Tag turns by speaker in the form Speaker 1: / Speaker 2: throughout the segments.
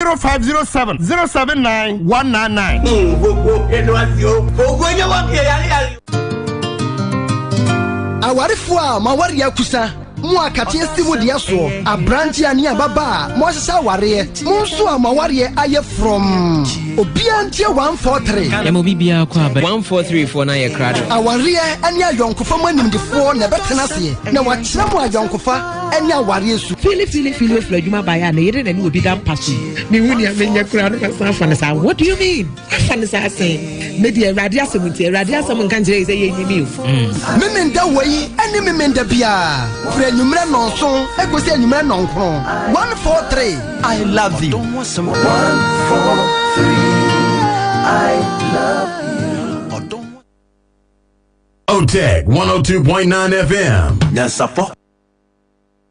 Speaker 1: 0507 079 199.
Speaker 2: Awarefoɔ a mo awareɛ akusa, mo a kateɛ si mo deɛ soɔ, aberanteɛ ne ababaa a moahyehyɛ awareɛ, mo nso a mo awareɛ ayɛ frɔmm, obiara ntie 143.
Speaker 3: Yɛma obi biara kɔ aba. 143 foɔ no ayɛ krado.
Speaker 2: Awareɛ ne ayɔnkofa mu animdefoɔ na ɛbɛtena aseɛ na wɔakyerɛ mo ayɔnkofa ne awareɛ su.
Speaker 4: Fili fili fili ofiri adwuma baeɛ a ne yere na ne obi da mpa so yi mehu nea menyɛ koraa no masan afa no saa what do you mean afa no saa sɛn me deɛ awurade asɛm nti awurade asɛm nka nkyerɛ yi sɛ yɛnyimi o.
Speaker 2: Mm. Memenda wei ne memenda biara firi anwummerɛ nnɔnson kɔsi anwummerɛ nnɔnkron 143 I love you.
Speaker 5: 143 I love you.
Speaker 6: OTEC 102.9 FM.
Speaker 5: Nyansafo.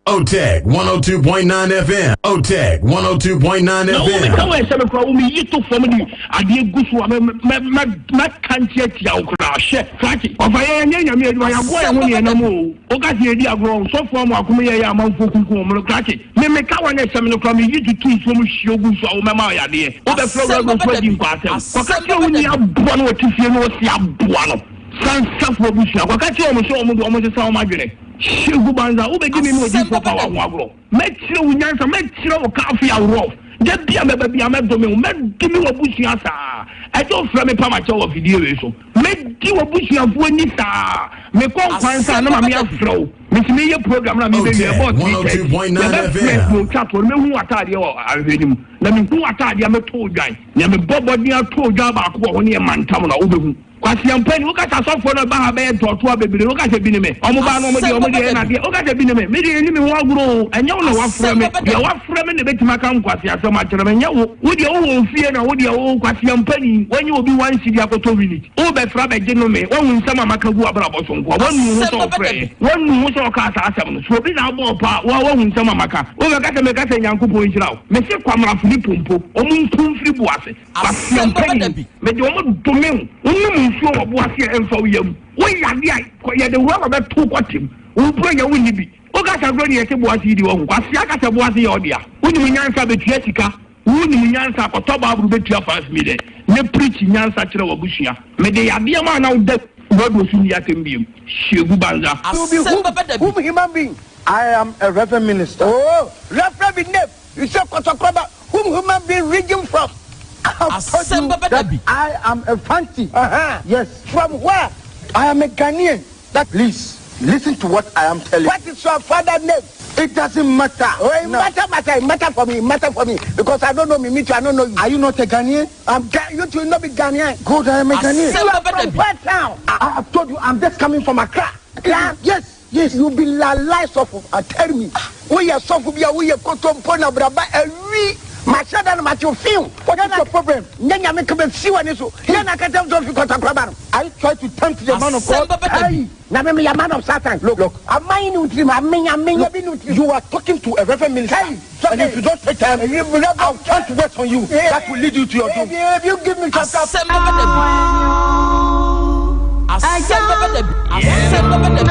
Speaker 6: OTEC 102.9 FM. OTEC 102.9
Speaker 7: Na wo
Speaker 6: FM.
Speaker 7: meka wɔ ɛhyɛ me koraa wo meyi to fam de adeɛ gu so a mɛka nkyerɛ tia wo koraa hwɛ krakye ɔfa yɛ yɛnyɛ nyame adwuma yɛaboa yɛn ho ne yɛnam o woka sɛ yɛdi agorɔ sɔfoɔ mo akom yɛyɛ amanfoɔ kunkum wɔn no krakye me meka wɔ ne ɛhyɛ me no koraa meyi tutu nsuo mu hwie gu so a womɛma ɔyadeɛ wobɛfrɛ wura no nso adi nkwaasɛm kɔka kyerɛ wo ni aboa no wɔte fie no wɔsi aboa no sansafoɔ abusua kɔka kyerɛ wɔn sɛ wɔn de wɔn sesa wɔn adwene Shehu Banza, wobɛdi me ne odiyifoɔ Power ho agorɔ? Mɛkyerɛ wo nyansa, mɛkyerɛ wo Kaafi Awrɔf. Da bi a mɛba biara mɛdome wo, mɛdome w'abusua saa. Ɛgye wo frɛ me pa makyɛw wɔ afidie wei so. Mɛdi w'abusuafoɔ ni saa. Mekɔ nkwan saa na mame afrɛ wo. Mesi meyɛ program na mebɛwie
Speaker 6: OTEC
Speaker 7: ɛbɔɔ 3:30.
Speaker 6: 102.9
Speaker 7: Yɛbɛfrɛ
Speaker 6: FM.
Speaker 7: na otwa toɔ no, mɛhu w'ataadeɛ wɔ ahwehwɛ no mu. Na mehu w'ataadeɛ a mɛtɔ odwan. Nea mebɔ mmɔden atɔ odwan baako wɔ hɔ no yɛ mantam na wobɛhu. Kwasiampa ni, woka sɛ asɔfoɔ no ɛba ha bɛyɛ ntɔɔtoa bebree, woka sɛ bi ne me, ɔmo baa no ɔmo deɛ ɔmo deɛ ɛna adeɛ, woka sɛ bi ne me, me deɛ ɛni me ho agorɔ o, ɛnyɛ wo na wafrɛ me, deɛ wafrɛ me na ɛbɛtumi aka nkwaseasɛm akyerɛ me, ɛnyɛ wo, wo deɛ wowɔ ofie na wo deɛ wo kwasiampa ni, wanyi obi one cedi akɔtɔ minute, wobɛfrɛ abɛgye nome, wahu nsɛm a maka gu w'abrabɔ so nkoa, wanu ho sɛ ɔfrɛeɛ, wanu ho sɛ ɔkaa saa asɛm no, sɛ obi na abɔ ɔpaa, wo a wahu nsɛm a maka, wobɛka sɛ meka sɛ Nyankopɔn nhyira wo, mese kwamrafo ne pompo, ɔmo nku mfiri bo ase. Kwasia mpanyin, mede wɔn dome wo. Wonom nsuo wɔ bo ase a ɛmfa wo yam. Woyɛ adeɛ a, yɛde rɔba bɛto wo kɔtem. Wo Buronya wonni bi. Wokasa agorɔ ne yɛte bo ase yi deɛ wahu. Kwasia ka sɛ bo ase yɛ wo dea. Wonim nyansa a, bɛtua sika. Wonim nyansa a, kɔtɔ Bible bɛtua 5 million na preach nyansa kyerɛ w'abusua. Mede yadeɛ ma wo na woda radio so nni atɛm biom. Hyegu banza.
Speaker 8: You be whom, whom human being?
Speaker 9: I am a reverend minister.
Speaker 8: Oh, reference be name. You say Kotokroba, whom human being region from?
Speaker 9: I have told you that I am a Fanti. Yes.
Speaker 8: From where?
Speaker 9: I am a Ghanaian. That please listen to what I am telling.
Speaker 8: What is your father's name?
Speaker 9: It doesn't matter.
Speaker 8: Oh, it matter, matter, it matter for me, it matter for me. Because I don't know me, me too, I don't know you.
Speaker 9: Are you not a Ghanaian?
Speaker 8: I'm you too, not be Ghanaian.
Speaker 9: Good, I am a Ghanaian.
Speaker 8: You are from where town?
Speaker 9: I have told you I'm just coming from Accra.
Speaker 8: Accra?
Speaker 9: Yes.
Speaker 8: Yes. You be la lie sɔfo. I tell me. We are sɔfo bi a we are kotompo na braba ewi. Mahyɛ da no makye fiw.
Speaker 9: What is your problem?
Speaker 8: Nye nyame ka bɛ fi wani so. Nye na kata so fi kɔtɔkɔba no.
Speaker 9: Are you trying to tempt the man of God?
Speaker 8: Hey, na me me ya man of Satan.
Speaker 9: Look, look.
Speaker 8: Aman ni utiri ma amenya amenya bi ni utiri.
Speaker 9: You are talking to a reverend minister.
Speaker 8: Hey,
Speaker 9: and if you don't take time, I'll chant words on you that will lead you to your doom.
Speaker 8: If you give me chapter.
Speaker 3: Asɛm bɛba da bi. Asɛm bɛba da bi. Asɛm bɛba da bi.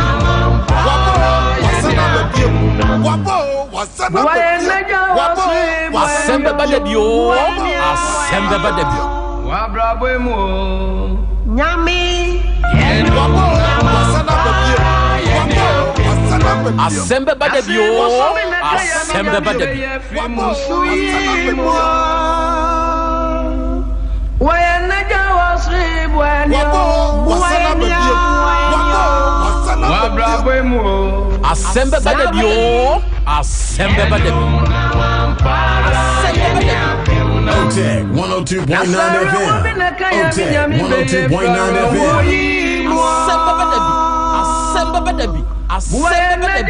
Speaker 3: Asɛm bɛba da bi o. Asɛm bɛba da bi.
Speaker 10: Nyame.
Speaker 3: Asɛm bɛba da bi o. Asɛm bɛba da bi. Asɛm bɛba da bi o. Asɛm bɛba da bi. Asɛm bɛba da bi.
Speaker 6: OTEC 102.9 FM. OTEC 102.9 FM.
Speaker 3: Asɛm bɛba da bi. Asɛm bɛba da bi. Asɛm bɛba da bi.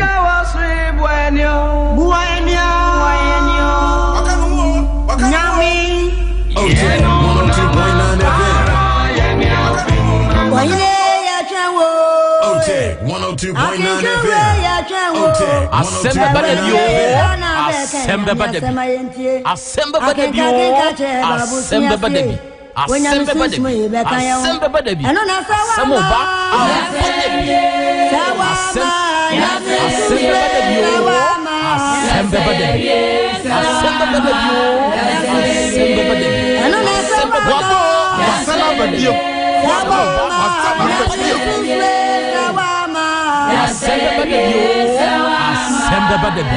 Speaker 10: Nyame.
Speaker 6: OTEC 102.9 FM.
Speaker 10: Wahine yɛtwɛn wo.
Speaker 6: OTEC 102.9
Speaker 10: Akenkanwe
Speaker 6: FM.
Speaker 10: yɛtwɛn wo.
Speaker 6: OTEC
Speaker 3: Asɛm bɛba da bi o.
Speaker 6: 102.9
Speaker 3: Asɛm bɛba da bi. Asɛm bɛba da bi o. Asɛm bɛba da bi. Asɛm bɛba da bi. Asɛm bɛba da bi. Asɛm ɔba abɔ da bi. Asɛm asɛm bɛba da bi o. Asɛm bɛba da bi. Asɛm bɛba da bi o.
Speaker 6: Wabɔ wasan aba bio.
Speaker 3: Asɛm bɛba da bi o. Asɛm bɛba da bi.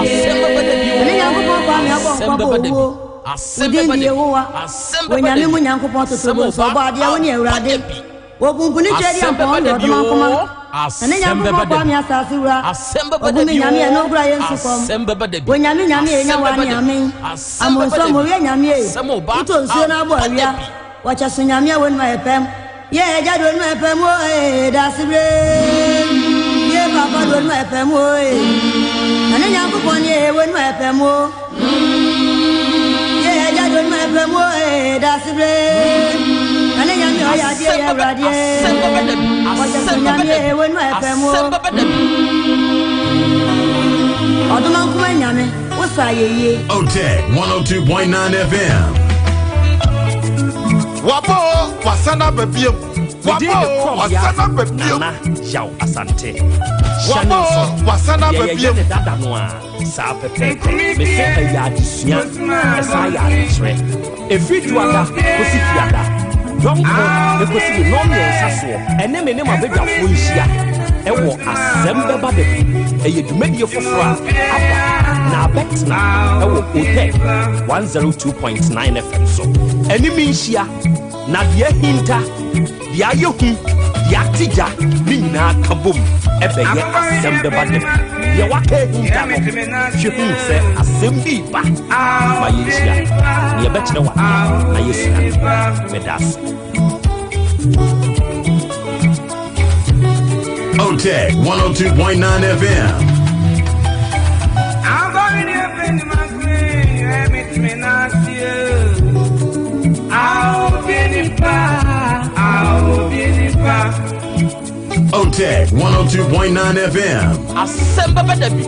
Speaker 3: Asɛm bɛba da bi o.
Speaker 10: Ɛne Nyankopɔn Kwame abɔ
Speaker 3: Asɛm
Speaker 10: nkwa bɔ
Speaker 3: bɛba da bi.
Speaker 10: owuo.
Speaker 3: Asɛm
Speaker 10: Wo din
Speaker 3: bɛba
Speaker 10: de
Speaker 3: da bi.
Speaker 10: Yehowa.
Speaker 3: Asɛm bɛba da
Speaker 10: Onyame
Speaker 3: bi.
Speaker 10: mu Nyankopɔn
Speaker 3: Asɛm
Speaker 10: totorobɛnto
Speaker 3: ba
Speaker 10: ɔbɔ adeɛ wo ne
Speaker 3: aba
Speaker 10: Awurade.
Speaker 3: da bi.
Speaker 10: Wɔpumpuni twɛ di
Speaker 3: Asɛm
Speaker 10: ampɔn
Speaker 3: bɛba
Speaker 10: ne
Speaker 3: da bi
Speaker 10: ɔdoma nkoma.
Speaker 3: o.
Speaker 10: Ɛne
Speaker 3: Asɛm
Speaker 10: Nyankopɔn
Speaker 3: bɛba da
Speaker 10: Kwame
Speaker 3: bi.
Speaker 10: asase wura.
Speaker 3: Asɛm bɛba da
Speaker 10: Ɔbu me
Speaker 3: bi
Speaker 10: Nyame
Speaker 3: o.
Speaker 10: ɛno kura yɛ nsu kɔm.
Speaker 3: Asɛm bɛba da bi.
Speaker 10: Onyame Nyame enya
Speaker 3: Asɛm
Speaker 10: wa
Speaker 3: bɛba
Speaker 10: ne
Speaker 3: da bi.
Speaker 10: amen.
Speaker 3: Asɛm bɛba
Speaker 10: Amonso
Speaker 3: da bi.
Speaker 10: mowie Nyame e.
Speaker 3: Asɛm ba
Speaker 10: Wotɔ nsuo no abɔ
Speaker 3: aba da
Speaker 10: awia.
Speaker 3: bi.
Speaker 10: Wɔkyɛ so Nyame a wɔnum ayɛ pɛm. Yɛ agya de onum ayɛ pɛm o ee dasebere. Yɛ papa de onum ayɛ pɛm o ee. Ɛne Nyankopɔn ne ee wɔnum ayɛ pɛm o. Yɛ agya de onum ayɛ pɛm o ee dasebere. Ɛne Nyame ɔyɛ adeɛ
Speaker 3: Asɛm
Speaker 10: yɛ
Speaker 3: bɛba
Speaker 10: Awurade.
Speaker 3: asɛm bɛba da bi.
Speaker 10: Wɔkyɛ so
Speaker 3: Asɛm bɛba
Speaker 10: Nyame
Speaker 3: da
Speaker 10: ee
Speaker 3: bi.
Speaker 10: wɔnum ayɛ pɛm o.
Speaker 3: Asɛm bɛba da bi.
Speaker 10: Ɔdoma nkoma Nyame wosa ayɛ yie.
Speaker 6: Otec 102.9 FM.
Speaker 1: Wabɔ wasan aba bio.
Speaker 11: Medin de
Speaker 1: Wabɔ
Speaker 11: Krɔm
Speaker 1: wasan aba bio.
Speaker 11: Nana Yaw Asante. Hyɛ ne
Speaker 1: Wabɔ
Speaker 11: nso.
Speaker 1: wasan aba
Speaker 11: Deɛ
Speaker 1: bio.
Speaker 11: yɛyɛ ne dada no a saa pɛpɛɛpɛ. Mese ɛyɛ adesua, ɛsan yɛ adekyerɛ. Ɛfiri duada kɔsi fiada. Dɔnkɔ ɛkɔsi ne nnɔn mmiɛnsa soɔ. Ɛne me ne m'abadwafoɔ nhyia ɛwɔ asɛm bɛba da bi. Ɛyɛ dwumadie foforɔ a aba na abɛtena ɛwɔ Otec 102.9 FM so. Ɛne me nhyia na deɛ ahinta deɛ ayɛ hu deɛ ate gya ne nyinaa ka bom ɛbɛyɛ asɛm bɛba da bi. Deɛ waka ahinta no hwɛ hu sɛ asɛm bi ba ma yɛnhyia na yɛbɛkyerɛ wadeɛ na yɛsua. Meda ase.
Speaker 6: Otec 102.9 FM. Otec 102.9 FM.
Speaker 3: Asɛm bɛba da bi.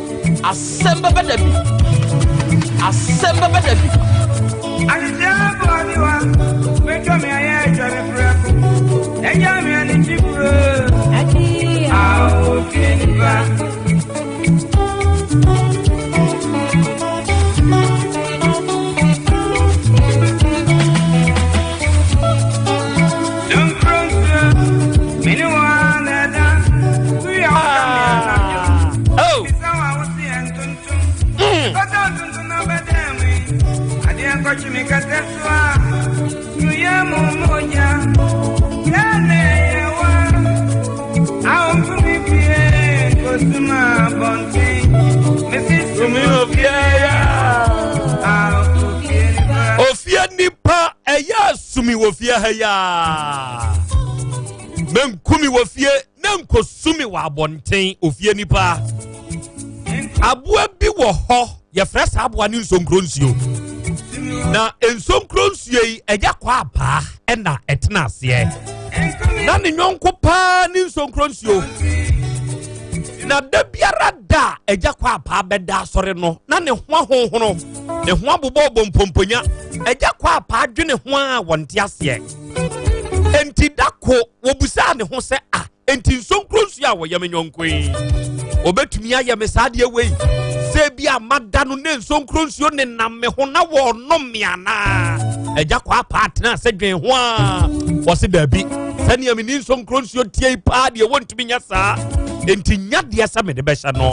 Speaker 3: Asɛm bɛba da bi. Asɛm bɛba da bi.
Speaker 12: Oh.
Speaker 13: Ofie nipa ɛyɛ asumi wɔ fie ha yaa menkumi wɔ fie na nkosumi wɔ abɔnten. Ofie nipa, aboa bi wɔ hɔ, yɛfrɛ saa aboa ne nsonkuro nsuo. Na nsonkuro nsuo yi, ɛyɛ kɔ apaa ɛna ɛtena aseɛ na ne nyɔnko paa ne nsonkuro nsuo. Na da biara da a ɛgya kɔ apaa bɛda asɔre no, na ne ho ahohono, ne ho abobɔ bɔ mpomponya. Ɛgya kɔ apaa dwene ho a wɔnte aseɛ. Enti da ko wɔbusaa ne ho sɛ, a enti nsonkuro nsuo a wɔyɛ me nyɔnko yi, wɔbɛtumi ayɛ me saa adeɛ wei sɛ bi a mada no ne nsonkuro nsuo nenam me ho na wɔɔnom me anaa? Ɛgya kɔ apaa tena sɛ dwen ho a wɔse daabi, sɛnea meni nsonkuro nsuo tie yi paa deɛ, wɔntumi nyɛ saa. Enti nya deɛ sɛ mede bɛhyɛ no.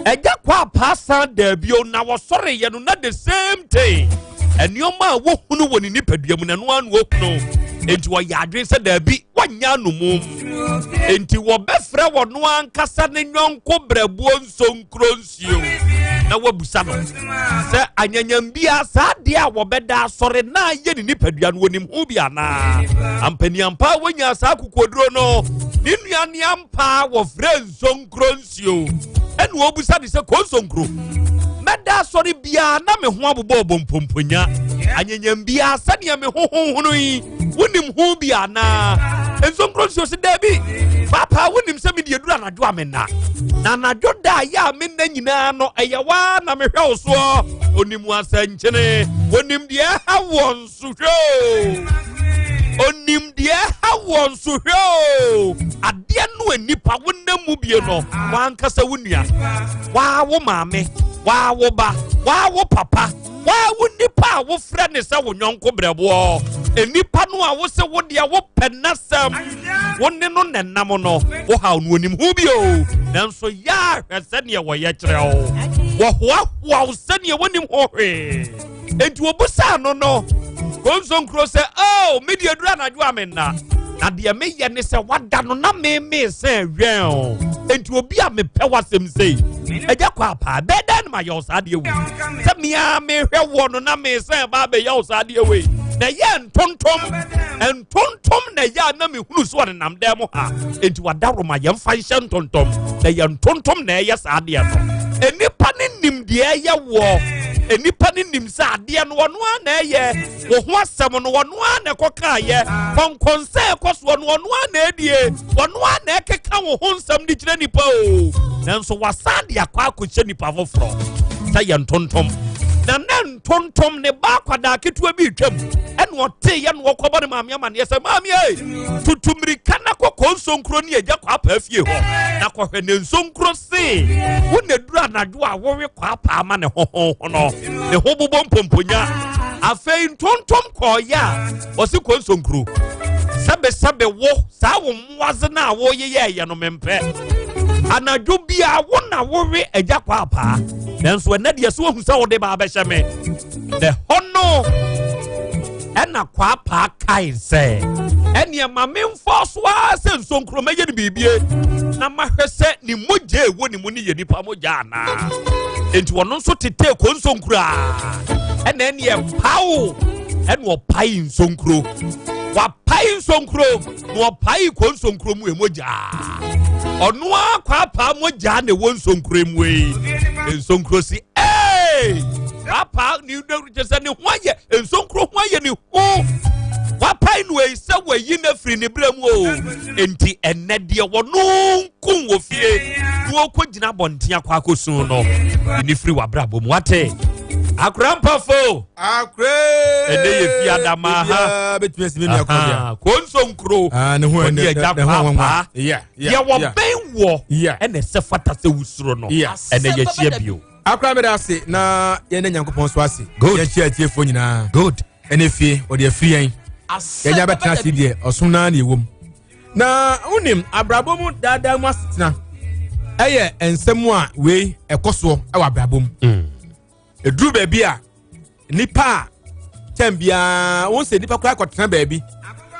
Speaker 13: Ɛgya kɔ apaa san daabio na wɔsɔreyɛ no na the same thing, nneɛma a wɔhunu wɔ ne nipadua mu na ɛno ano wɔhunu. Enti wɔyɛ adwene sɛ daabi, wɔnyɛ anomu. Enti wɔbɛfrɛ wɔno ankasa ne nyɔnko brɛboɔ nsonkuro nsuo na wɔabusa no sɛ anyanyambia saa adeɛ a wɔbɛda asɔre na ayɛ ne nipadua no, wɔnim ho bi anaa. Ampaniampa wɔnya saa kokoduro no ne nua ne ampa wɔfrɛ nsonkuro nsuo ɛna wɔbusa ne sɛ, kɔnsonkuro, mɛda asɔre biara na me ho abobɔ ɔbɔ mpomponya anyanyam biara sɛdeɛ me ho honhono yi, wonim ho bi anaa? Nsonkuro nsuo so, daabi papa, wonim sɛ mede aduru anadwo a menna na anadwo da a yɛ a menna nyinaa no, ɛyɛ waa na mehwɛ wo soɔ. Onim asɛnkyene, onim deɛ ɛha wɔ nso hwɛ o, onim deɛ ɛha wɔ nso hwɛ o. Adeɛ no a nipa wonam mu bie no, wankasa wo nua, waa wo maame, waa wo ba, waa wo papa, waa wo nipa a wofrɛ ne sɛ wo nyɔnko brɛboɔ. Nnipa no a wose wo deɛ wopɛ n'asɛm, wo ne no na ɛnam no, wohaw no onim ho bio. Nanso yɛ a hwɛ sɛdeɛ wɔyɛ kyerɛ wo. Wɔhoahoa wo sɛdeɛ wonim ho hwee. Enti wɔbusaa no no, Konsonkuro sɛ, Oh, me deɛ duru anadwo a menna. Na deɛ meyɛ ne sɛ wada no na memee sɛ wɛn o. Enti obi a mepɛ w'asɛm sei, agya kɔ apaa, bɛɛ dɛn na mayɛ wo saa deɛ wei? Sɛ mea mehwɛ woɔ no na mesɛn ba abɛyɛ wo saa deɛ wei. Na ɛyɛ ntontom, ntontom na ɛyɛ a na mehunu so ɔnenam dan mu ha. Enti wadaworo ma yɛmfa nhyɛ ntontom, na ɛyɛ ntontom na ɛyɛ saa adeɛ no. Nnipa no nim deɛ ɛyɛ woɔ. Nnipa no nim sɛ adeɛ no ɔno ara na ɛyɛ. Wo ho asɛm no ɔno ara na ɛkɔkaeɛ. Kɔnkɔnsa a ɛkɔ soɔ no ɔno ara na ɛdie. Ɔno ara na ɛkeka wo ho nsɛm de kyerɛ nnipa o. Nanso wasan de akɔ akɔhyɛ nnipa foforɔ sɛ yɛ ntontom. Na na ntontom ne ba akwadaa ketewa bi retwam ɛna ɔteeɛ na ɔkɔbɔ ne maame amaneɛ sɛ maame ei tutu mmirika na kɔ kɔnsonkuro ne agya kwaapaa fie hɔ na kɔhwɛ ne nsonkuro se wo na duru anadwo a wowe kwaapaa ma ne hohoho no ne ho bobɔ mpomponya afei ntontom kɔɔyɛ a ɔse kɔnsonkuro sɛbesɛbe wo saa wo mmoadze no a woyeyɛɛyɛ no mempɛ anadwo biara wo na wowe agya kwaapaa nanso ɛnɛ deɛ so wahu sɛ wode ba abɛhyɛ me na ɛhɔ no ɛna kwaapaa kae sɛ ɛneɛ ma memfɔ so ara sɛ nsonkuro mɛyɛ no biribie na mahwɛ sɛ ne mogya ɛwɔ ne mu no yɛ nipa mogya anaa enti ɔno nso tetee kɔ nsonkuro a ɛna ɛneɛ pawo ɛna ɔpae nsonkuro wapae nsonkuro na ɔpae kɔ nsonkuro mu mogya ɔno ara kwaapaa mogya na ɛwɔ nsonkuro mu yi nsonkuro si ee kwaapaa ne kyɛ sɛ ne ho ayɛ nsonkuro ho ayɛ ne ho wapae no eyi sɛ wayi no afiri ne berɛ mu o enti ɛnɛ deɛ wɔno nko wɔ fie na wɔkɔ gyina abɔnten akɔ akɔsu no ne firi w'abrabɔ mu wate akora mpafo
Speaker 14: akora
Speaker 13: ɛnɛ yɛ fi adama ha
Speaker 14: bɛtumi asi me nua kɔbea
Speaker 13: konsonkuro
Speaker 14: ah, ne ho
Speaker 13: ɔne agya
Speaker 14: ne ho
Speaker 13: paapaa
Speaker 14: yeah
Speaker 13: deɛ wɔbɛn wɔ ɛna ɛsɛ fata sɛ wosuro no ɛnɛ yɛhyia bio
Speaker 14: akora meda ase na yɛne nyankopɔn so ase yɛhyia atiefoɔ nyinaa
Speaker 13: good
Speaker 14: ɛne fie ɔde afiri yɛn yɛnya bɛtena ase deɛ ɔsom naa ne ɛwɔ mu na wonim abrabɔ mu daadaa mu asetena ɛyɛ nsɛm a wei ɛkɔ soɔ ɛwɔ abrabɔ mu ɛduru baabi a nipa a kyɛn biara wɔn sɛ nipa koraa kɔtena baabi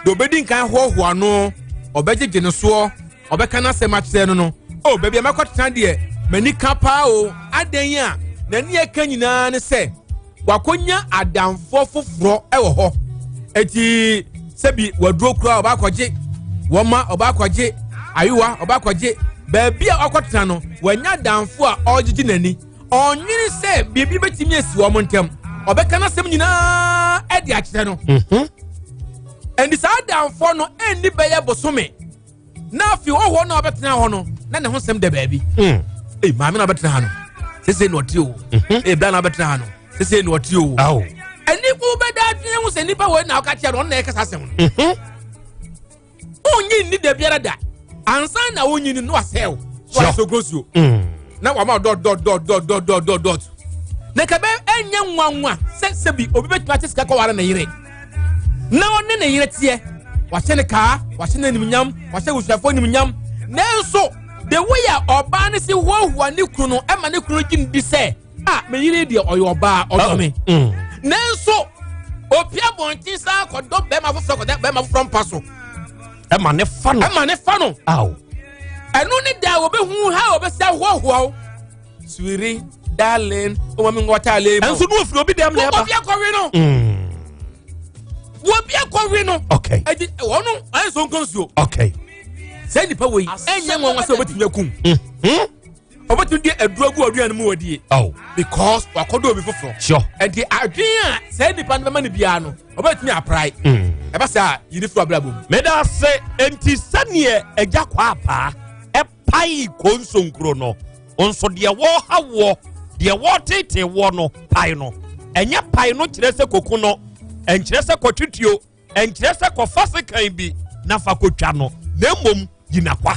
Speaker 14: deɛ ɔbɛdi nkan hoahoa no ɔbɛgyegye no soɔ ɔbɛka n'asɛm akyerɛ no no o baabi a mɛkɔtena deɛ m'ani ka paa o adan a n'ani ɛka nyinaa ne sɛ wakɔnya adamfoɔ foforɔ ɛwɔ hɔ eti sɛbi waduro koraa ɔba akɔgye wɔma ɔba akɔgye ayewa ɔba akɔgye baabi a ɔkɔtena no wanya adamfo a ɔregyegye n'ani ɔnwene sɛ biribi bɛtumi asi wɔn ntam ɔbɛka n'asɛm nyinaa de akyerɛ no mhm. ɛnti saa adamfoɔ no ɛnni bɛyɛ bosome na afei ɔhɔ no a ɔbɛtena hɔ no na ne ho sɛm da baabi mm. ee maame na ɔbɛtena ha no sese na ɔte o mhm. ee bla na ɔbɛtena ha no sese na ɔte o ɛni ko bɛda adwene ho sɛ nipa wɔ na ɔka kyerɛ no ɔno na ɛkasa asɛm no mhm. wonyi nni da biara da ansa na wonyi no na wasɛe wo na wasɛ ogurosuo mm. na wama dɔt dɔt dɔt dɔt dɔt dɔt dɔt dɔt na nka bɛ ɛnyɛ nwanwa sɛ sɛbi obi bɛtumi ate sika kɔware ne yere na ɔne ne yere teɛ wahyɛ ne kaa wahyɛ ne animuonyam wahyɛ wusuafoɔ animuonyam nanso the way a ɔbaa no si hoahoa ne kunu no ɛma ne kunu gye ne di sɛ a me yere deɛ ɔyɛ ɔbaa ɔdɔ me mm. nanso opia bɔnten saa kɔdɔ bɛrima foforɔ kɔdɔ bɛrima foforɔ mpa so
Speaker 13: ɛma ne fa no
Speaker 14: ɛma ne fa no
Speaker 13: aw
Speaker 14: ɛno ne da a wɔbɛhu ha a wɔbɛsi ahoahoa wo sweetie darling ɔma mi nkɔta ale mu
Speaker 13: ɛnso ne ofiri obi dɛm na ɛba
Speaker 14: obi akɔwe no obi akɔwe no
Speaker 13: okay
Speaker 14: ɛdi wɔn no ayɛ nso nkonsuo
Speaker 13: okay
Speaker 14: sɛ nipa wɔ yi ɛnyɛ nwanwa sɛ obetumi akum ɔbɛtumi de aduro agu aduane no mu wadie
Speaker 13: oh.
Speaker 14: because wakɔdɔ obi foforɔ
Speaker 13: sure.
Speaker 14: ɛnti adwene a saa nipa no bɛma no biara no ɔbɛtumi aprae mm. ɛba saa yiri firi abrabɔ mu
Speaker 13: meda ase enti sɛneɛ agya kɔ apaa ɛpae konsonkuro no nso deɛ wɔha woɔ deɛ wɔtetee woɔ no pae no ɛnyɛ pae no kyerɛ sɛ koko no ɛnkyerɛ sɛ kɔtwitwio ɛnkyerɛ sɛ kɔfa sekan bi na fa kɔtwa no na mmom gyina kwa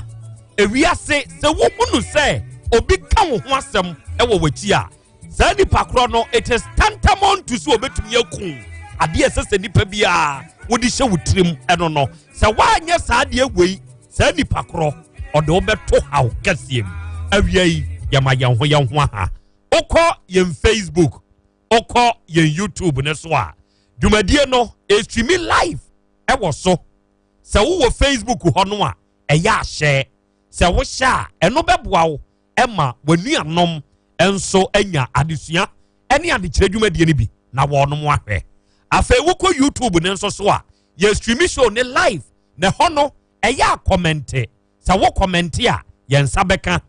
Speaker 13: ewiase sɛ wohunu sɛ obi ka wo ho asɛm wɔ w'akyi a saa nipa korɔ no it is tantamount to sɛ obetumi aku. Adeɛ ɛsɛ sɛ nipa biara wode hyɛ wo tirim ɛno no, sɛ woanyɛ saa adeɛ wei, saa nipa korɔ ɔde wobɛto haw kɛseɛ mu. Awia yi yɛma yɛn ho yɛn ho aha. Wokɔ yɛn Facebook, wokɔ yɛn YouTube ne so a, dwumadie no ɛstreami live ɛwɔ so. Sɛ wowɔ Facebook hɔ no a, ɛyɛ ahyɛ. Sɛ wohyɛ a, ɛno bɛboa wo ma w'anuanom nso anya adesua ne adekyerɛ dwumadie no bi na wɔnom ahwɛ. Afei wokɔ YouTube no nso so a, yɛ stream show ne live na ɛhɔ no ɛyɛ a kɔmɛnte. Sɛ wo kɔmɛnte a, yɛn nsa bɛka.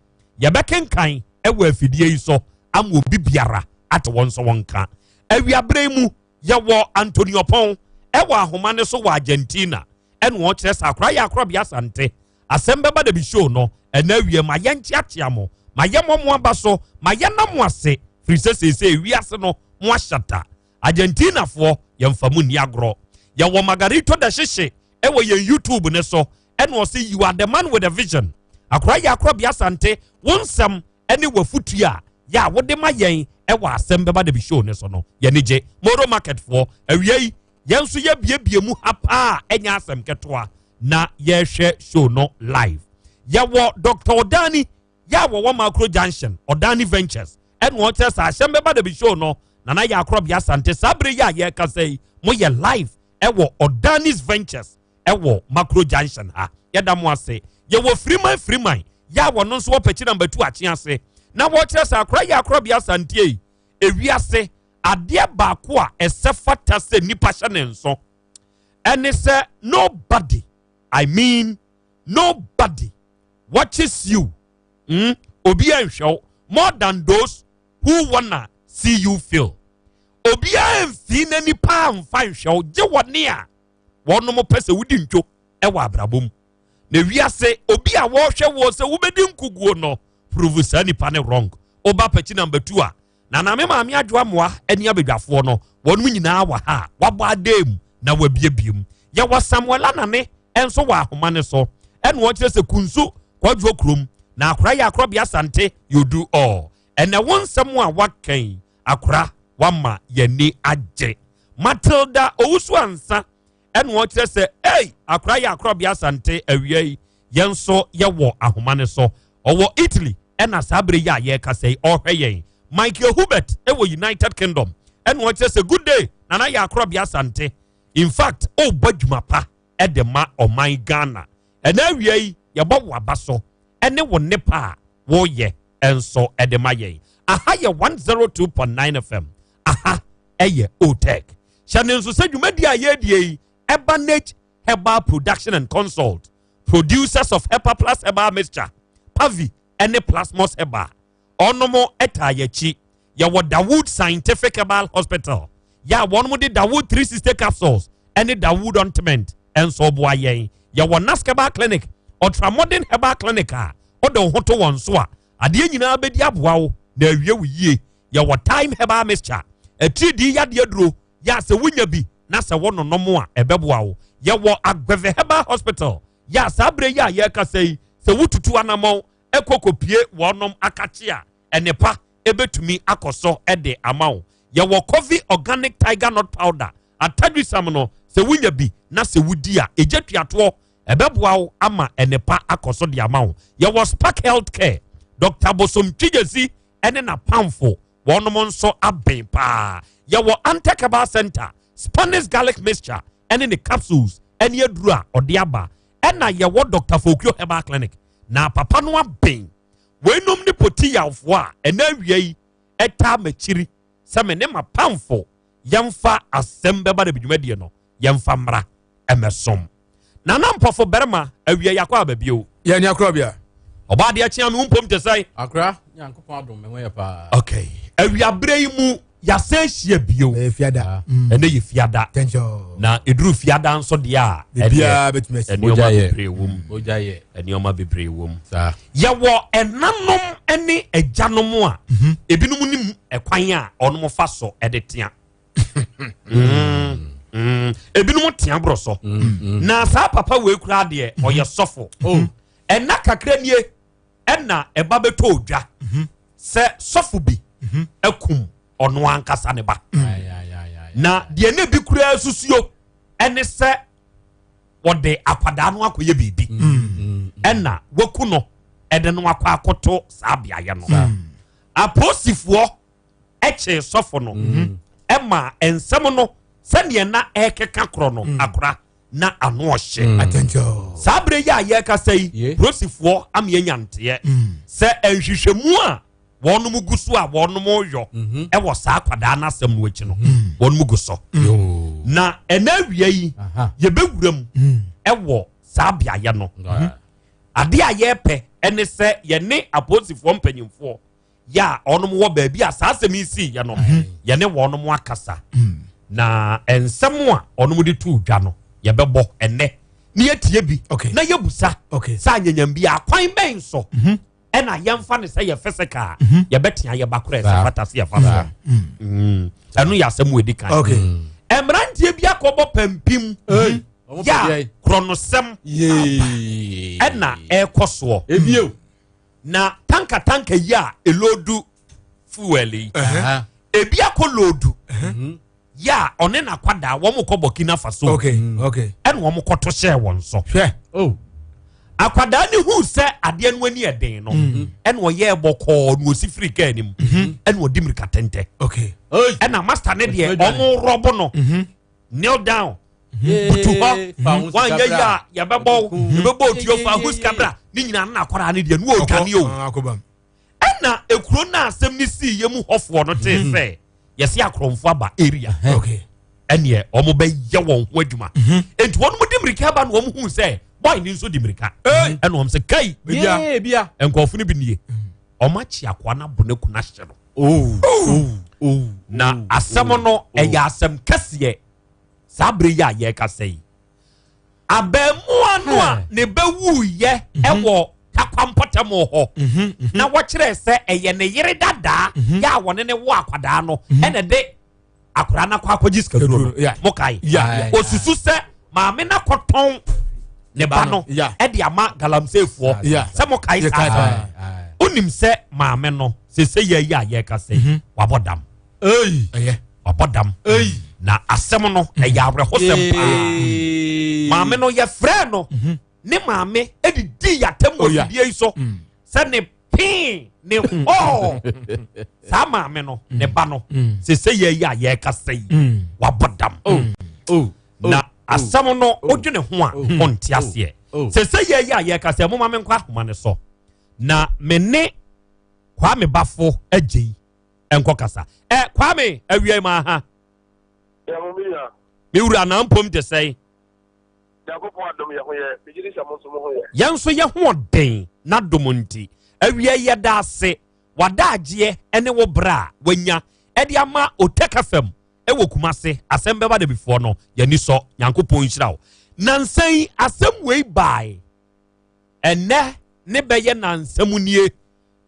Speaker 13: Yɛbɛkenkan wɔ afidie yi so ama obi biara ate wɔn nso wɔn nka. Awiaberɛ yi mu yɛwɔ Antonio Pɔn ɛwɔ ahoma no so wɔ Argentina ɛna ɔkyerɛ sɛ akora yɛ akorɔbea Asante asɛm bɛba da bi show no ɛna awie ma yɛnkyeakyea mo ma yɛmmɔ mo aba so ma yɛna mo ase firi sɛ seesei wiase no mo ahyɛta Argentinafoɔ yɛmfa mu nni agorɔ. Yɛwɔ Margarito da Hyehye ɛwɔ yɛn YouTube ne so ɛna ɔse you are the man with a vision. Akora yɛ akorɔbea Asante wo nsɛm ɛne w'afotu a yɛ a wode ma yɛn ɛwɔ asɛm bɛba da bi show ne so no yɛne gye. Moro Market foɔ awia yi yɛn nso yɛbiebie mu ha paa ɛnyɛ asɛm ketewa na yɛhwɛ show no live. Yɛwɔ Dr. Odani yɛ a wɔwɔ Makro Junction Odani Ventures ɛna ɔkyerɛ sɛ ahyɛm bɛba da bi show no Nana yɛ akorɔbea Asante saa bere yi a yɛrekasa yi moyɛ live ɛwɔ Odani's Ventures ɛwɔ Makro Junction ha. Yɛda mo ase. Yɛwɔ Firiman Firiman yɛ a wɔno nso wɔ Pɛkyi namba 2 akye ase na wɔkyerɛ sɛ akora yɛ akorɔbea Asante yi ewiase adeɛ baako a ɛsɛ fata sɛ nipa hyɛ ne nso ɛne sɛ nobody, I mean nobody watches you. Obi anhwɛ wo more than those who wanna see you fail. Obiara mfii n'ani paa mfa nhwɛ wo gye wɔne a wɔnom pɛ sɛ wodi ntwo wɔ abrabɔ mu. Na wiase obi a wɔrehwɛ woɔ sɛ wobɛdi nkuguo no prove saa nipa ne wrong. Woba pɛkyi number 2 a, na na me maame adwoa mmoa ne abadwafoɔ no wɔnom nyinaa wɔ ha a wabɔ adan mu na wabiebie mu. Yɛwɔ Samuel Anane nso wɔ ahoma ne so ɛna ɔkyerɛ sɛ kunsu kwadwo kurom na akora yɛ akorɔbea Asante you do all. Ɛnɛ wo nsɛm a waka yi akora wama yɛni agye. Matilda Owusu Ansa ɛna ɔkyerɛ sɛ ei akora yɛ akorɔbea Asante awia yi yɛn nso yɛwɔ ahoma ne so. Ɔwɔ Italy ɛna saa bere yi a yɛrekasa yi ɔrehwɛ yɛn. Michael Hubert ɛwɔ United Kingdom ɛna ɔkyerɛ sɛ good day Nana yɛ akorɔbea Asante. In fact ɔrebɔ adwuma pa ɛde ma ɔman Ghana. Ɛna awia yi yɛbɔ wo aba so ɛne wo nnepa a wɔyɛ nso ɛde ma yɛn. Aha yɛ 102.9 FM. Aha ɛyɛ OTEC. Hyɛ ne nso sɛ dwumadi a yɛredie yi Ebanage Herbal Production and Consult, producers of Hepa Plus Herbal Mixture, Pavi ɛne Plasmos Herbal. Ɔnom ɛtaa yɛkyi. Yɛwɔ Dawood Scientific Herbal Hospital. Yɛ a wɔnom de Dawood 360 capsules ɛne Dawood ointment nso boa yɛn. Yɛwɔ Nask Herbal Clinic, Ultra Modern Herbal Clinic a wode wo ho to wɔn so a adeɛ nyinaa bɛdi aboa wo na awie wo yie. Yɛwɔ Time Herbal Mixture, atiridii yadeɛ duro yɛ a sɛ wonya bi na sɛ wononom a ɛbɛboa wo. Yɛwɔ Agbeve Herbal Hospital yɛ a saa berɛ yi a yɛrekasa yi sɛ wotutu anammɔn ɛkɔ kɔpie wɔnom akakye a ɛnepa ɛbɛtumi akɔ so de ama wo. Yɛwɔ Coffee Organic Tiger Nut Powder atadwisam no sɛ wonya bi na sɛ wodi a ɛgya tuatoɔ ɛbɛboa wo ama ɛnepa akɔ so de ama wo. Yɛwɔ Spark Health Care, Dr. Bosom Twigesi ɛne n'apamfo wɔnom nso aben paa. Yɛwɔ Antec Herbal Center, Spanish garlic mixture ɛne ne capsules ɛne aduru a ɔde aba. Ɛna yɛwɔ Dr. Fokio Herbal Clinic na papa no aben. Weinom ne poti yawfoɔ a ɛna awia yi ɛtaa m'akyiri sɛ me ne m'apamfo yɛmfa asɛm bɛba da dwumadie no yɛmfa mmra ɛmɛsom. Nana Mpɔfo barima awia yakɔ aba bio.
Speaker 14: Yɛ ni akora bia.
Speaker 13: Ɔbɔ adeɛ kyea me wo mpom te sɛn?
Speaker 15: Akora Nyankopɔn adom me ho yɛ paa.
Speaker 13: Okay. Awia berɛ yi mu yɛasan hyia bio.
Speaker 14: Ɛyɛ fiada.
Speaker 13: Ɛnɛ yɛ fiada. Na ɛduru fiada nso deɛ a
Speaker 14: biribiara bɛtumi asi.
Speaker 13: Nneɛma bebree wɔ mu.
Speaker 15: Mogya yɛ.
Speaker 13: Nneɛma bebree wɔ mu.
Speaker 15: Saa.
Speaker 13: Yɛwɔ ɛnanom ne agyanom a ebinom nim ɛkwan a ɔnom fa so ɛde tea. Ebinom tea borɔ so. Na saa papa wei koraa deɛ ɔyɛ sɔfo. Ɛna kakra nie ɛna ɛba bɛtɔ odwa sɛ sɔfo bi akum ɔno ankasa ne ba. Na deɛ na ebi koraa susuo ɛne sɛ wɔde akwadaa no akɔyɛ biribi ɛna waku no ɛde no akɔ akɔto saa beaeɛ no. Apolisifoɔ ɛkyee sɔfo no ɛma nsɛm no sɛdeɛ na ɛrekeka korɔ no akora na ano ɔhye. Saa berɛ yi a yɛrekasa yi, polisifoɔ ama yɛanya nteɛ sɛ nhwehwɛmu a wɔnom gu so a wɔnom yɔ ɛwɔ saa akwadaa no asɛm no akyi no, wɔnom gu so. Na ɛnɛ awia yi yɛbɛwura mu ɛwɔ saa beaeɛ no. Adeɛ a yɛrepɛ ɛne sɛ yɛne apolisifoɔ mpanyinfoɔ yɛ a wɔnom wɔ baabi a saa asɛm yi sii yɛ no, yɛne wɔnom akasa. Na nsɛm a wɔnom de too dwa no yɛbɛbɔ ɛnɛ na yɛtie bi na yɛbusa sɛ anyanyam bi akwan bɛn so ɛna yɛmfa no sɛ yɛ physical a yɛbɛtea yɛba korɔ ɛsɛ fata sɛ yɛfa so. Ɛno yɛ asɛm wɔ ɛdi kan. Mmeranteɛ bi akɔbɔ pampim yɛ a korɔnosɛm ɛna ɛrekɔ soɔ. Na tanka tanka yi a elodu fuel yi, ebi akɔ loodu yɛ a ɔne n'akwadaa wɔn kɔ Burkina Faso ɛna wɔn kɔto hyɛɛ wɔn so.
Speaker 14: Oh.
Speaker 13: Akwadaa ne hu sɛ adeɛ no ani ɛden no, ɛna ɔyɛ bɔkɔɔ na osi firi kaa anim ɛna ɔdi mirika tɛntɛ. Ɛna master ne deɛ wɔn rɔbo no kneel down butu hɔ wanyɛ yi a yɛbɛbɔ yɛbɛbɔ otuo fa ho sika bra ne nyinaa no akwadaa ne deɛ no ɔdwane o. Ɛna ekuro no asɛm ne sii yɛ mu hɔfoɔ no tee sɛ yɛsi akorɔmfo aba area ɛneɛ wɔn bɛyɛ wɔn ho adwuma. Nti wɔn di mirika ba na wɔn hu sɛ boy ne nso di mirika ɛna wɔn sɛ kai nkurɔfo no bi nie wɔn akyi akoa no abo ne kuna hyɛ no. Na asɛm no ɛyɛ asɛm kɛseɛ saa bere yi a yɛrekasa yi. Abɛɛmoa no a ne bɛ wuyɛ ɛwɔ Takwa mpɔtam hɔ na wɔkyerɛ sɛ ɛyɛ ne yere dadaa yɛ a wɔne ne wo akwadaa no ɛna de akwadaa no akɔ akɔgye sikaduro no. Mo kae osusu sɛ maame no akɔtɔn ne ba no ɛde ama galamseyfoɔ sɛ mo kae saa. Wonim sɛ maame no sese yɛ yi a yɛrekasa yi wabɔ dam. Wabɔ dam. Na asɛm no ɛyɛ awerɛhosɛm paa. Maame no yɛfrɛ no ne maame de di yatam wɔ fidie yi so sɛ ne pii ne hɔɔ saa maame no ne ba no sese yɛ yi a yɛrekasa yi wabɔ dam. Na asɛm no wodwene ho a ɔnte aseɛ. Sese yɛ yi a yɛrekasa yi, moma me nkɔ ahoma no so na me ne Kwame Bafo agye yi nkɔ kasa. Kwame awia yi ma ha. Me wura na mpom te sɛn? Yɛn nso yɛ ho ɔden n'adom nti. Awia yi yɛda ase w'adagyeɛ ne wo berɛ a wanya de ama Otec FM wɔ Kumase. Asɛm bɛba dabifoɔ no yɛni sɔ. Nyankopɔn nhyira wo. Nansa yi asɛm wei bae. Ɛnɛ ne bɛyɛ nansa mu nie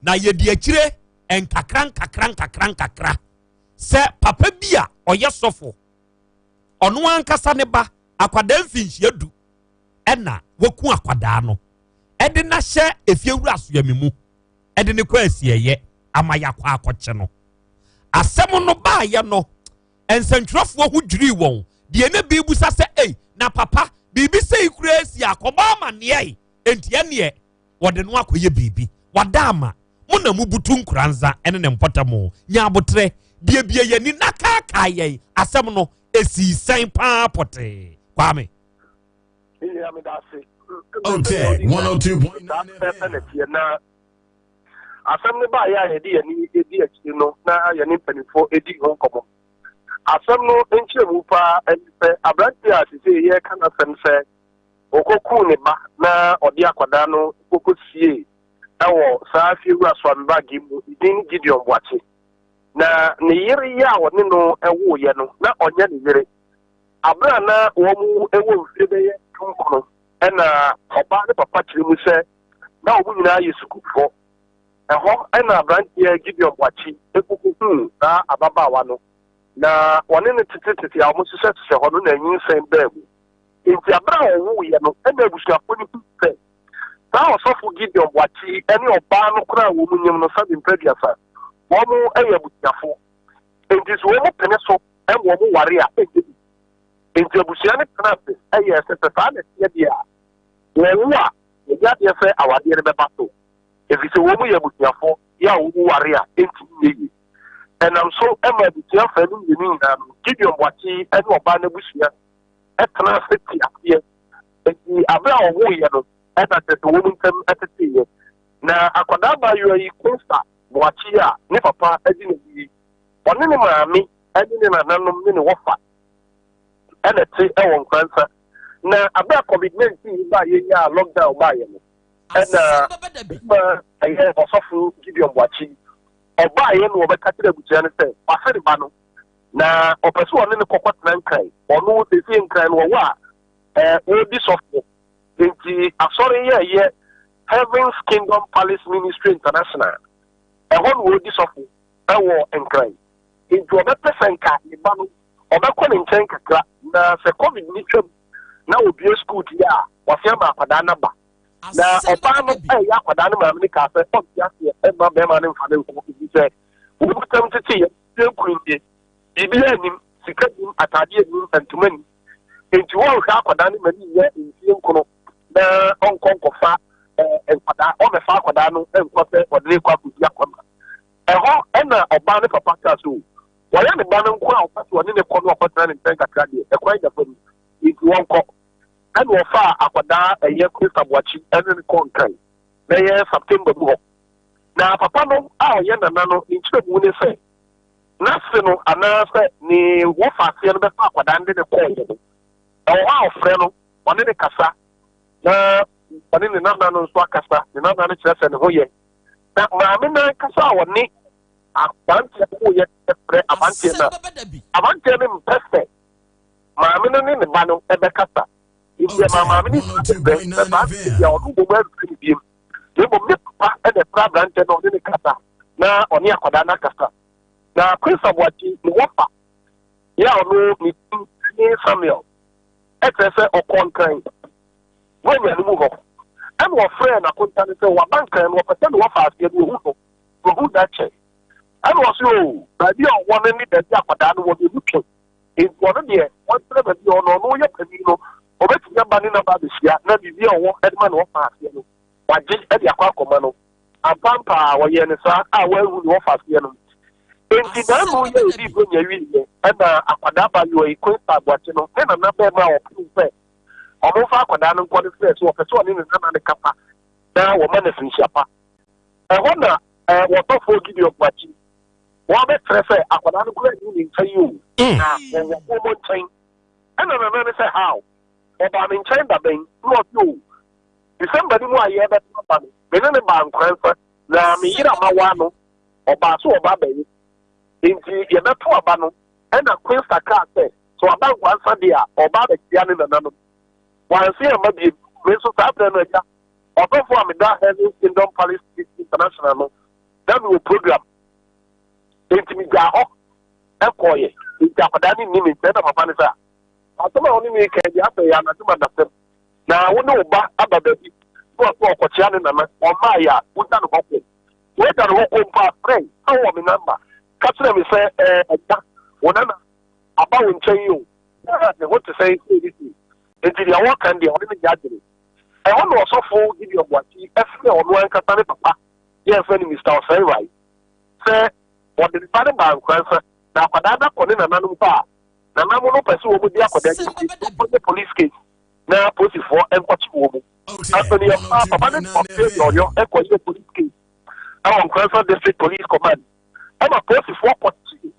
Speaker 13: na yɛdi akyire nkakra nkakra nkakra nkakra sɛ papa bi a ɔyɛ sɔfo ɔno ankasa ne ba akwadaa mfinhyia 10 ɛna waku akwadaa no ɛde n'ahyɛ efiewura asoɛmi mu ɛde ne kɔ asieeɛ ama yɛakɔ akɔkye no. Asɛm no baayɛ no nsɛntwerɛfoɔ ho dwirii wɔn deɛ ne bi busa sɛ ei na papa biribi sɛ yi koraa si akɔbɔ amanneɛ yi enti ɛneɛ wɔde no akɔyɛ biribi wada ama mo na mubutu nkoranza ɛne ne mpɔtam nya abotrɛ biebie yɛni na kaakaa yɛn asɛm no esii sɛn paa pɔtee Kwame.
Speaker 6: Otec 102.9
Speaker 16: FM. Asɛm no baeɛ a yɛde yɛn ani di akyiri no na yɛne mpanimfoɔ di ho nkɔmmɔ. Asɛm no nkyerɛmu paa ne sɛ aberanteɛ a seesei yɛreka n'asɛm sɛ ɔkɔkuu ne ba na ɔde akwadaa no kɔkɔsiee wɔ saa fiewura Soambagi mu, ne din ne Gideon Boakye. Na ne yere yi a ɔne no woeɛ no, na ɔnyɛ ne yere. Aberɛ a na wɔn wɔ mfie bɛyɛ 19 ɛna ɔbaa ne papa kyerɛ mu sɛ na wɔn nyinaa yɛ sukuufoɔ. Ɛhɔ na aberanteɛ Gideon Boakye kɔkɔhuu saa ababaawa no, na wɔne no tetetete a wɔhyehyɛhyehyɛ hɔ no na nyinsɛn baa mu. Enti berɛ a wɔwoeɛ no na abusuafoɔ no huu sɛ saa ɔsɔfo Gideon Boakye yi ne ɔbaa no koraa a wɔnyim no sɛbe mprɛ aduasa, wɔyɛ abusuafoɔ. Enti sɛ wɔpene so. ma wɔn ware a ɛnyɛ bi. Enti abusua no tena ase yɛɛ sɛ sɛ saa na ɛteɛ deɛ a, wɔwo a, wɔnyɛ adeɛ sɛ awadeɛ no bɛba so, ɛfiri sɛ wɔn yɛ abusuafoɔ yɛ a wɔn ware a ɛntumi nyɛ yie. Ɛnam so ma abusua faa no mmienu nyinaa no, Gideon Boakye ne ɔbaa no abusua tena ase te aseɛ. Enti aberɛ a wɔwoeɛ no, ɛna kyerɛ sɛ wɔn ntam teteeɛ. Na akwadaa abaayewa yi, Quinsta Boakye a ne papa adi n'awu yi, ɔne ne maame ne ne nananom ne ne wɔfa na ɛte wɔ Nkoransa. Na abere a COVID-19 yi baeɛ yi a lockdown baeɛ no, ɛna ma ɛyɛ ɔsɔfo Gideon Boakye ɔbaeɛ na ɔbɛka kyerɛ abusua no sɛ wafe ne ba no na ɔpɛ sɛ ɔne no kɔkɔtena Nkran. Ɔno seesei Nkran no ɔwɔ a ɔredi sɔfoɔ. Enti asɔre yi a ɛyɛ Heaven's Kingdom Palace Ministry International, ɛhɔ na ɔredi sɔfo wɔ Nkran. Enti ɔbɛpɛ sɛ nka ne ba no ɔbɛkɔ ne nkyɛn kakra na sɛ covid no twam na wɔbue sukuu deɛ a, wasan ama akwadaa no aba. Na ɔbaa no a ɛyɛ akwadaa no maame no kaa sɛ ɔnte aseɛ mma barima no mfa no nkɔ ɛfiri sɛ wɔn ntam teteeɛ, fie nkunim nie, biribiara nnim, sika nnim, ataadeɛ nnim, ntoma nnim. Enti wɔnhwɛ akwadaa no ma no nyɛ mfie nkono na ɔnkɔ nkɔfa nkwadaa, ɔmmɛfa akwadaa no nkɔ sɛ ɔde no rekɔ akɔdi akwamma. Ɛhɔ na ɔbaa no papa kaa sɛ, O, wayɛ ne ba no nko a ɔpɛ sɛ ɔne no kɔ na ɔkɔtena ne nkyɛn kakra deɛ, ɛkwan da fam, enti wɔnkɔ. Ɛna ɔfaa akwadaa ɛyɛ Chris Aboakyi ne no kɔɔ Nkran bɛyɛ September mu hɔ. Na papa no a ɔyɛ nana no, ne nkyerɛmu ne sɛ, n'ase no anaasɛ ne wɔfaaseɛ no bɛfa akwadaa no de no kɔeɛ no, ɛwɔ hɔ a ɔfrɛ no, ɔne no kasa, na ɔne ne nana no nso akasa, ne nana no kyerɛ sɛ ne ho yɛ. Na maame no ankasa a ɔne aberanteɛ no woeɛ frɛ aberanteɛ no a, aberanteɛ no mpɛ sɛ maame no ne ne ba no bɛkasa. Nti ɛmaa maame no sii ne brɛ sɛ saa deɛ ɔno mmom amfrɛ no biom. Na mmom ne papa na ɛfrɛ aberanteɛ no ɔne no kasa na ɔne akwadaa no akasa. Na Prince Aboagye ne wɔfa yɛ a ɔno ne din ne Samuel ɛkyerɛ sɛ ɔkɔɔ Nkran Buronya no mu hɔ ɛna ɔfrɛɛ n'akonta no sɛ waba Nkran no ɔpɛ sɛ ne wɔfa aseɛ no ɔhu no wahu da kyɛ ɛna ɔse oo baabi a ɔwɔ no ne baabi a akwadaa no wɔ no ɛmu twe nti ɔno deɛ ɔnkyerɛ baabi a ɔno ɔno yɛ panin no ɔbɛtumi aba ne naba abɛhyia na biribi a ɔwɔ de ma ne wɔfa aseɛ no wagye de akɔ akɔma no. Ampaampa ara wɔyɛɛ no saa a wɔanhu ne wɔfa aseɛ no. Enti n'ano yɛ odii Buronya wieeɛ ɛna akwadaa abaayewa yi, Queen Star Boakye no, ne nana barima a ɔpenee sɛ wɔmfa akwadaa no nkɔ no frɛɛ sɛ ɔpɛ sɛ ɔne ne nana no kasa na wɔma no afirinhyia pa. Ɛhɔ na wɔsɔfoɔ Gideon Boakye wɔbɛkyerɛ sɛ akwadaa no koraa nni ne nkyɛn yi o, na wɔwɔ wɔn nkyɛn. Ɛna nana no sɛ how? Ɔbaa me nkyɛn da bɛn? Na ɔse o, December no mu a yɛrebɛto aba no, me ne no baa Nkoransa, na me yere a mawaa no, ɔbaa so ɔba abɛwo. Enti yɛbɛto aba no, ɛna Quinsta kaa sɛ, sɛ waba Nkoransa deɛ a, ɔreba abɛkyea ne nananom. Wanse amma biom. Me nso saa berɛ no, agya, ɔsɔfo a meda Heaven's Kingdom Palace Ministry International no, na mewɔ program. Enti megyaa hɔ kɔeɛ. Enti akwadaa no nni me nkyɛn. Ɛna papa no sɛ, Asɛm a wo ne me reka yi deɛ, asɛ ɛyɛ anadwo madasɛm. Na wo ne wo ba aba baabi na ɔsɛ ɔkɔkyea ne nana, ɔmmaeɛ a, wogya no hɔ kɔ. Wogya no hɔ kɔ mpo a, frɛ sɛ wowɔ me namba. Ka kyerɛ me sɛ, Ɛɛ, agya, wo nana aba wo nkyɛn yi o, na ne ho te sɛn sei ne sei. Enti deɛ wɔreka no deɛ, ɔne me nyɛ adwene. Ɛhɔ na ɔsɔfo Gideon Boakye frɛɛ ɔno ankasa ne papa, yɛfrɛ no Mister Osei Wright, sɛ ɔde ne ba no baa Nkoransa, na akwadaa no akɔ ne nananom hɔ a, nananom no pɛ sɛ wɔdi akwadaa no nti, wɔnyɛ police case na polisifoɔ nkɔkye wɔn mu. Afei yɛfaa papa no de ɔfee deɛ ɔyɔ kɔyɛɛ police case ɛwɔ Nkoransa District Police Command ɛma polisifoɔ kɔkye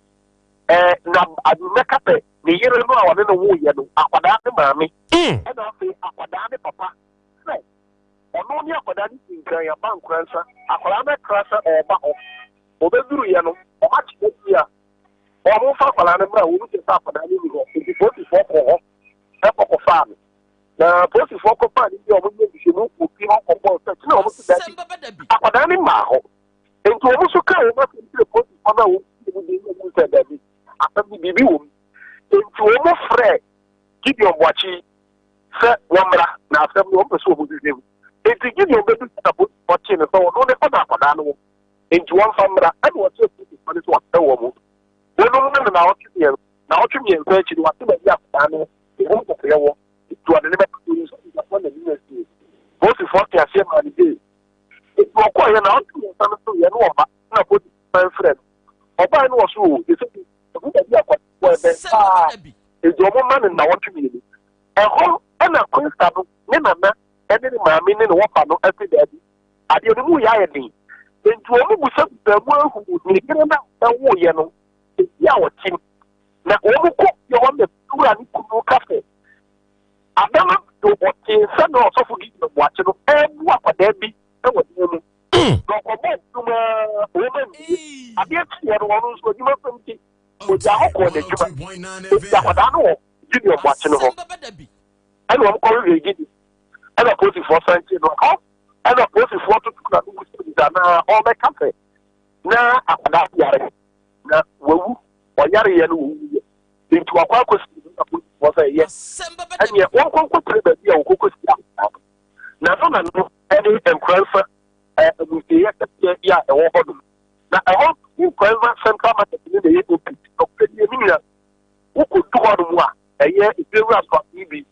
Speaker 16: ɛɛ na mɛka sɛ ne yere no a ɔne no woeɛ no akwadaa ne maame ɛna afei akwadaa ne papa sɛ ɔno ne akwadaa no si Nkran aba Nkoransa akwadaa no akra sɛ ɔreba hɔ ɔbɛduruiɛ no ɔma kyerɛ bi a wɔn fa akwadaa no mmra wɔn kyerɛ sɛ akwadaa no nni hɔ nti polisifoɔ kɔ hɔ ɛkɔ kɔfaa no na polisifoɔ kɔfaa no bi a wɔnyɛ nhwehwɛmu wɔ fie hɔ kɔbɔɔ sɛ kyena wɔn si dabi akwadaa no mmaa hɔ nti wɔn nso kaa wɔn asɛm kyerɛ polisifoɔ no a wɔn si mu de yɛ mu sɛ dabi asɛm no biribi wɔ mu nti wɔn frɛ Gideon Boakye sɛ wɔmmra na asɛm no wɔn pɛ sɛ wɔn hwehwɛ mu nti Gideon bɛdu na polisifoɔ kyee no sɛ ɔno ne ɔna akwadaa no wɔ nti wɔmfa mmra ɛna ɔkyerɛ polisifoɔ no sɛ wɔfrɛ wɔn wɔnom ne no na ɔtwe mmiɛnsa. Naawɔtwe mmiɛnsa akyi no, wate baabi a akwadaa no ne ho mpɔpoeɛ wɔ, nti ɔde no bɛba. Ɔnim sɛ abusuafoɔ na anim asie. Polisifoɔ te aseɛ maa no bail. Nti ɔkɔeɛ, naawɔtwe mmiɛnsa no so yɛ no ɔba, na polisi san frɛ no. Ɔbaeɛ no ɔso o, ɛsɛ bi, ɛho baabi a akwadaa no wɔ ɛbɛn paa, nti wɔn mma no nnawɔtwe mmienu. Ɛhɔ na Quinsta no ne nana ne ne maame ne ne wɔfa no se daabi, adeɛ no mu yɛ ayɛ den. Nti wɔn busabusaa mu ahu ne yere no a ɛwoeɛ no baabi a ɔte mu. Na wɔn kɔ fie hɔ na wura ne kunu ka sɛ ada no do ɔtee sɛ na ɔsɔfo Gideon Boakye no ɛrebu akwadaa bi wɔ dan mu. Na ɔkɔbɔɔ dwuma wɔn anwie. Adeɛ kyeeɛ no ɔno nso adwuma fam nti ɔgyaa hɔ kɔɔ n'adwuma. Enti akwadaa no wɔ Gideon Boakye no hɔ. Ɛna wɔn kɔhwehwɛɛ Gideon. Ɛna polisifoɔ san kyee no. Ɛhɔ ɛna polisifoɔ toto n'ano bisabisa na ɔrebɛka sɛ na akwadaa no yare na wawu. Ɔyareɛ no wɔwuiɛ. Enti wakɔ akɔsi no na polisifoɔ sɛ ɛyɛ. Ɛneɛ wɔnkɔ nkɔkyerɛ baabi a wɔkɔkɔsi akwadaa no. Na no na no ɛne Nkoransa amusieeɛ kɛseɛ yi a ɛwɔ hɔ nom. Na ɛhɔ Nkoransa Central Market no na ɛyɛ open. Nokorɛ nie me nua, wokɔdu hɔ nom a, ɛyɛ efiewura soasoɔ bi.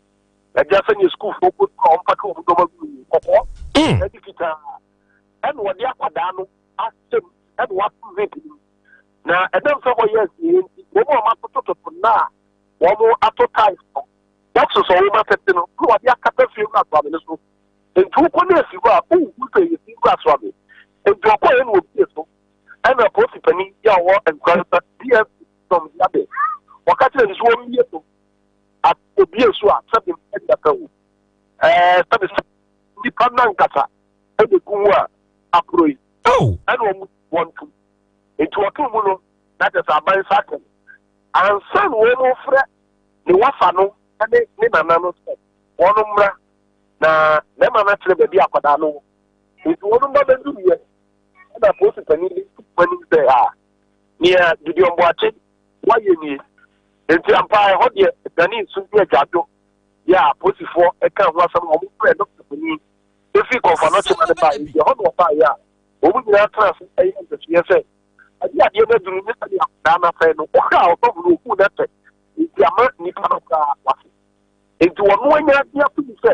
Speaker 16: Agya sɛdeɛ sukuufoɔ kɔdu a wɔmpake wɔn nneɛma gu mu kɔkɔɔ ɛne fitaa. Ɛna wɔde akwadaa no ahyɛ mu ɛna wɔato zip no mu. Na ɛnam sɛ hɔ yɛ asieeɛ nti, wɔn a wɔatotototo nna a wɔato tiles no, boxes a wɔatete no, na wɔde akata fiewura soame no so. Enti wokɔ na esi hɔ a, wonhu sɛ ɛyɛ fiewura soame. Enti ɔkɔeɛ na wɔbie so. Ɛna polisi panin yi a ɔwɔ Nkoranza, DSP Tom Diabe, ɔka kyerɛɛ no sɛ wɔmmie so. At obie so a, sɛbe aduasa o, ɛɛ sɛbe sɛ nnipa no ankasa ɛna egu mu a aporo yi. Ɛna wɔn wɔn tom. Enti wɔtoo mu no, na kyerɛ sɛ aban nsa aka no. Ansa na wɔrefrɛ ne wɔfa no ne ne nana no sɛ wɔn mmra na bɛrima no akyerɛ baabi a akwadaa no wɔ. Enti wɔn ba bɛduruiɛ ɛna polisi panin no tu wɔn anim sɛ a nea Gideon Boakye wayɛ nie. Enti ampa ɛhɔ deɛ dane nsu ne agyaadwo yɛ a polisifoɔ ɛka ho asɛm a wɔfrɛ dɔkta panin efi kɔnfanɔkye ma no baeɛ. Enti ɛhɔ na ɔbaeɛ a wɔn nyinaa tena ase yɛ nhwɛsoyɛ sɛ ɛde adeɛ no aduru ne sɛdeɛ akwadaa no asɛe no. Wohwɛ a ɔsɔfo no ɔhuu no atɛ nti ama nnipa no koraa wase. Nti ɔno anya agye ato mu sɛ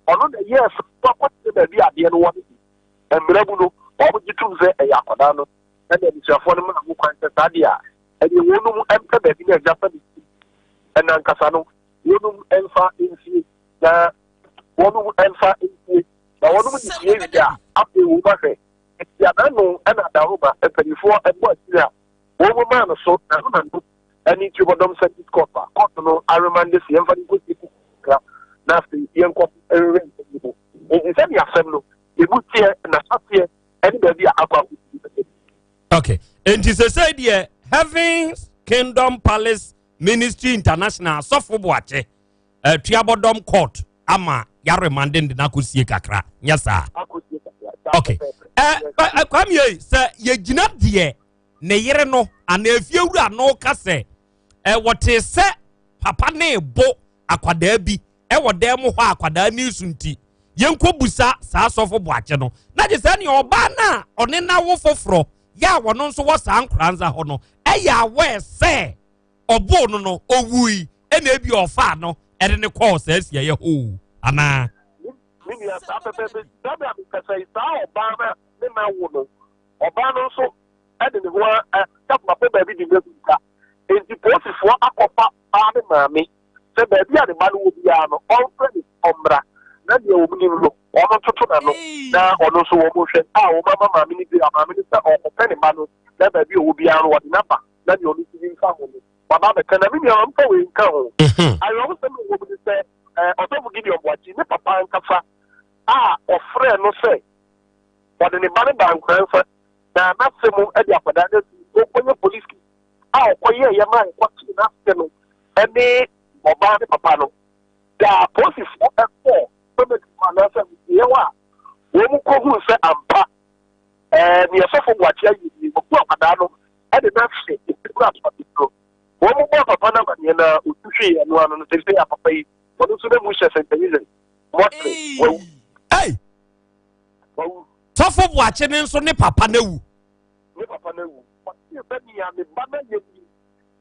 Speaker 16: ɔno na ɛyɛɛ sɛ akɔkyerɛ baabi a adeɛ no wɔ no de. Mmara mu no, wɔgye tom sɛ ɛyɛ akwadaa no ɛna abusuafoɔ no maa ho kwan sɛ saa deɛ a ɛdeɛ wɔnom mpɛ baabi na agya fa ne ti ɛna ankasa no wɔnom mfa nsie na wɔnom mfa nsie na wɔnom de sie wie a afei wɔn ahwɛ nti anano ɛna adaworoma mpanimfoɔ ɛbɔ akyire a wɔn maa no so na no na no ɛne tuobɔdɔm circuit court a court no aremande sɛ yɛmfa no nkɔsie kakra na afei yɛnkɔ nhwehwɛ nsɛm no mu. Enti sɛdeɛ asɛm no emu teɛ na aseɛ ɛne baabi a akɔ akɔsi.
Speaker 13: Okay, enti sɛsɛ deɛ Heaven's Kingdom Palace Ministry International asɔfo boakye atuabɔdɔm court ama yaremande de no akɔsie kakra nyɛ saa. Okay, ɛ kwame yi sɛ yɛgyina deɛ ne yere no anaa efiewura no ka sɛ ɛ wɔte sɛ papa ne bo akwadaa bi ɛwɔ dan mu hɔ a akwadaa ne su nti yɛnkɔ busa saa sɔfo boakye no na gye sɛ nea ɔbaa no a ɔne n'awo foforɔ yɛ a wɔno nso wɔ saa nkoranza hɔ no ɛyɛ aware sɛ ɔboo no no owui ɛna ebi ɔfaa no ɛde ne kɔɔ saa asiayɛ hɔ anaa.
Speaker 16: Me nua saa pɛpɛɛpɛ saa bere a mekasa yi saa ɔbaa no a ne na wo no ɔbaa no nso de ne ho akyɛ baabi de no agu nti polisifoɔ akɔfa baa ne maame sɛ baabi a ne ba no wɔ biara no, ɔmfrɛ no ɔmmra, na deɛ wɔn nim no, wɔn ntoto n'ano, na ɔno nso wɔn nhwɛ a wɔn ama maame no bi a maame no sɛ ɔkɔpɛ ne ba no, na baabi a ɔwɔ biara no wɔde no aba, na deɛ ɔno nso nim fa ho no, waba abɛka. Na me nua, mfa wei nka ho. Awerɛhosɛm a ɛwɔ mu ne sɛ, Ɔsɔfo Gideon Boakye, ne papa ankasa a ɔfrɛɛ no sɛ ɔde ne ba no baa Nkoransa, na n'ase mu de akwadaa no asi, ɔnkɔyɛ police case a ɔkɔyɛeɛ ma ɛkɔkyee n'ase no ne ɔbaa ne papa no, da apolisifoɔ kɔɔ cemetery hɔ anaasɛ amusieeɛ hɔ a wɔn kɔhuu sɛ ampa ɛɛ neɛ sɔfo Boakye ayɛ nie, wɔbu akwadaa no de no ahyɛ efie asɔre no. Wɔn bɔɔ papa no amaneɛ na ɔtu hwee ɛno ano no seesei a papa yi ɔno nso na mu hyɛ St. Therese mɔtere wawu.
Speaker 13: Hey!
Speaker 16: Wawu.
Speaker 13: Sɔfo Boakye ne nso ne papa no awu.
Speaker 16: Ne papa no awu. Ɔtee sɛ nea ne ba no ayɛ nie.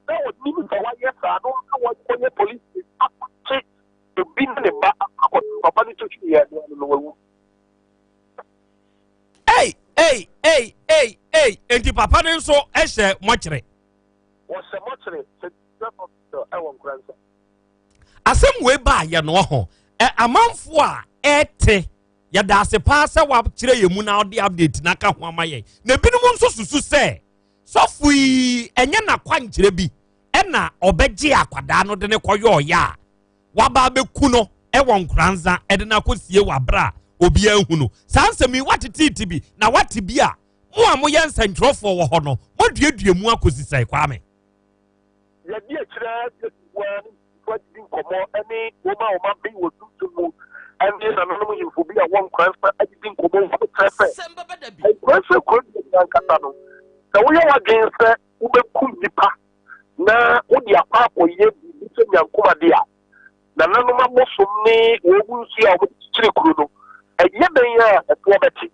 Speaker 16: Na ɔnim sɛ wayɛ saa no na wakɔyɛ police case akɔkye obi ne ne ba akɔto papa no to hwee ɛno ano no wawu.
Speaker 13: Ei ei ei ei ei enti papa no nso hyɛ mɔkyere.
Speaker 16: Wɔhyɛ mɔkyere sɛ hospital ɛwɔ Nkoransa.
Speaker 13: Asɛm wei baa yɛ no ɔho ɛ amanfoɔ a ɛte yɛda ase paa sɛ wakyerɛ yɛn mu na ɔde update na aka ho ama yɛn na ebinom nso susu sɛ sɔfo yi ɛnyɛ n'akwankyerɛ bi ɛna ɔbɛgye akwadaa no de ne kɔyɛ ɔyɛ a waba abɛku no ɛwɔ nkoranza ɛde no akɔsie wɔ abere a obiara hu no saa nsɛm yi wateteete bi na wate bi a mo a moyɛ nsɛntwerɛfoɔ wɔ hɔ no moaduadua mu akɔsi sɛe kwame
Speaker 16: Yɛadi akyire ara de atufoɔ ara ne mpanimfoɔ adidi nkɔmmɔ ne wɔn a wɔn aben wɔ sunsum mu ne nananom nhemfo bi a wɔwɔ Nkoransa adidi nkɔmmɔ wɔ kyerɛ sɛ Nkoransa kuro dua mu ankasa no, sɛ woyɛ w'adwene sɛ wobɛkum nnipa na wode akɔ akɔyɛ biribi sɛ nyankomade a, nananom abosom ne wɔn mu nsuo a wɔde kyekyere kuro no, ɛnyɛ dɛn a ɛtoɔ bɛte.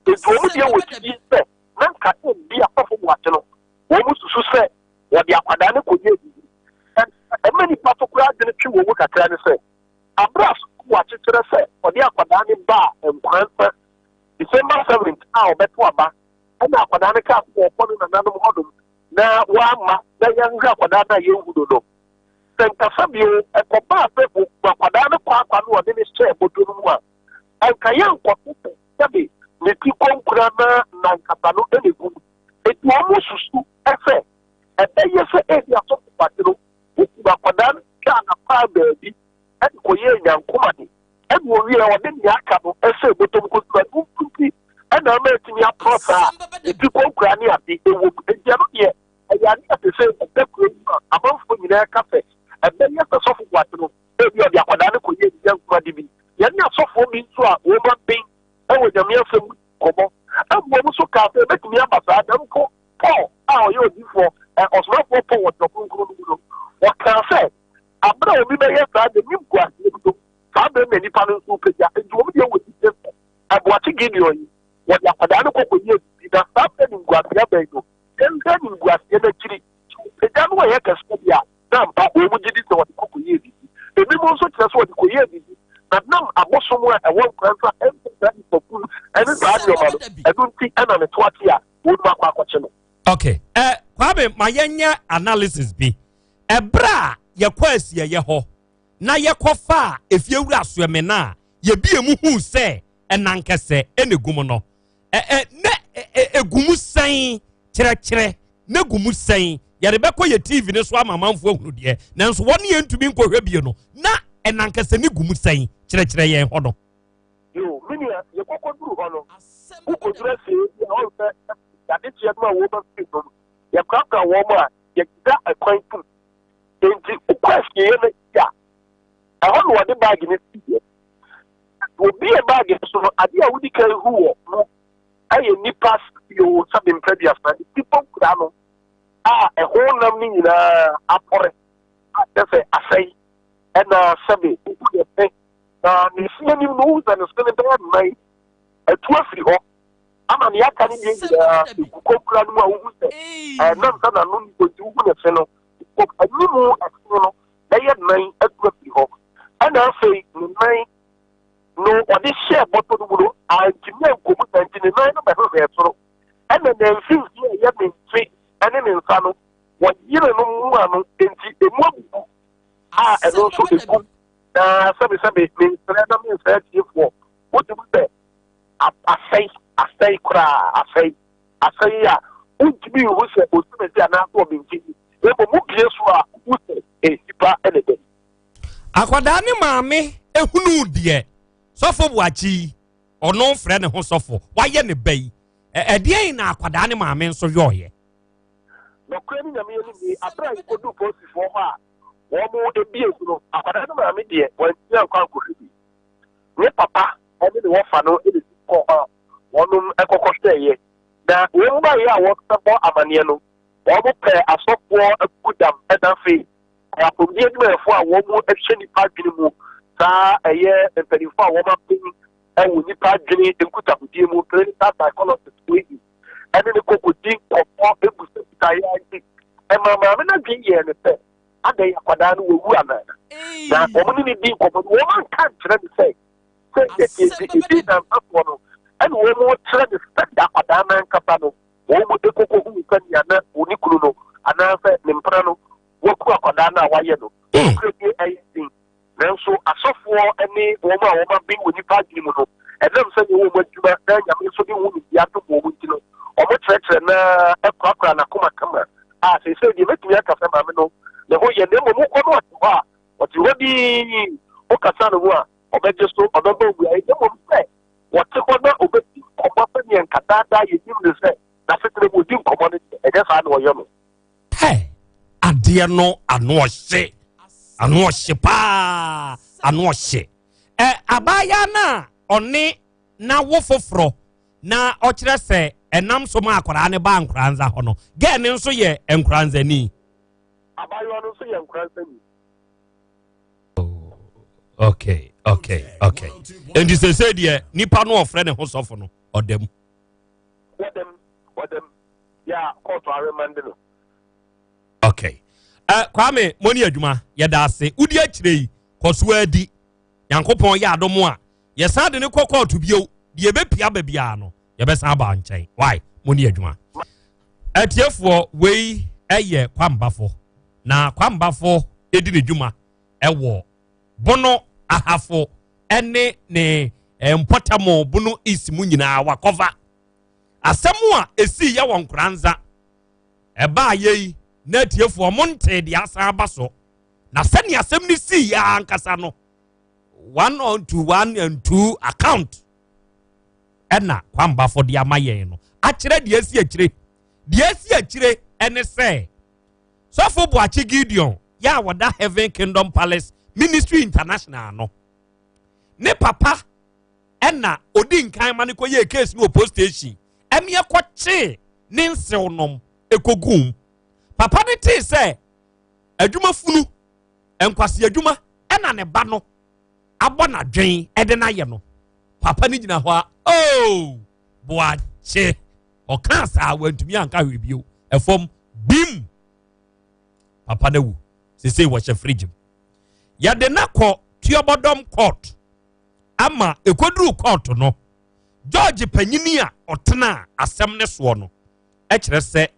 Speaker 16: Enti wɔn deɛ wɔ gyidie sɛ na nka ebia asɔfo boakye no, wɔn susu sɛ wɔde akwadaa no kɔyɛɛ biribi. Na ɛma nnipa so koraa adwene twe wɔn mu kakra ne sɛ, bere a sukuu akyekyerɛ sɛ ɔde akwadaa no baa Nkoransa December seventh a ɔbɛto aba, ɛna akwadaa no kaa sɛ ɔrekɔ ne nananom hɔnom na wamma na yɛnhwehwɛ akwadaa no a yɛnhu no no. Sɛ nkasa bio, ɛkɔbaa sɛ wɔkum akwadaa no kwaakwa no wɔde no hyɛɛ bɔtɔ no mu a, anka yɛnkɔto sɛ sɛbe ne ti kɔnkura na nankasa no na ɛgu mu. Enti wɔsusu sɛ ɛbɛyɛ sɛ ebia sɔfo Kwakye no, okum akwadaa no twaa n'apaa baabi de kɔyɛɛ nyankomade, ɛnna owiei a ɔde nea aka no hyɛɛ bɔtɔ mu kosua. Ɛno nti na ama atumi aporɔ saa a ne ti kɔnkura ne ade wɔ mu. Enti ɛno deɛ, ɛyɛ ade a te sɛ ɛda kuro yi mu a amanfoɔ nyinaa ka sɛ ɛbɛyɛ sɛ sɔfo Kwakye no, ebia ɔde akwadaa no kɔyɛɛ ne nyankomade bi. Yɛne asɔfoɔ bi nso a wɔaben wɔ Nyame asɛm mu nkɔmmɔ. Mmom nso kaa sɛ ebetumi aba saa, na mpo Paul a ɔyɛ odiyifoɔ, ɛ, ɔsomafoɔ Paul wɔ Twerɛ Kronkron no mu no, ɔkaa sɛ, Aberɛ a obi bɛyɛ saa n'animguaseɛ mu no, saa berɛ no na nnipa no nso repagya. Enti wɔn deɛ wɔ gyidie sɛ Aboakye Gideon yi, wɔde akwadaa no kɔ kɔyɛɛ biribi, na saa berɛ animguaseɛ abɛn no, yɛnhwɛ animguaseɛ no akyiri, sɛ ɔpagya no a ɛyɛ kɛseɛ deɛ a, na ampa wɔn gye di sɛ wɔde kɔ kɔyɛɛ biribi. Ebinom nso kyerɛ sɛ wɔde kɔyɛɛ biribi, na nam abosom a ɛwɔ nkwa nso a ɛmpɛ saa nnipakum ne saa nneɛma no, ɛno nti na ne to ate a wɔnom akɔ akɔkye no.
Speaker 13: Okay. Eh, Kwame, ma yɛnyɛ analysis bi. Ɛberɛ a yɛkɔ asieeɛ hɔ na yɛkɔfaa efiewura Soɛmena a yɛbie mu huu sɛ ɛnankɛsɛ ɛna egu mu no, ɛ ɛ na egu mu sɛn kyerɛkyerɛ na gu mu sɛn yɛde bɛkɔ yɛ tv no so ama amanfoɔ ahunu deɛ nanso wɔn yɛn ntumi nkɔhwɛ bie no na ɛnankɛsɛ ne gu mu sɛn kyerɛkyerɛ yɛn hɔ no.
Speaker 16: Yo, me nua, yɛkɔkɔduru hɔ no, wokɔduru asie bi a ɔn sɛ yɛadekyeɛ no a wɔba firi nom, yɛkorakora wɔn a yɛda ɛkwan tum. Enti wokɔ asieeɛ no akyi a, ɛhɔ na wɔde baage no siiɛ. Wɔbie baage no so no, adeɛ a wodi kan hu wɔ mu yɛ nnipa bio sɛbe mprɛduasa, ne ti bɔ no a ɛho nam no nyinaa apɔre a kyerɛ sɛ asɛe, ɛna sɛbe wohu ne se na ne se anim no wohu sɛ ne se no bɛyɛ nnan atu afiri hɔ ama nea aka no deɛ nyinaa egu kɔnkura no mu a wohu sɛ ɛnam sɛ n'ano ni hɔ nti wohu ne se no anim ɛse no bɛyɛ nnan atu afiri hɔ ɛna afei ne nan no ɔde hyɛɛ bɔtɔ no mu no, antumi ankɔ mu saa nti ne nan no bɛhwehwɛɛ soro. Ɛna ne mfimfini a ɛyɛ ne mfe ne ne nsa no, wɔyere no mua no nti emu abubu a ɛno nso egu. Na sɛbesɛbe mensrɛ na mensrɛ atiefoɔ, wotumi sɛ asɛe, asɛe koraa, asɛe, asɛe a wontumi nhu sɛ osimesi anaasɛ ɔmenkyi. Mmom wobie so a wohu sɛ nnipa na ɛda mu.
Speaker 13: Akwadaa ne maame ehunuu deɛ sɔfo Boakye yi ɔno frɛ ne ho sɔfo wayɛ ne ba yi ɛdeɛn na akwadaa ne maame nso yɔɔyɛ.
Speaker 16: Nɔkorɛ ne Nyame anim nie, aberɛ a yɛkɔduu polisifoɔ hɔ a wɔn ebie mu no, akwadaa ne maame deɛ wantumi ankɔ ankɔhwɛ bi. Ne papa ne ne wɔfa no na ɛsi kɔɔ hɔ a wɔnom kɔkɔhwɛeɛ. Na wɔn baeɛ a wɔbɛbɔ amaneɛ no, wɔn pɛɛ asɔfoɔ akukudam na afei Apɔmuden adwumayɛfoɔ a wɔhwɛ nnipa adwene mu, saa ɛyɛ mpanimfoɔ a wɔaben wɔ nnipa adwene nkutahodie mu, clinical psychologist wei bi, ɛne ne kɔkɔdi nkɔmmɔ busabusa yɛ nti, Ɛmaa maame no adwene yɛɛ no sɛ, adɛn akwadaa no wawu anaa? Na wɔn ne no dii nkɔmmɔ no, wɔn anka ankyerɛ no sɛ, sɛ ɛteɛ nti, ɛdii nnansa soɔ no, ɛna wɔrekyerɛ no sɛdeɛ akwadaa no ankasa no, wɔn kɔkɔhuu sɛnea na ne kunu no anaasɛ ne mpena no waku akwadaa no a wayɛ no. Nokorɛ nie, ɛyɛ den. Nanso asɔfoɔ ne wɔn a wɔaben wɔ nnipa adwene mu no, ɛnam sɛ ɛyɛ wɔn adwuma na Nyame nso de ho nimdeɛ adom wɔn nti no, wɔkyerɛkyerɛ na ɛkorakora n'akoma kama. A seesei deɛ mɛtumi aka sɛ maame no ne ho yɛ, na mmom wokɔ no ɔte hɔ a, ɔte hɔ dinn, wokasa ne ho a, ɔbɛgye so, ɔbɛma wo mmuaeɛ, na mmom sɛ wɔte hɔ na ɔbɛdi nkɔmmɔ sɛdeɛ nka daadaa yɛnim no sɛ n'asetena mu ɔdi nkɔmmɔ no deɛ, ɛnyɛ saa na ɔyɛ no.
Speaker 13: Hey, adeɛ no ano ɔhye ano ɔhye paa ano ɔhye ɛ abaayaa no a ɔne n'awo foforɔ na ɔkyerɛ sɛ ɛnam so ma akwaraa no baa nkoranza hɔ no gɛɛ no nso yɛ nkoranzani.
Speaker 16: Abaayewa no nso yɛ nkoranzani.
Speaker 13: Oh, okay okay okay nti sese deɛ nipa no ɔfrɛ ne ho sɔfo no ɔda mu.
Speaker 16: Wɔda mu wɔda mu. yɛ a kɔɔto aremande no.
Speaker 13: Okay. Uh, Kwame, mo ne adwuma yɛda ase. Wodi akyire yi, kɔ so adi. Nyankopɔn yɛ adom a, yɛsan de ne kɔ kɔɔto bio. Deɛ ɛbɛpia ba biara no, yɛbɛsan aba nkyɛn. Why? Mo ne adwuma. Atiefoɔ, wei ɛyɛ Kwambafo. Na Kwambafo ɛdi ne dwuma ɛwɔ Bono Ahafo ɛne ne eh, mpɔtam Bono East mu nyinaa wakɔfa. Asɛm a esii yɛ wɔ Nkoranza ɛbaa yɛ yi na atiefoɔ mo ntee deɛ asan aba so. Na sɛnea asɛm no sii yɛ ankasa no, one on to one and two account ɛna Kwambafo de ama yɛn no akyerɛ deɛ asi akyire. Deɛ asi akyire ɛne sɛ Sɔfo Boakye Gideon yɛ a wɔda Heaven Kingdom Palace Ministry International no ne papa ɛna odi nkan ma no kɔyɛɛ case no wɔ post station ɛne ɛkɔkyee ne nsew nom ɛkɔgum papa no tee sɛ adwuma funu nkwasi adwuma ɛna ne ba no abɔ n'adwen ɛde n'ayɛ no papa no gyina hɔ a oh boakye ɔkaa saa wantumi anka hwee bio ɛfam bim papa no awu sesei wɔhyɛ fridge mu yɛde no kɔ tuabɔdɔm court ama ɛkɔduruu kɔɔto no, George panyini a ɔtenaa asɛm no soɔ no kyerɛ sɛ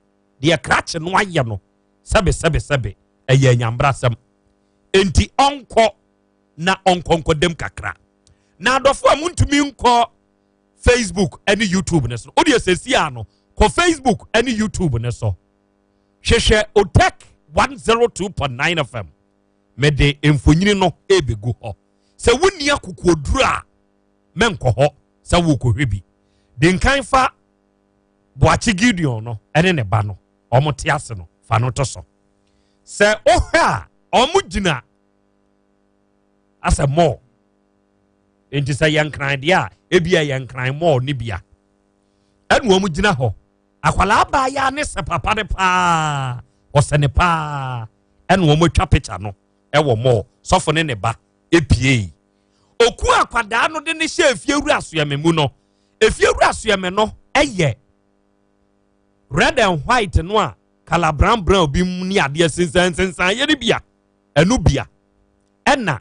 Speaker 13: deɛ krakye no ayɛ no sɛbe sɛbe sɛbe ɛyɛ anyambrasɛm enti ɔnkɔ na ɔnkɔ nkɔdam kakra. Na adɔfo a montumi nkɔ Facebook ne YouTube no so wodeɛ sɛsi a no kɔ Facebook ne YouTube no so hwehwɛ Otec 102.9 FM mede mfonyini no ɛbɛgu hɔ Sɛ wonni akokoɔduro a, mɛnkɔ hɔ sɛ worekɔhwɛ bi. Di nkan fa Boakye Gideon no ne ne ba no, wɔn te ase no, fa no to so. Sɛ wohwɛ a, wɔn gyina asɛ mɔɔ. Nti sɛ yɛ nkran deɛ a, ebi a yɛ nkran mɔɔ ne bia. Ɛna wɔn gyina hɔ. Akwadaa abaayaa ne sɛ papa no paa, ɔsɛ ne paa. Ɛna wɔn atwa picture no. ɛwɔ mall sɔfo ne ne ba epiei oku akwadaa no de ne hyɛ efiewura soɛmɛ mu no efiewura soɛmɛ no ɛyɛ red and white no a kala brown brown bi mu ne adeɛ sensan sensan yɛ ne bia ɛno bia ɛna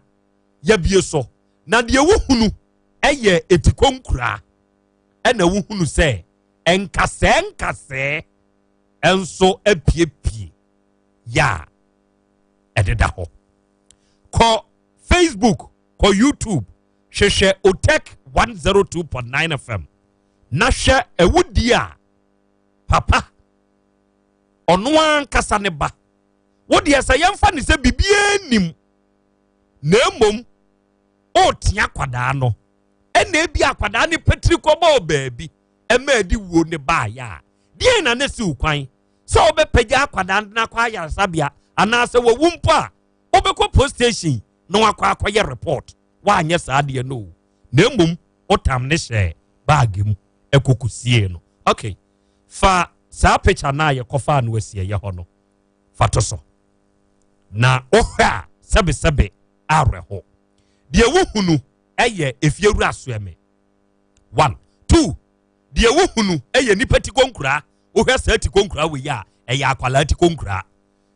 Speaker 13: yɛbie so na deɛ wohunu ɛyɛ etikɔ nkuraa ɛna wohunu sɛ nkasɛɛ nkasɛɛ ɛnso apiepie yɛ a ɛdeda hɔ kɔ facebook kɔ youtube hwehwɛ otec 102.9 fm na hwɛ awudie a papa ɔno ankasa ne ba wo deɛ sɛ yɛmfa ne sɛ biribiara nim na mmom ɔretea akwadaa no ɛna ebi akwadaa ne patiri kɔbɔɔ baabi ɛma ɛde wuo ne baayɛ a deɛn na ne siw kwan sɛ wobɛpagya akwadaa no akɔ ayaresabea anaasɛ wawu mpo a wobɛkɔ post station na wakɔ akɔyɛ report woanyɛ saa deɛ no o na mmom wotam ne hyɛ baage mu ɛkɔkɔsie no okay fa saa picture no a yɛkɔfaa no asieeɛ hɔ no fa to so na wohwɛ a sɛbesɛbe awerɛho deɛ wohunu ɛyɛ efiewura soɛme one two deɛ wohunu ɛyɛ nipa ti konkuraa wohwɛ saa ti konkuraa wei a ɛyɛ akwalaa ti konkuraa.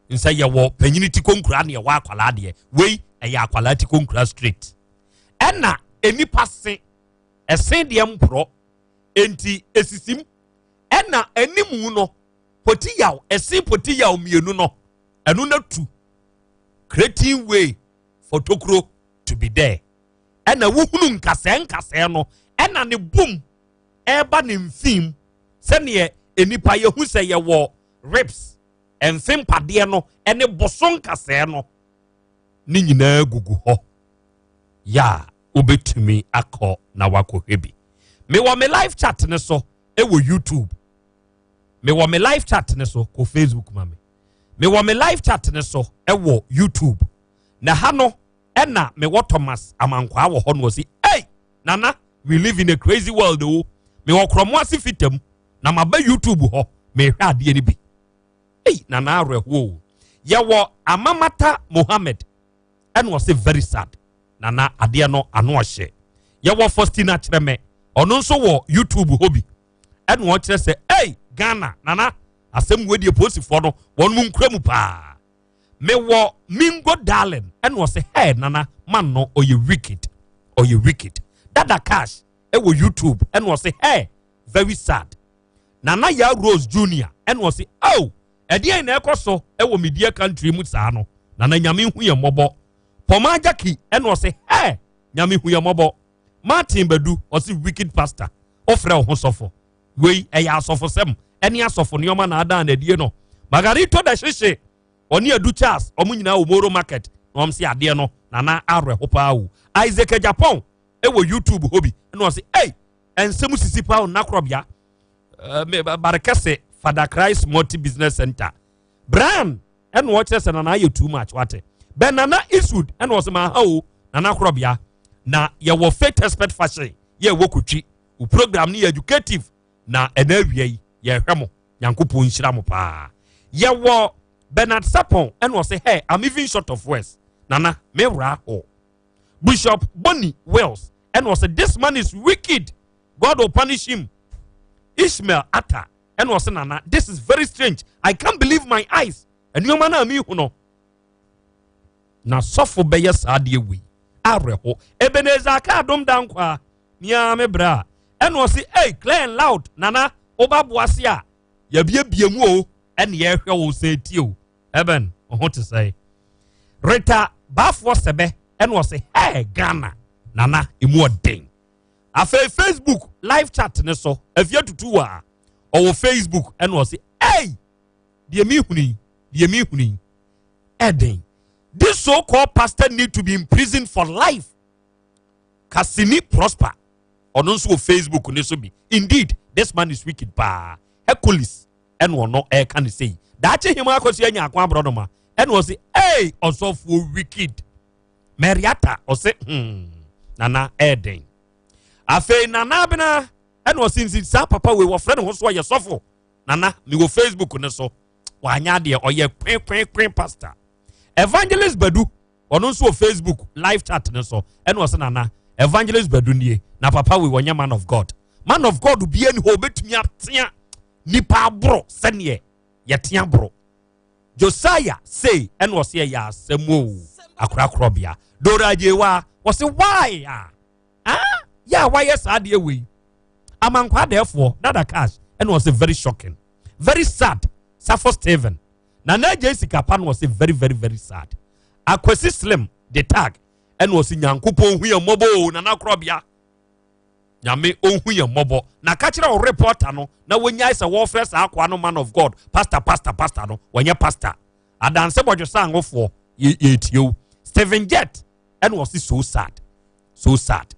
Speaker 13: Nsɛ yɛwɔ panyini ti konkura ne yɛwɔ akwalaa deɛ. Wei ɛyɛ akwalaa ti konkura straight. Ɛna enipa se ɛse deɛ mporɔ enti esisim. Ɛna animu no poti yaw ɛse poti yaw mmienu no ɛno na tu creating way for tokuro to be there. Ɛna wohunu nkasɛɛ nkasɛɛ no ɛna ne bom ɛreba ne mfim sɛdeɛ nnipa yɛhu sɛ yɛwɔ ribs mfe mpadeɛ no ɛne boso nkasɛɛ no ne nyinaa gugu hɔ yɛ a wobɛtumi akɔ na wakɔhwɛ bi. Mewɔ me live chat ne so ɛwɔ YouTube. Mewɔ me live chat ne so kɔ Facebook ma me. Mewɔ me live chat ne so ɛwɔ YouTube. Na ha no ɛna mewɔ Thomas Amankwaa wɔ hɔ no ɔsi, "Hey, Nana, we live in a crazy world o. Mewɔ Krɔmo ase fitam na maba YouTube hɔ mehwɛ adeɛ no bi. Ei, Nana awerɛhoɔ o. Yɛwɔ Amamata Mohammed ɛna ɔse very sad. Nana adeɛ no ano ɔhyɛ. Yɛwɔ Faustina Kyerɛmɛ, ɔno nso wɔ YouTube hɔ bi ɛna ɔkyerɛ sɛ ei Ghana Nana asɛm wei deɛ polisifoɔ no wɔn mu nkura mu paa. Mewɔ Mingo Darling ɛna ɔse hey Nana man no ɔyɛ wicked, ɔyɛ wicked. Dada Cash ɛwɔ YouTube ɛna ɔse hey very sad. Nana Ya Rose Junior ɛna ɔse oh ɛdeɛn na ɛkɔ so ɛwɔ media country mu saa no Nana Nyame hu yɛn mmɔbɔ. Pɔmaa Jackie ɛna ɔse hey Nyame hu yɛn mmɔbɔ. Martin Badu ɔse wicked pastor ɔfrɛ wo ho sɔfo wei ɛyɛ asɔfosɛm ɛne asɔfo nneɛma na adan na adie no. Margarito da hyehye ɔne Adu Charles ɔmo nyinaa wɔ Moro market na ɔmo se adeɛ no Nana awerɛho paa o. Isaac Japan ɛwɔ YouTube hɔ bi ɛna ɔse ei ɛnsɛm sisi paa o Nnakorɔbea Barekɛse Father Christ Multi Business Center Brian ɛna ɔkyerɛ sɛ Nana ayɛ too much wate. Bɛn Nana Eastwood ɛna ɔse ma ha o Nana Korɔbea na yɛwɔ Faith Expert Fashion yɛ ɛwɔ Kotwi o program no yɛ educative na ɛna awia yi yɛhwɛ mo Nyankopɔn nhyira mo paa. Yɛwɔ Bernard Sapon ɛna ɔse hey I'm even short of words Nana me wura hɔ. Bishop Bonnie Wells ɛna ɔse this man is wicked God will punish him. Ishmael Atta ɛna ɔse Nana this is very strange I can't believe my eyes nneɛma no a mehu no na sɔfo bɛyɛ saa adeɛ wei awerɛho. Ebenezer aka adom da nkwa mia me bra ɛna ɔse hey clear and loud Nana woba boase a yɛbiebie mu o ɛne yɛhwɛ wo sɛ tie o Eben ho te sɛ Rita Baafoɔ sɛbɛ ɛna ɔse hey Ghana Nana emu ɔden. Afei Facebook live chat ne so afie tutu wɔ a ɔwɔ Facebook ɛna ɔse hey deɛ mehunu yi deɛ mehunu yi ɛden this so called pastor need to be in prison for life. Kasini Prosper ɔno nso wɔ Facebook ne so bi indeed this man is wicked paa. Hercules ɛna ɔno ɛka ne sei daakye hema akɔsi anya ako aborɔnoma ɛna ɔse hey ɔsɔfoɔ wicked. Mariata ɔse Nana ɛden. Afei Nana Abena ɛna ɔse nsi saa papa wei wɔfrɛ ne ho so ɔyɛ sɔfo Nana mewɔ Facebook ne so wanya adeɛ ɔyɛ kwen kwen kwen pastor. Evangelist Badu ɔno nso wɔ Facebook live chat ne so ɛna ɔse Nana Evangelist Badu nie na papa wei wɔnyɛ man of God. Man of God bia ni hɔ obetumi atea nipa aboro sɛneɛ yɛtea aboro. Josiah sei ɛna ɔse ɛyɛ asɛm o akorakorɔbea. Dora Ajewa ɔse why a ah yɛ a wayɛ saa adeɛ wei. Amankwa adɛɛfoɔ Dada Cash ɛna ɔse very shocking very sad. Safo Steven Nana Agye Sikapa na ɔse very very very sad. Akwasi Slim the tag ɛna ɔse Nyankopɔn hu yɛn mmɔbɔ o Nana Korɔbea Nyame ɔnhu yɛn mmɔbɔ. Na ka kyerɛ wo reporter no na wɔnyae sɛ wɔfrɛ saa akoa no man of God pastor pastor pastor no wɔnyɛ pastor. Adanse bɔdwesa angofoɔ yɛtie wo. Steven Jet ɛna ɔse so sad so sad.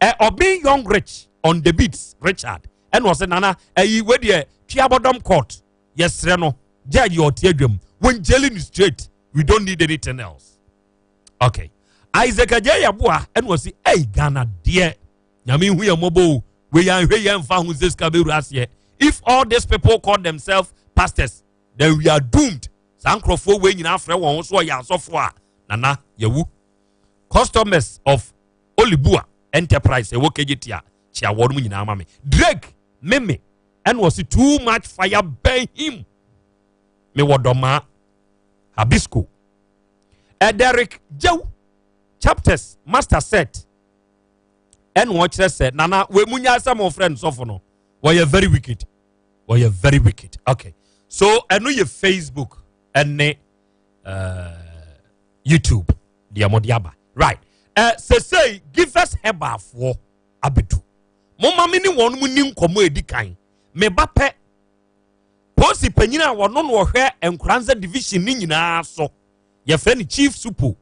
Speaker 13: Ɔben Young Rich on the beats Richard ɛna ɔse Nana ɛyi wedeɛ tuabɔdɔm court yɛsrɛ no judge yɛ ɔte adwam wɔn jail no straight we don't need anything else. Okay. Isaac Ajayi Aboa ɛna ɔse ɛy Ghana deɛ Nyame hu yɛn mmɔbɔ o wei anhwɛ yɛn mfa ho sɛ sika bɛwura aseɛ. If all these people call themselves pastors then we are doomed. Saa nkurɔfoɔ wei nyinaa frɛ wɔn ho so ɔyɛ asɔfoɔ a Nana yɛwu. Customers of Olibua Enterprise ɛwɔ KJT a kyia wɔn mu nyinaa ma me. Drake Meme ɛna ɔse too much fire burn him. Mewɔ dɔmaa. Habisco. Derek Jew chapters master set ɛna ɔkyerɛ sɛ nana wei mu nya asɛm ɔfrɛ no sɔfo no wɔyɛ very wicked wɔyɛ very wicked okay so ɛno yɛ Facebook ɛne YouTube deɛ mo de aba right sesei givers herbalfoɔ abedu mo ma me ne wɔn mu ni nkɔmɔ edi kan me ba pɛ polisi panyin a wɔno no ɔhwɛ Nkoranza division ne nyinaa so yɛfrɛ no Chief Supo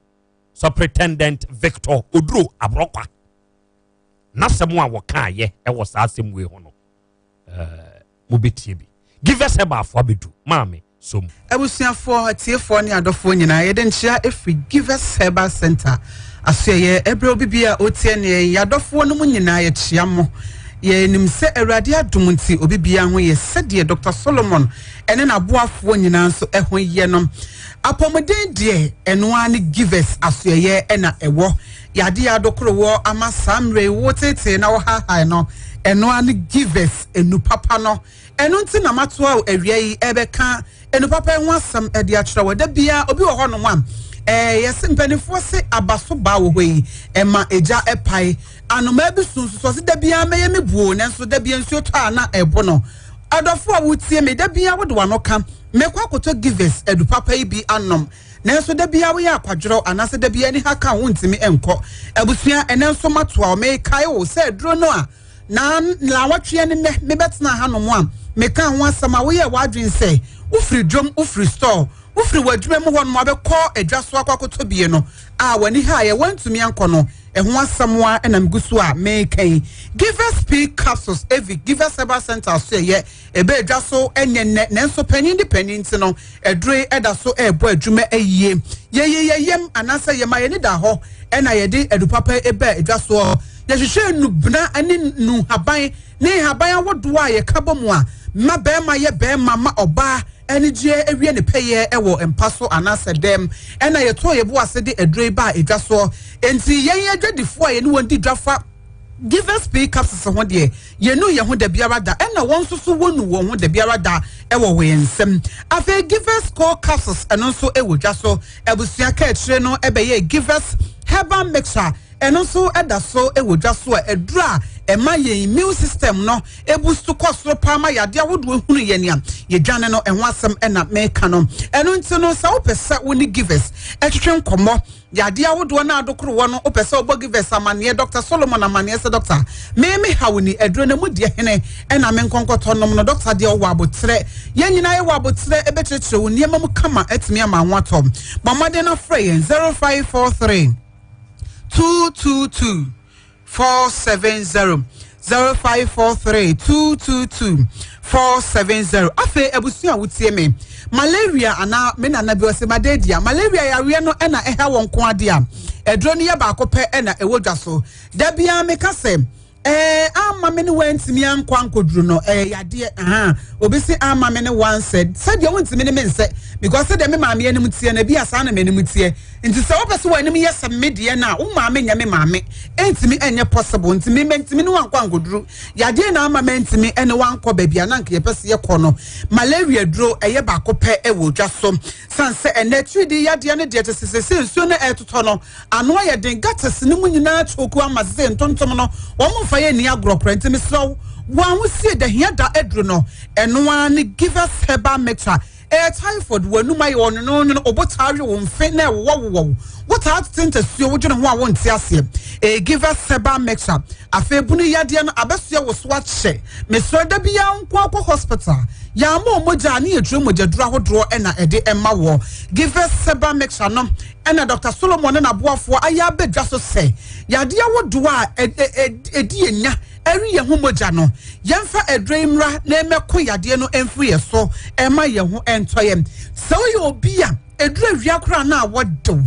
Speaker 13: Superintendent Victor Oduro Aborɔkwa n'asɛm a wɔkaayɛ ɛwɔ saa asɛm wei ho no mobɛtie bi. Givers herbalfoɔ abedu maame som.
Speaker 17: Abusuafoɔ, atiefoɔ ne adɔfoɔ nyinaa, yɛde nkyea ɛfiri Givers Herbal Center asoɛyɛ ɛberɛ obi bi a ɔtie ne yɛn adɔfoɔ no mu nyinaa yɛkyea mo. Yɛnim sɛ Awurade adom nti obi biara ho yɛ sɛdeɛ Dr. Solomon ɛne n'aboafoɔ nyinaa nso ɛho yɛ no. Apɔmuden deɛ ɛno ara ne Givers asoɛyɛ ɛna ɛwɔ. Yɛade yɛ adokoro ama saa mmerɛ yi wo tetee na wɔhahae no ɛno ara ne Givers enu papa no. Ɛno nti na matoa wo awia yi ɛbɛka enu papa ho asɛm ɛde akyerɛ wo. Da bia obi wɔ hɔnom a yɛse mpanimfoɔ se abaso baa wɔ hɔ yi ɛma egya ɛpae anomaa bi so nso so ɔse da bia mɛyɛ me buo nanso da bia nsuo tɔ a na ɛbo no. Adɔfo a wotie me da bia wode w'ano ka mekɔ akɔtɔ Givers adu papa yi bi anom nanso da bia woyɛ akwadworɔ anaasɛ da bia ni ha ka wo ntumi nkɔ. Abusua ɛnɛ nso matoa wo mekae wo sɛ aduro no a na lawɔtweɛ ne nnɛ mebɛtena hanom a meka ho asɛm a woyɛ w'adwene sɛ wofiri dwom wofiri store wofiri w'adwuma mu hɔnom abɛkɔ adwa so akɔ akɔtɔ bie no a w'ani ha yɛ wantumi ankɔ no ɛho asɛm a ɛnam gu so a meka yi. Givers P capsules evi Givers Herbal Center so ɛyɛ ebe adwa so ɛnyɛ nnɛ nanso panyin de panyin ti no ɛduro yi ɛda so ɛɛbɔ adwuma ayie yɛyɛ yɛyɛm anaasɛ yɛma yɛni da hɔ ɛna yɛde adupapa ebe adwa soɔ. Yɛhwehwɛ nubena ne nuhaban ne nhaban ahodoɔ a yɛka bɔ mu a ma bɛrima yɛ bɛrima ma ɔbaa anigyeɛ awie ne pɛyɛ ɛwɔ mpa so anaasɛ dɛm ɛna yɛtɔ yɛbo ase de aduro yi ba adwa soɔ. Enti yɛn adwadifoɔ a yɛne wɔn di dwa fa Givers P capsules ho deɛ yɛnu yɛn ho da biara da ɛna wɔn nso so wɔnu wɔn ho da biara da ɛwɔ wɔn nsam. Afei Givers Core capsules ɛno nso ɛwɔ dwa so. Abusua kɛɛkyerɛ no ɛbɛyɛ Givers herbal mixture ɛno nso ɛda so ɛwɔ dwa so a ɛduru a ɛma yɛn immune system no ebustu kɔ soro paa ma yadeɛ ahodoɔ ehunu yɛn nea yɛdwane no ɛho asɛm ɛna mɛka no. Ɛno nti no sɛ wopɛ sɛ wo ne Givers ɛtwetwe nkɔmmɔ yadeɛ ahodoɔ na adokoroɔ no wopɛ sɛ wobɔ Givers amanneɛ Dr. Solomon amanneɛ sɛ Dr. meme ha wo ni aduro no mu deɛ hene ɛna me nkɔnkɔtɔ nom no Dr. deɛ ɔwɔ abotrɛ yɛn nyinaa yɛwɔ abotrɛ ɛbɛkyerɛkyerɛ wo nneɛma mu kama atumi ama ho atɔ. Bɔ mmɔden na frɛ yɛn 0543 222 470 0543 222 470. Afei abusua a wotie me malaria ana me nana bi ɔsɛ malaria malaria yareɛ no ɛna ɛha wɔn nko adeɛ a aduro no yɛ baako pɛ ɛna ɛwɔ dwa so. Da biara meka sɛ ama me ne wantumi ankɔ ankoduro no yadeɛ aha obi si ama me ne wansɛ sɛdeɛ wontumi ne me nsɛ because sɛdeɛ me maame anim teɛ na bi asa na m'anim teɛ nti sɛ wopɛ sɛ w'anim yɛ sɛ me deɛ na wo maame nyɛ me maame ɛntumi ɛnyɛ possible nti me mentumi ne wankɔ ankoduro yadeɛ na ama mentumi ɛne wankɔ baabi a na nka yɛpɛ sɛ yɛkɔ no. Malaria duro ɛyɛ baako pɛ ɛwɔ dwa so san sɛ ɛnɛ tiridi yadeɛ no deɛ te sɛ sɛ nsuo no ɛtotɔ no ano ayɛ den gutters ne mu nyinaa choku ama sɛ ntontom no wɔn mfa yɛ ni agorɔ kora nti mesrɛ wo wɔn ahosie da hia da aduro no ɛno ara ne Givers herbal mixture. Typhoid w'anum ayɛ ɔnwonwonwono obotaa we wo mfe na ɛwowɔ wowɔ wotaa tete ntasuo wodwene ho a wonte aseɛ. Givers herbal mixture afei bunu yadeɛ no abɛsoɛ wo so akyɛ mesrɛ da biara nko akɔ hospital yɛama mogya ne yɛduro mogyaduro ahodoɔ ɛna ɛde ɛma wɔ. Givers herbal mixture no ɛna Dr. Solomon ne n'aboafoɔ ayɛ abɛdwa so sɛ yadeɛ ahodoɔ a ɛdi yɛnya ɛri yɛn ho mogya no yɛmfa aduro yi mmra na ɛmɛko yadeɛ no mfiri yɛ so ɛma yɛn ho ɛntɔ yɛn. Sɛ woyɛ obi a eduro awia koraa na awɔ dew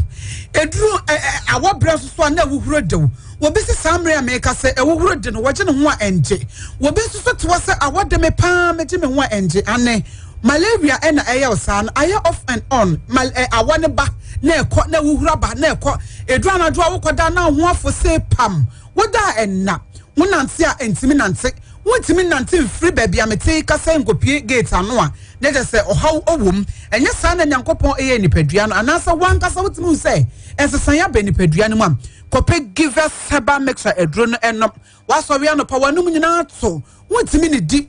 Speaker 17: eduro awɔ brɛ nso so a na ɛwohuro dew obi si saa mmerɛ a meka sɛ ɛwohuro de no wɔgye ne ho a ɛngye obi nso so te hɔ sɛ awɔ de me paa megye me ho a ɛngye ane malaria ɛna ɛyɛ wo saa no ayɛ off and on mal awɔ ne ba na ɛkɔ na ɛwohuro aba na ɛkɔ eduro anadwo a wokɔda na ho afo se pam woda a ɛnna wonante a ɛntumi nante. Wontumi nnante mfiri baabi a mete yi kasa nkɔpue gate ano a, na kyerɛ sɛ ɔhaw wɔ mu. Ɛnyɛ saa na Nyankopɔn yɛɛ nipadua no, anaasɛ w'ankasa wotumi hu sɛ nsesaeɛ aba nipadua no mu a, kɔpɛ Givers Herbal Mixture aduro no nom. Woasɔre anɔpa, w'anom nyinaa ato, wontumi nnidi.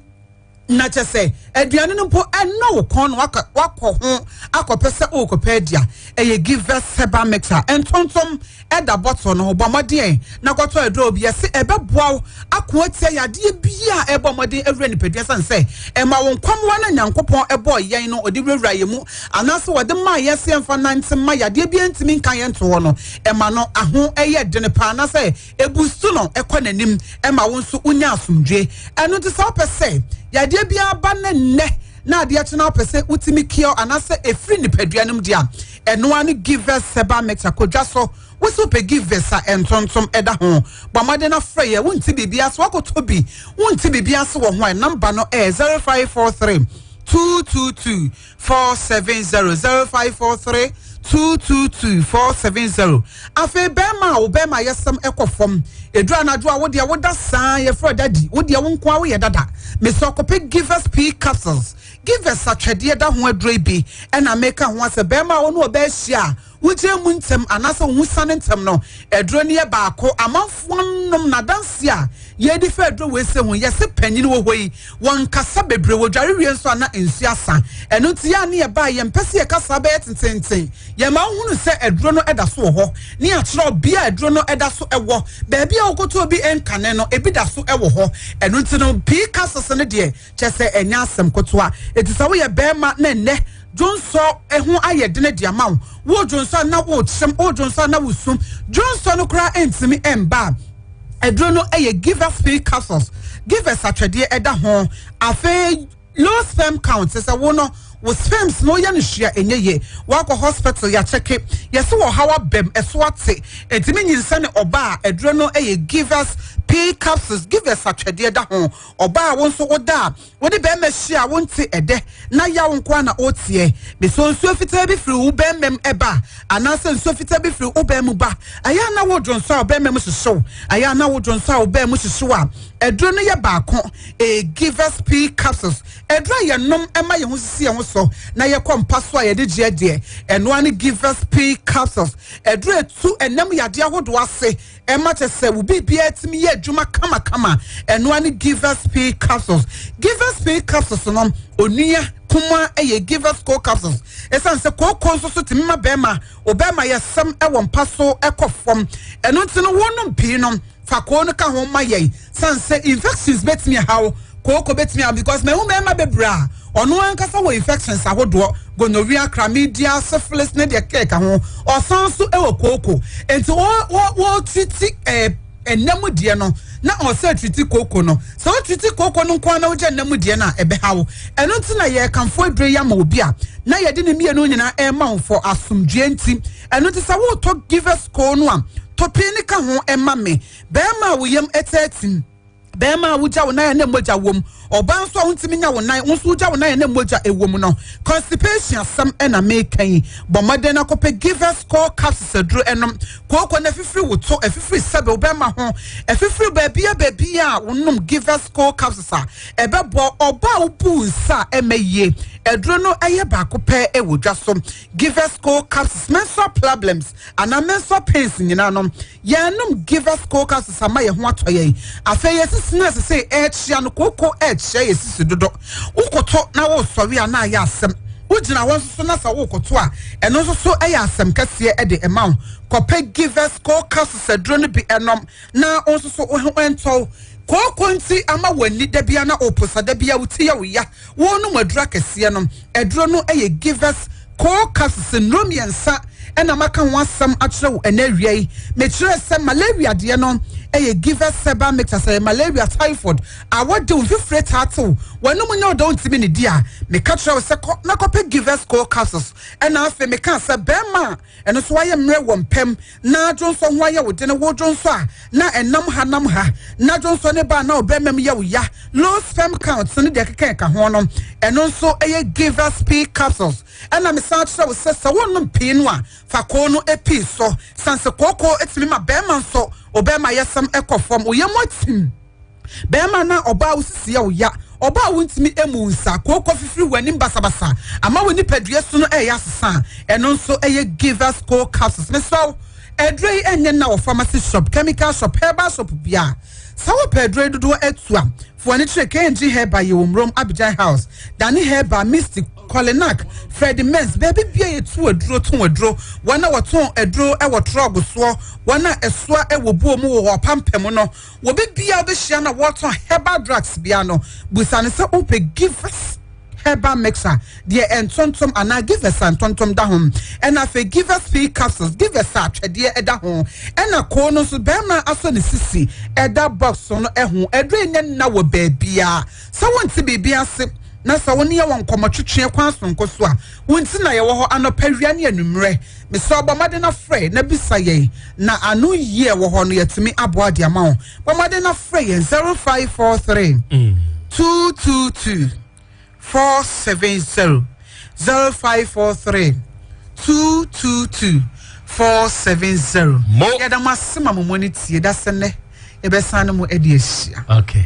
Speaker 17: Na kyɛ sɛ aduane no mpo ɛnnɔ wo kɔn na wakɔ wakɔ ho akɔpɛ sɛ worekɔpɛ adi a, ɛyɛ Givers Herbal Mixture. Ntontom ɛda bottle no ho. Bɔ mmɔden na kɔtɔ aduro bi. Yɛse ɛbɛboa wo ako atia yadeɛ bi a ɛbɔ mmɔden awura nipadua sane sɛ ɛma wo nkwammoa no a Nyankopɔn ɛbɔɔ yɛn no ɔde wurawura yɛn mu anaasɛ wɔde maa yɛn sɛ yɛmfa nante mma yadeɛ bi ntumi nka yɛn nto hɔ no ɛma no aho ɛyɛ dene paa anaasɛ ɛbustu no ɛkɔ n'anim ɛma wo nso wonya asomdwe. Ɛno nti sɛ wopɛ sɛ yadeɛ biara ba ne nnɛ na adeɛ kye na wopɛ sɛ wotumi cure anaasɛ ɛfiri nipadua no mu deɛ a, ɛno ara ne Givers Herbal Mixture. Kɔ dwa so, wo sɛ wopɛ Givers a ntontom ɛda ho. Bɔ mmɔden na frɛ yɛ, wonte biribi ase, woakɔtɔ bi, wonte biribi ase wɔ ho a, namba no ɛyɛ 0543 222 470, 0543 222 470. Afei bɛrima a wo bɛrima yɛsɛm ɛkɔ fam, ɛduru anadwo a wo deɛ woda saa yɛfrɛ dadi, wo deɛ wo nko a woyɛ dada. Mesɛ ɔkɔpɛ Givers P capsules. Givers atwɛdeɛ da ho aduro yi bi ɛna meka ho asɛ bɛrima a wo ne ɔbaa hyia a wogyina mu ntɛm anaasɛ wo ho sane ntɛm no, aduro no yɛ baako. Amanfoɔ nom n'adanse a yɛdi fa aduro wei sɛ ho yɛse panyin wɔ hɔ yi wɔnkasa bebree, wɔdware wie nso a na nsuo asa. Ɛno nti yɛ a ne yɛbaa yɛmpɛ sɛ yɛkasa bɛyɛ tententen. Yɛma wohunu sɛ aduro no da so wɔ hɔ ne yɛakyerɛ ɔbea a aduro no da so wɔ baabi a wokɔtɔ bi nkane no ebi da so wɔ hɔ. Ɛno nti no pii cases no deɛ kyɛ sɛ ɛnyɛ asɛm kotoa. Eti sɛ woyɛ bɛrima na nnɛ dwonsɔ ho ayɛ dene de ama wo, wo dwonsɔ a na wokyem, wo dwonsɔ a na wosum, dwonsɔ no koraa ntumi mba a, aduro no yɛ Givers P capsules. Givers atwɛdeɛ ɛda ho. Afei low sperm count, sɛ wo no wo sperms no yɛ no hyia ɛnyɛ yie, wakɔ hospital yɛakyɛke yɛsɛ wɔ haw abam ɛso ate, ɛntumi nyinsɛne ɔba a, aduro no yɛ Givers P capsules. Givers atwɛdeɛ da ho. Ɔbaa a wo nso woda a wo ne bɛrima hyia a wonte ɛdɛ na yaw nko ara na woteɛ. Mesɔ nsuo fitaa bi firi wo bɛrima mu ba anaasɛ nsuo fitaa bi firi wo bɛrima mu ba. Ɛyɛ a na wo dwonsɔ a wo bɛrima mu hyehye wo. Ɛyɛ a na wo dwonsɔ a wo bɛrima mu hyehye wo a, aduro no yɛ baako. Ɛyɛ Givers P capsules. Aduro a yɛnom ma yɛn ho sisi yɛn ho so na yɛkɔ mpa so a yɛde gyeɛ deɛ, ɛno ara ne Givers P capsules. Aduro a ɛtu ɛnam yadeɛ ahodoɔ ase. Ɛma kyɛ sɛ wo biribiara tumi yɛ adwuma kamakama. Ɛno ara ne Givers P capsules. Givers P capsules no, onua kumaa yɛ Givers Co capsules. Ɛsiane sɛ kooko nso so tumi ma bɛrima, ɔbɛrima yɛ sɛm wɔ mpa so kɔ fam. Ɛno nti no, wonom pii no, fa koo no ka ho ma yɛn. Sane sɛ infections bɛtumi ahaw, kooko bɛtumi ahaw because mahu mmarima bebree a ɔno ankasa wɔ infections ahodoɔ, gonorrhea, chlamydia, syphilis ne deɛ keka ho, ɔsan nso wɔ kooko. Nti wɔtriti ɛnna mu deɛ no na ɔsɛ triti kooko no. Sɛ wotriti kooko no nko ara na wogya nna mu deɛ no a, ɛbɛha wo. Ɛno nti na yɛrekamfo aduro yi ama obi a na yɛde ne mmienu nyinaa ɛrema wo for asomdwoeɛ nti. Ɛno nti sɛ wotɔ Givers Koo no a, tɔ pii no ka ho ma me. Barima a wo yam taa tim, barima a wogya wo nan a na mogya wom, ɔbaa nso a wontumi nya wo nan, wo nso wogya wo nan a na mogya wom no, constipation asɛm na meka yi. Bɔ mmɔden na kɔpɛ Givers Core Capsules aduro nom. Kooko no afifiri wo to, afifiri sɛbe wo bɛrima ho, afifiri baabia baabia a wonom Givers Core Capsules a, ɛbɛboa ɔbaa a wobu nsa a ɛmɛ yie. Aduro no yɛ baako pɛ wɔ dwa so. Givers Core Capsules, menstrual problems anaa menstrual pains nyinaa no, Yɛnom Givers Koka sesa ma yɛn ho atɔ yɛn. Afei yɛn sisi no ɛsese ɛrekyea no, kooko ɛrekyea yɛn sisi dodo. Wokoto na wosɔre a na ayɛ asɛm. Wogyina hɔ nso so na sɛ wokoto a, ɛno nso so ɛyɛ asɛm kɛseɛ ɛde ɛma wo. Kɔpɛ Givers Koka sesaduro no bi ɛnom na wo nso so wo ho ɛntɔ wo. Kooko nti ama w'ani da bia na woposa da bia wo ti yɛ wo ya. Wonom aduro akɛseɛ no, aduro no yɛ Givers Cold Capsules nnuro mmiɛnsa ɛna maka ho asɛm akyerɛ wo ɛnɛ awia yi. Mekyerɛɛ sɛ malaria deɛ no ɛyɛ Givers Herbal Mixture, sɛ ɛyɛ malaria, typhoid, awɔ de wo mfifire taa te wo, w'anum nyɛ wo dɛ wontumi nnidi a, meka kyerɛ wo sɛ kɔ na kɔpɛ Givers Cold Capsules. Ɛna afei mekaa sɛ bɛrima a ɛno nso wayɛ mmerɛ wɔ mpam na dwonsɔ ho ayɛ wo dene, wo dwonsɔ a na ɛnam ha nam ha, na dwonsɔ ne ba a na ɔbɛrima mu yɛ wo ya, low sperm count ne deɛ ɛkeka ɛka ho no, ɛno nso ɛyɛ Givers P capsules. Ɛna mesan kyerɛ wo sɛ sɛ wonom pii no a, fa koo no pii so, sane sɛ kooko tumi ma bɛrima nso ɔbɛrima yɛsɛm kɔ fam, wo yam atim. Bɛrima anaa ɔbaa a wo sisi yɛ wo ya, ɔbaa a wontumi mmu wo nsa, kooko fifiri w'anim basabasa, ama wo nipadua su no reyɛ asesa a, ɛno nso yɛ Givers Cold Capsules. Mesrɛ wo, aduro yi ɛnyɛ nna wɔ pharmacy shop, chemical shop, herbal shop biara. Sɛ wopɛ aduro yi dodoɔ atu a, fa w'ani kyerɛ KNG Herbal, Yewomrom, Abidjan House, Dani Herbal, Mystic, Kolinak, Freddie Mens, baabi biara yɛtu aduro, tɔn aduro, wɔn a wɔtɔn aduro wɔ trɔg soɔ, wɔn a ɛsoa wɔ buo mu wɔ apampam no, Obi biara wobɛhyia no a wɔtɔn herbal drugs biara no, busa no sɛ wopɛ Givers herbal mixer deɛ ntontom anaa Givers a ntontom da ho, ɛna afei Givers pea capsules, Givers a twɛdeɛ ɛda ho, ɛna koo no nso bɛrima asɔ ne sisi ɛda box no ɛho. Ɛduro nyɛ nna wɔ baabiara. Sɛ wonte biribi ase na sɛ wo ne yɛ wɔ nkɔmmɔtwetweɛ kwan sononko so a, wo nti na yɛwɔ hɔ anɔpa, awia ne anwummerɛ. Mesrɛ wo bɔ mmɔden na frɛ na bisa yɛn na ano yie a ɛwɔ hɔ no yɛatumi aboa de ama wo. Bɔ mmɔden na frɛ yɛn 0543 222 470 0543 222 470. Yɛda mo ase ma mo mo ani tie da sɛ nnɛ yɛbɛsan ne mo adi ahyia.
Speaker 13: Okay.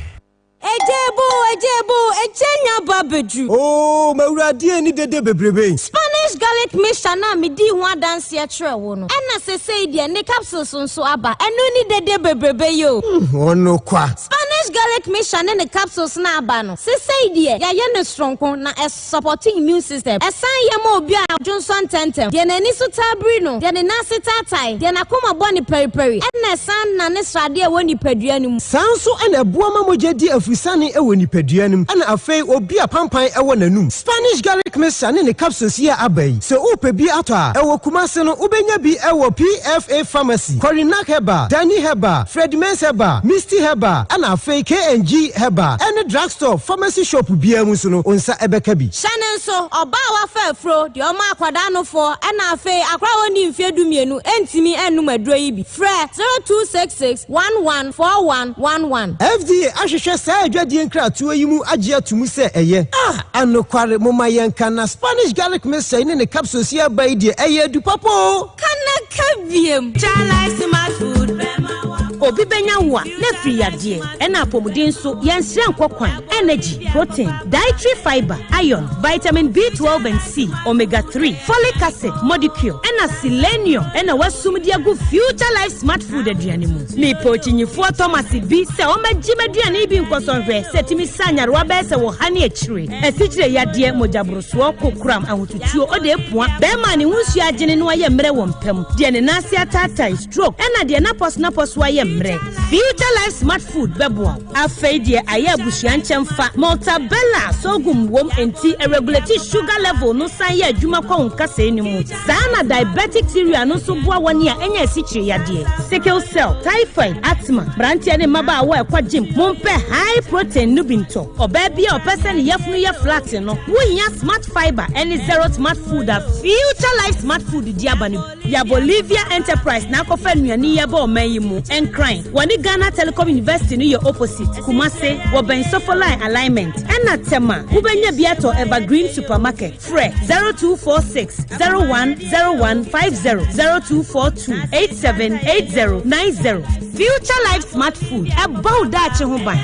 Speaker 18: Egye bo, egye bo, egye nya ba beduru.
Speaker 19: Oo, m'Awurade ani dede bebrebe.
Speaker 18: Spanish garlic mixture no a medii ho adanseɛ kyerɛɛ wo no, ɛna sesei deɛ ne capsules nso aba. Ɛno ne dede bebrebe yi o.
Speaker 19: Ɔno kwa.
Speaker 18: Spanish garlic mixture ne ne capsules no a aba no, sesei deɛ yɛayɛ no soronko na Supporte immune system. Ɛsan yɛ ma obi a ɔdwonsɔ ntɛmntɛm, deɛ n'ani so taa biri no, deɛ ne nan ase taatae, deɛ n'akoma bɔ no paripari, ɛna ɛsan nane sradeɛ a ɛwɔ nipadua no mu.
Speaker 19: Saa nso na ɛboa ma mogya di afurusane wɔ nipadua no mu, ɛna afei obi a pampan wɔ n'anum. Spanish garlic mixture ne ne capsules yi a aba yi, sɛ worepɛ bi atɔ a, ɛwɔ Kumasi no, wobɛnya bi wɔ PFA Pharmacy, Korinak Herbal, Dani Herbal, Fredimens Herbal, Misty Herbal, ɛna afei K&G Herbal, ɛne drugstore, pharmacy shop biara mu nso no, wo nsa bɛka bi.
Speaker 18: Hyɛ no nso, ɔbaa a wafa afuro, deɛ ɔma akwadaa nofoɔ, ɛna afei akwadaa a ɔnnii mfeɛ dumienu ntumi nnom aduro yi bi. Frɛ 0266 11 41 11.
Speaker 19: FDA ahwehwɛ saa adwadie nkratoɔ yi mu agye ato mu sɛ ɛyɛ. Ah! Anokware, momma yɛnka na Spanish garlic mixture yi ne ne capsules yi aba yi deɛ, ɛyɛ adu papa oo!
Speaker 18: Ka na ka biem. Chalice smart food bɛma wa.
Speaker 20: Obi bɛnya wo a, na afiri yadeɛ, ɛna apɔmuden nso, yɛnsrɛ nkɔ kwan, energy, protein, dietary fiber, iron, vitamin B12 and C, omega 3, folic acid, modicure, ɛna selenium ɛna wasum de agu Future Life Smart Food aduane mu. Mepɛ okyinyifoɔ Thomas bi sɛ ɔmmɛgye m'aduane yi bi nkɔsɔ nhwɛ sɛ ɛtumi sa nyarewa bɛyɛ sɛ wɔ ha ne akyire, asikyire yadeɛ, mogyaborosoɔ, kokoram, ahotutuo, ɔde apua, bɛrima a ne ho nsuo agyene no ayɛ mmerɛ wɔ mpa mu, deɛ ne nan ase ataatae, stroke, ɛna deɛ n'apɔsonapɔso ayɛ mmerɛ. Future Life Smart Food bɛboa wo. Afei deɛ ayɛ abusua nkyɛmfa. Maltabella sorghum wom enti ɛregulate sugar level no san yɛ adwuma kɔ wo nkasɛɛ no mu. Saa na diabetic cereal no nso boa wɔn a anya asikyire yadeɛ, sickle cell, typhoid, asthma. Mmeranteɛ ne mmabaawa a ɛkɔ gym, mompɛ high protein no bi ntɔ. Ɔbaa bi a ɔpɛ sɛ ne yafunu yɛ flat no, wohia Smart Fiber ne Zero Smart Food a Future Life Smart Food de aba no bi. Ya Bolivia Enterprise na akɔfa nnuane yi aba ɔman yi mu. Nkran, wɔne Ghana Telecom University no yɛ opposite. Kumase, wɔbɛn Sofoline Alignment. Ɛna Tema, wobɛnya bi atɔ Evergreen Supermarket. Frɛ 0246 010150, 0242 878090. Future Life Smart Food, ɛbɔ wo daakye ho ban.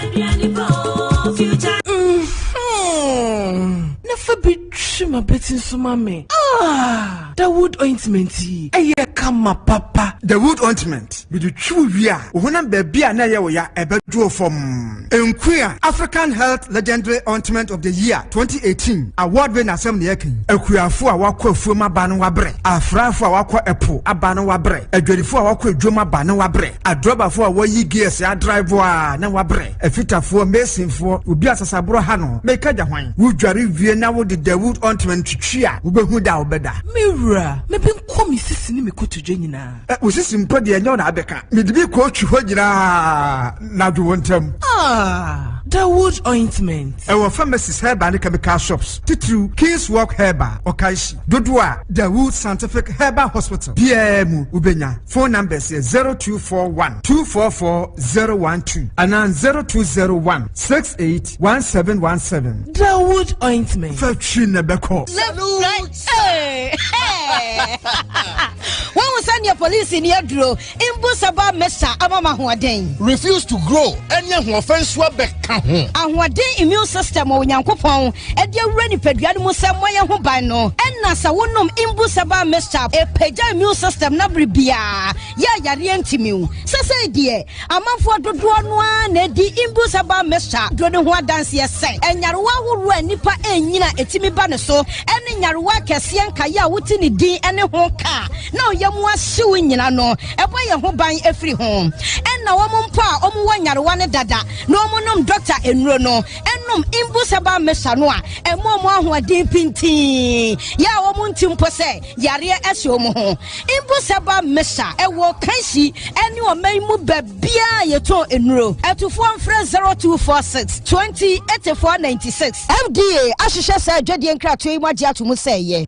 Speaker 21: Mm-hmm. Na fa bi twi m'abati nso ma me. Ah! Dawood ointment yi, ɛyɛ kama papa.
Speaker 1: Dawood ointment, mede twi wo wie a, wo honam baabi a na ɛyɛ wo ya, ɛbɛdwo fam. Nkuya, African Health Legendary Ointment of the Year 2018 award winner asɛm na yɛka yi. Akuafo a wɔakɔ afuom aba no wɔabrɛ, afrafo a wɔakɔ ɛpo aba no wɔabrɛ, adwadifo a wɔakɔ adwam aba no wɔabrɛ, adrɔbafo a wɔayi gears adrive a na wɔabrɛ, afitafoɔ, masonfoɔ, obi a sasaborɔ ha no, meka gya hwan? Wodware wie na wode Dawood ointment twitwi a, wobɛhu da a wobɛda.
Speaker 21: Me wura, mebe nkɔ me sisi ne me kotodwe nyinaa.
Speaker 1: Ɛ, wo sisi mpo deɛ ɛnyɛ wo na abɛka. Mede bi kɔɔtwi hɔ nyinaa na dwo wo ntam.
Speaker 21: Ah, Dawood ointment.
Speaker 1: Ɛwɔ pharmacies, herbal ne chemical shops, titiriw King's Walk Herbal, Okaishie. Dodoɔ a Dawood Scientific Herbal Hospital biara mu wobɛnya. Phone numbers yɛ 0241 244 012 anaa 0201 68 1717.
Speaker 21: Dawood ointment.
Speaker 1: Fa twi na ɛbɛkɔ.
Speaker 22: Left, right, hey, hey.
Speaker 4: Woahu sɛdeɛ polisini aduro mbu sɛ ba mesa ama ma ahoɔden.
Speaker 22: Refuse to grow ɛne ahoɔfɛ nso abɛka ho.
Speaker 4: Ahoɔden immune system wɔ Onyankopɔn ɛde awura nipadua no mu sɛ mmɔ yɛn ho ban no, ɛna sɛ wonom mbu sɛ ba mixture ɛpagya immune system na bere biara yɛ yareɛ ntimi wo. Sɛsɛi deɛ amanfoɔ dodoɔ no ara na ɛdi mbu sɛ ba mixture duro no ho adanseɛ sɛ nyarewa ahoroɔ a nnipa ɛnyina ɛtumi ba ne so ɛne nyarewa akɛseɛ nkaeɛ a wote ne din ɛne ho ka na ɔyɛ mu ahyew nyina no ɛbɔ yɛn ho ban ɛfiri ho. Ɛna wɔn mpo a wɔn wɔ nyarewa no dada na wɔn nom dɔkta nnuro no ɛnom mbu sɛ ba mmesa no a ɛmo wɔn ahoɔden pintin yɛ a wɔn nti mpo sɛ yareɛ ɛhyɛ wɔn ho. Mbu sɛ ba mmesa ɛwɔ Kanshi ɛne ɔman mu baabiara yɛtɔn nnuro. Atufoɔ mfrɛ 0246 20 84 96. FDA ahyehyɛ saa adwadie nkratoɔ yi mu agye ato mu sɛ ɛyɛ.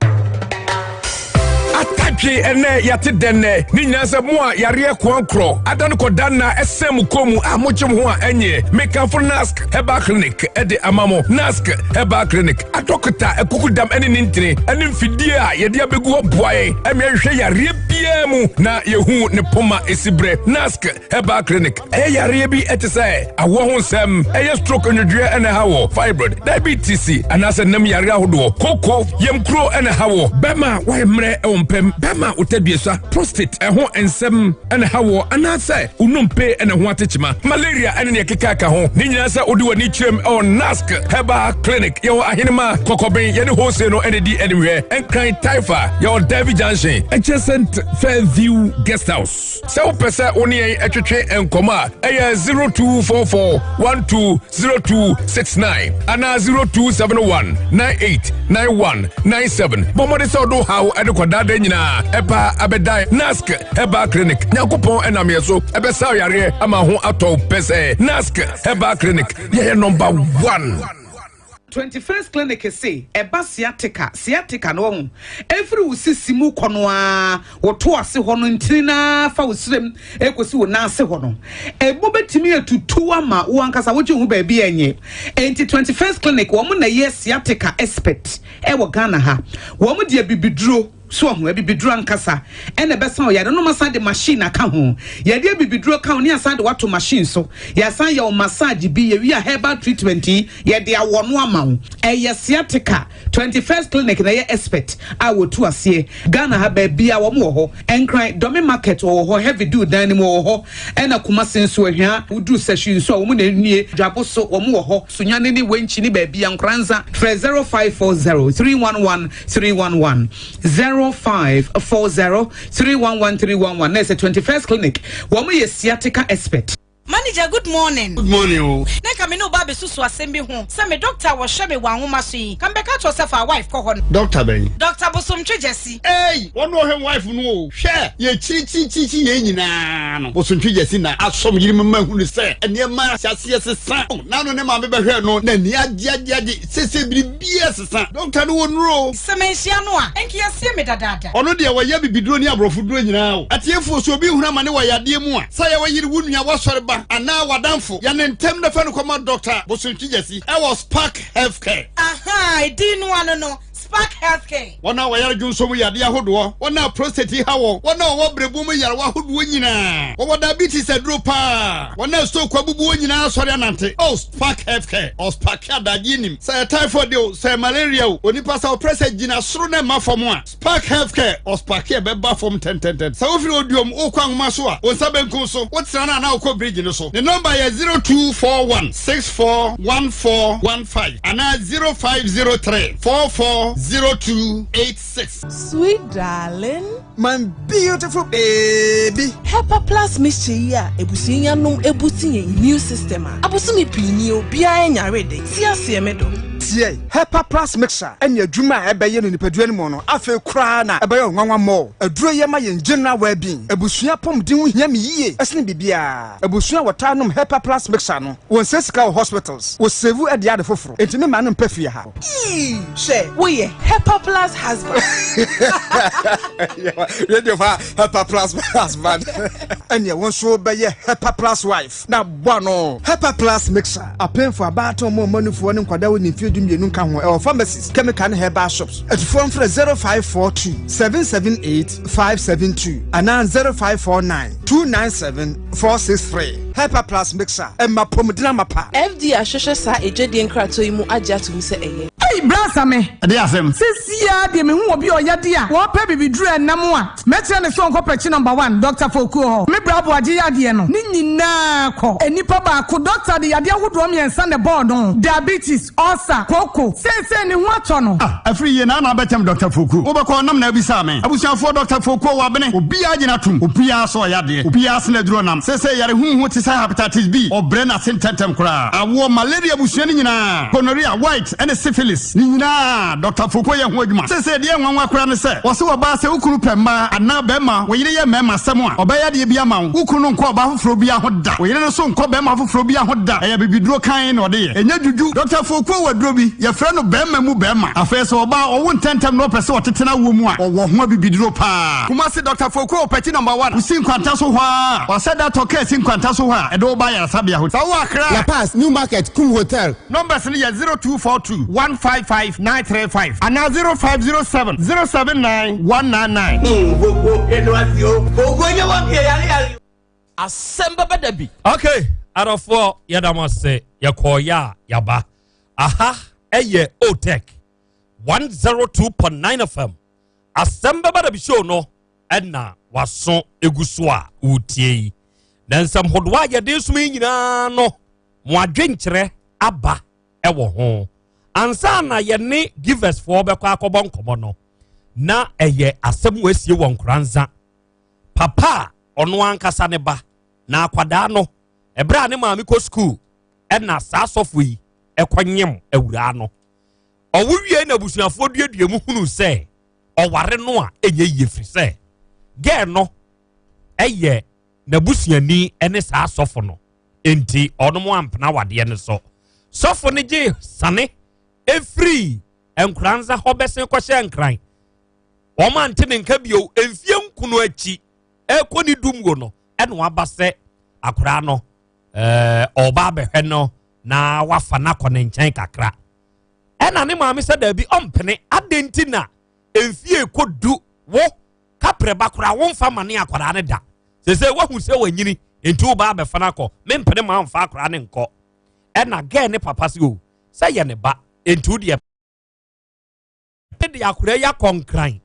Speaker 23: Atadwe ɛnɛ yɛate dɛn nɛ ne nyinaa sɛ mo a yareɛ koankorɔ ada no kɔda nna ɛsɛn mo kɔn mu a mogye mo ho a ɛnyɛ. Mekamfo Nask Herbal Clinic ɛde ama mo. Nask Herbal Clinic adɔkota akukudam ɛne ne ntini ɛne mfidie a yɛde abɛgu hɔ boa yɛn ɛme ɛhwehwɛ yareɛ biara mu na yɛhu ne poma ɛsi berɛ. Nask Herbal Clinic ɛyɛ yareɛ bi ɛte sɛ awoɔ ho nsɛm, ɛyɛ stroke nnwodwoeɛ ɛna ɛha wɔ, fibroid, diabetes anaasɛ nam yareɛ ahodoɔ, koko, yamkuro ɛna ɛha wɔ, bɛrima a wayɛ mmerɛ ɛwɔ mpam, bɛrima a wotadua prostate ɛho nsɛm ɛna ɛha wɔ, anaasɛ wonompe ɛna ho atekyema, malaria ɛne nea ɛkeka ka ho. Ne nyinaa sɛ wode w'ani kyerɛm ɛwɔ Nask Herbal Clinic. Yɛwɔ Ahenema Kɔkɔben, yɛne Hose no ɛna di animhwɛ. Nkran Taifa, yɛwɔ Davy Junction adjacent Fairview Guest House. Sɛ wopɛ sɛ wo ne yɛn ɛtwetwe nkɔmmɔ a, ɛyɛ 0244 120269 anaa 0271 989197. Bɔ mmɔden sɛ wode wo haw ɛde kɔdaadaa nyinaa ɛba abɛdan Nask Herbal Clinic. Nyankopɔn ɛnam yɛ so ɛbɛsa yareɛ ama ho atɔ wo pɛ sɛ Nask Herbal Clinic yɛyɛ number 1.
Speaker 17: 21st Clinic se ɛba sciatica, sciatica no wahu, ɛfiri wo sisi mu kɔ no ara, wo to ase hɔ no ntini no ara fa wo srem ɛkɔsi wo nan ase hɔ no, ɛmu bɛtumi atutu ama wo ankasa wogye wo ho baabi a ɛnyɛ. Enti 21st Clinic wɔn na ɛyɛ sciatica expert ɛwɔ Ghana ha. Wɔn de abibiduro, so wahu, abibiduro ankasa ɛna ɛbɛsa wo yare no, ma san de machine aka ho. Yɛde abibiduro ka ho ne asan de wato machine so. Yɛasan yɛ wo massage bi, yɛwie a herbal treatment yi yɛde awɔ no ama wo. Ɛyɛ sciatica. 21st Clinic na ɛyɛ expert a wɔtu aseɛ. Ghana ha baabi a wɔn wɔ hɔ. Nkran, Dome Market wɔwɔ hɔ, Heavy Dew dan no mu wɔwɔ hɔ. Ɛna Kumasi nso, Ahwea, woduru Sahwi nso a wɔn na ɛnie. Dwabo so wɔn wɔ hɔ. Sunyani ne Wenchi ne baabi a Nkoranza. Frɛ 0540 311 311, 0540 311 311. Na ɛsɛ 21st Clinic, wɔn yɛ sciatica expert.
Speaker 4: Manager, good morning.
Speaker 24: Good morning o.
Speaker 4: Na nka me ne wo ba abɛsusu asɛm bi ho sɛ me doctor a wɔhwɛ me wɔ anwoma so yi, ka mebɛka kyerɛ wo sɛ fa wife kɔ hɔ no.
Speaker 24: Doctor bɛn?
Speaker 4: Doctor Bosomtwe Gyasi.
Speaker 24: Ei! Wɔn na ɔhwɛ me wife no o. Hwɛ! Yɛkyirikyirikyirikyi yɛn nyinaa no, Bosomtwe Gyasi na asɔ me yere mu ma ahunu sɛ nneɛma ahyɛ aseɛ sesa. N'ano ne maame bɛhwɛɛ no, n'ani agye agye agye. Seesei biribiara sesa. Doctor no wɔ nnuro o.
Speaker 4: Sɛ manhyia no a, nka yɛasie me dadaada.
Speaker 24: Ɔno deɛ ɔyɛ abibiduro ne aborɔfoduro nyinaa o. Atiefoɔ, sɛ obi hunu amane wɔ yadeɛ mu a, sɛ ɛyɛ wo yere, wo nua, w'asɔre ba, anaa w'adamfo, yɛ no ntɛm na fa no kɔma Dɔkta Bosontwi Gyasi wɔ Spark Healthcare.
Speaker 4: Ahaa, edin no ano no, Spark Healthcare.
Speaker 24: Wɔn a wɔyare dwonsɔ mu yadeɛ ahodoɔ, wɔn a prostate ha wɔn, wɔn a wɔwɔ berɛboɔ mu nyarewa ahodoɔ nyinaa, wɔwɔ diabetes aduro paa, wɔn a stroke abubu wɔn nyinaa asɔre anante. Oh, Spark Healthcare, ɔsparke adagyeɛ nim. Sɛ ɛyɛ typhoid o, sɛ ɛyɛ malaria o, onipa sɛ ɔprɛ sɛ gyina soro na ɛmma fam a, Spark Healthcare, ɔsparke ɛbɛba fam ntɛntɛntɛn. Sɛ wofiri Oduom wokɔ Anwoma so a, wo nsa benkum so, wotena no anaa wokɔ bridge no so. Ne nɔmba yɛ 0241 641415 anaa 0503 440286.
Speaker 21: Sweet darling.
Speaker 1: My beautiful baby.
Speaker 21: Hepa Plus mixture yi a ebusua yi anom ebusi yɛn immune system a, abosome pii nie obiara nyare de. Ti aseɛ me dɔ.
Speaker 1: Tie, Hepa Plus mixture ɛne adwuma a ɛbɛyɛ no nipadua no mu no, afei koraa na ɛbɛyɛ ɔnwanwa mɔɔ. Aduro yi ɛma yɛn general well-being. Abusua apɔmuden ho hia me yie ɛsene biribiara. Abusua a wɔtaa nom Hepa Plus mixture no, wɔnsɛ sika wɔ hospitals, wɔsave ɛde ade foforo. Enti me maa no mpɛ fie ha.
Speaker 21: Eii hwɛ woyɛ Hepa Plus husband.
Speaker 1: Radio fa Hepa Plus husband. Ɛneɛ wo nso bɛyɛ Hepa Plus wife na bɔ ano. Hepa Plus mixer. Apemfo, abaatan, ɔmo a ɔmo anufoɔ ne nkwadaa wɔ ne mfeɛ du. 12 nka ho. Ɛwɔ pharmacies, chemical ne herbal shops. Atufoɔ mfrɛ 0542 778 572 anaa 0549 297 463. Hepa Plus Mixer, ɛma apɔmuden amapa.
Speaker 21: FDA ahwehwɛ saa adwadie nkratoɔ yi mu agye ato mu sɛ ɛyɛ.
Speaker 2: Ei bra Same.
Speaker 24: Ɛdeɛ asɛm?
Speaker 2: Sesie ara deɛ mehu obi a ɔyɛ de a wɔpɛ bibiduro ɛnam a mɛkyerɛ no sɛ ɔnkɔ pɛkyi number one Doctor Fokuo hɔ. Me bra Aboagye yadeɛ no ne nyinaa kɔ. Nnipa baako doctor de yadeɛ ahodoɔ mmiɛnsa na ɛbɔɔ no, diabetes, ulcer, kooko. Seesei ne ho atɔ no.
Speaker 24: Ah afiri yie na na abɛkyɛm Doctor Fokuo. Wobɛkɔ nam na abisaa me. Abusuafoɔ Doctor Fokuo wɔ abene. Obiara gyina tom. Obiara sɛ ɔyɛ adeɛ. Obiara sene aduro nam. Seesei yare huhu te sɛ hepatitis B ɔbrɛ n'ase ntɛntɛm koraa. Awoɔ, malaria abusua no nyinaa, gonorrhea, white, ne syphilis, ne nyinaa Dɔkta Foucault yɛ ho adwuma. Seesei deɛ ɛyɛ nwanwa koraa ne sɛ, wɔse ɔbaa sɛ wo kunu pɛ mmaa anaa barima, wo yere yɛ mmarima asɛm a, ɔbɛyɛ adeɛ bi ama wo. Wo kunu no nkɔ ɔbaa foforɔ biara ho da. Wo yere no nso nkɔ barima foforɔ biara ho da. Ɛyɛ abibiduro kann na ɔde yɛ. Ɛnyɛ dwudwu. Dɔkta Foucault wɔ aduro bi, yɛfrɛ no barima mu barima. Afei sɛ ɔbaa ɔwo ntɛmntɛm na ɔpɛ sɛ ɔtete n'awoɔ mu a, ɔwɔ ho abibiduro paa. Kumasi Dɔkta Foucault Pɛkyi Number One, wosi Nkwanta so hɔ ara a, wɔasɛ da tɔ kaa si Nkwanta so hɔ a, ɛde wo ba ayaresabea hɔ. Sɛ wowɔ Accra a.
Speaker 14: La Paz, New Market, Kum Hotel.
Speaker 24: Numbers no yɛ 0242 155 935 anaa 0507 079 199.
Speaker 3: Asɛm bɛba da bi.
Speaker 13: Okay, adɔfoɔ yɛda mo ase yɛkɔɔyɛ a yɛaba aha ɛyɛ otec 102.9 fm asɛm bɛba da bi show no ɛna waso egu so a wotie yi na nsɛm hodoɔ a yɛde som yi nyinaa no mo adwenkyerɛ aba wɔ ho. Ansa na yɛne givers foɔ bɛkɔ akɔbɔ nkɔmmɔ no, na ɛyɛ asɛm wɔ asie wɔ Nkoranza. Papa a ɔno ankasa ne ba na akwadaa no, ɛberɛ a ne maame kɔ sukuu ɛna saa sɔfo yi ɛkɔnyem awuraa no. Ɔwo wie na abusuafoɔ duadua mu hunu sɛ ɔware no a ɛnyɛ yie firi sɛ gɛɛ no ɛyɛ n'abusuani ne saa sɔfo no nti ɔnom ampena awadeɛ no so sɔfo no gye sane ɛfiri nkoranza hɔ bɛsen kɔhyɛ nkran wɔn ante ne nka bio mfie nkono akyi ɛkɔ ne dum wo no ɛna waba sɛ akoraa no ɛɛ ɔba abɛhwɛ no na wafa no akɔ ne nkyɛn kakra ɛna ne maame sɛ daabi ɔmpene adɛn nti na mfie kɔ du wo Kaprɛ ba koraa womfa ma ne akwadaa no da. Sese wahu sɛ wanyini nti wo ba abɛfa no akɔ. Mempene ma mfa akwadaa no nkɔ. Ɛna gɛɛ ne papa sɛ o sɛ yɛ ne ba nti wo deɛ de akwadaa yi akɔ nkran.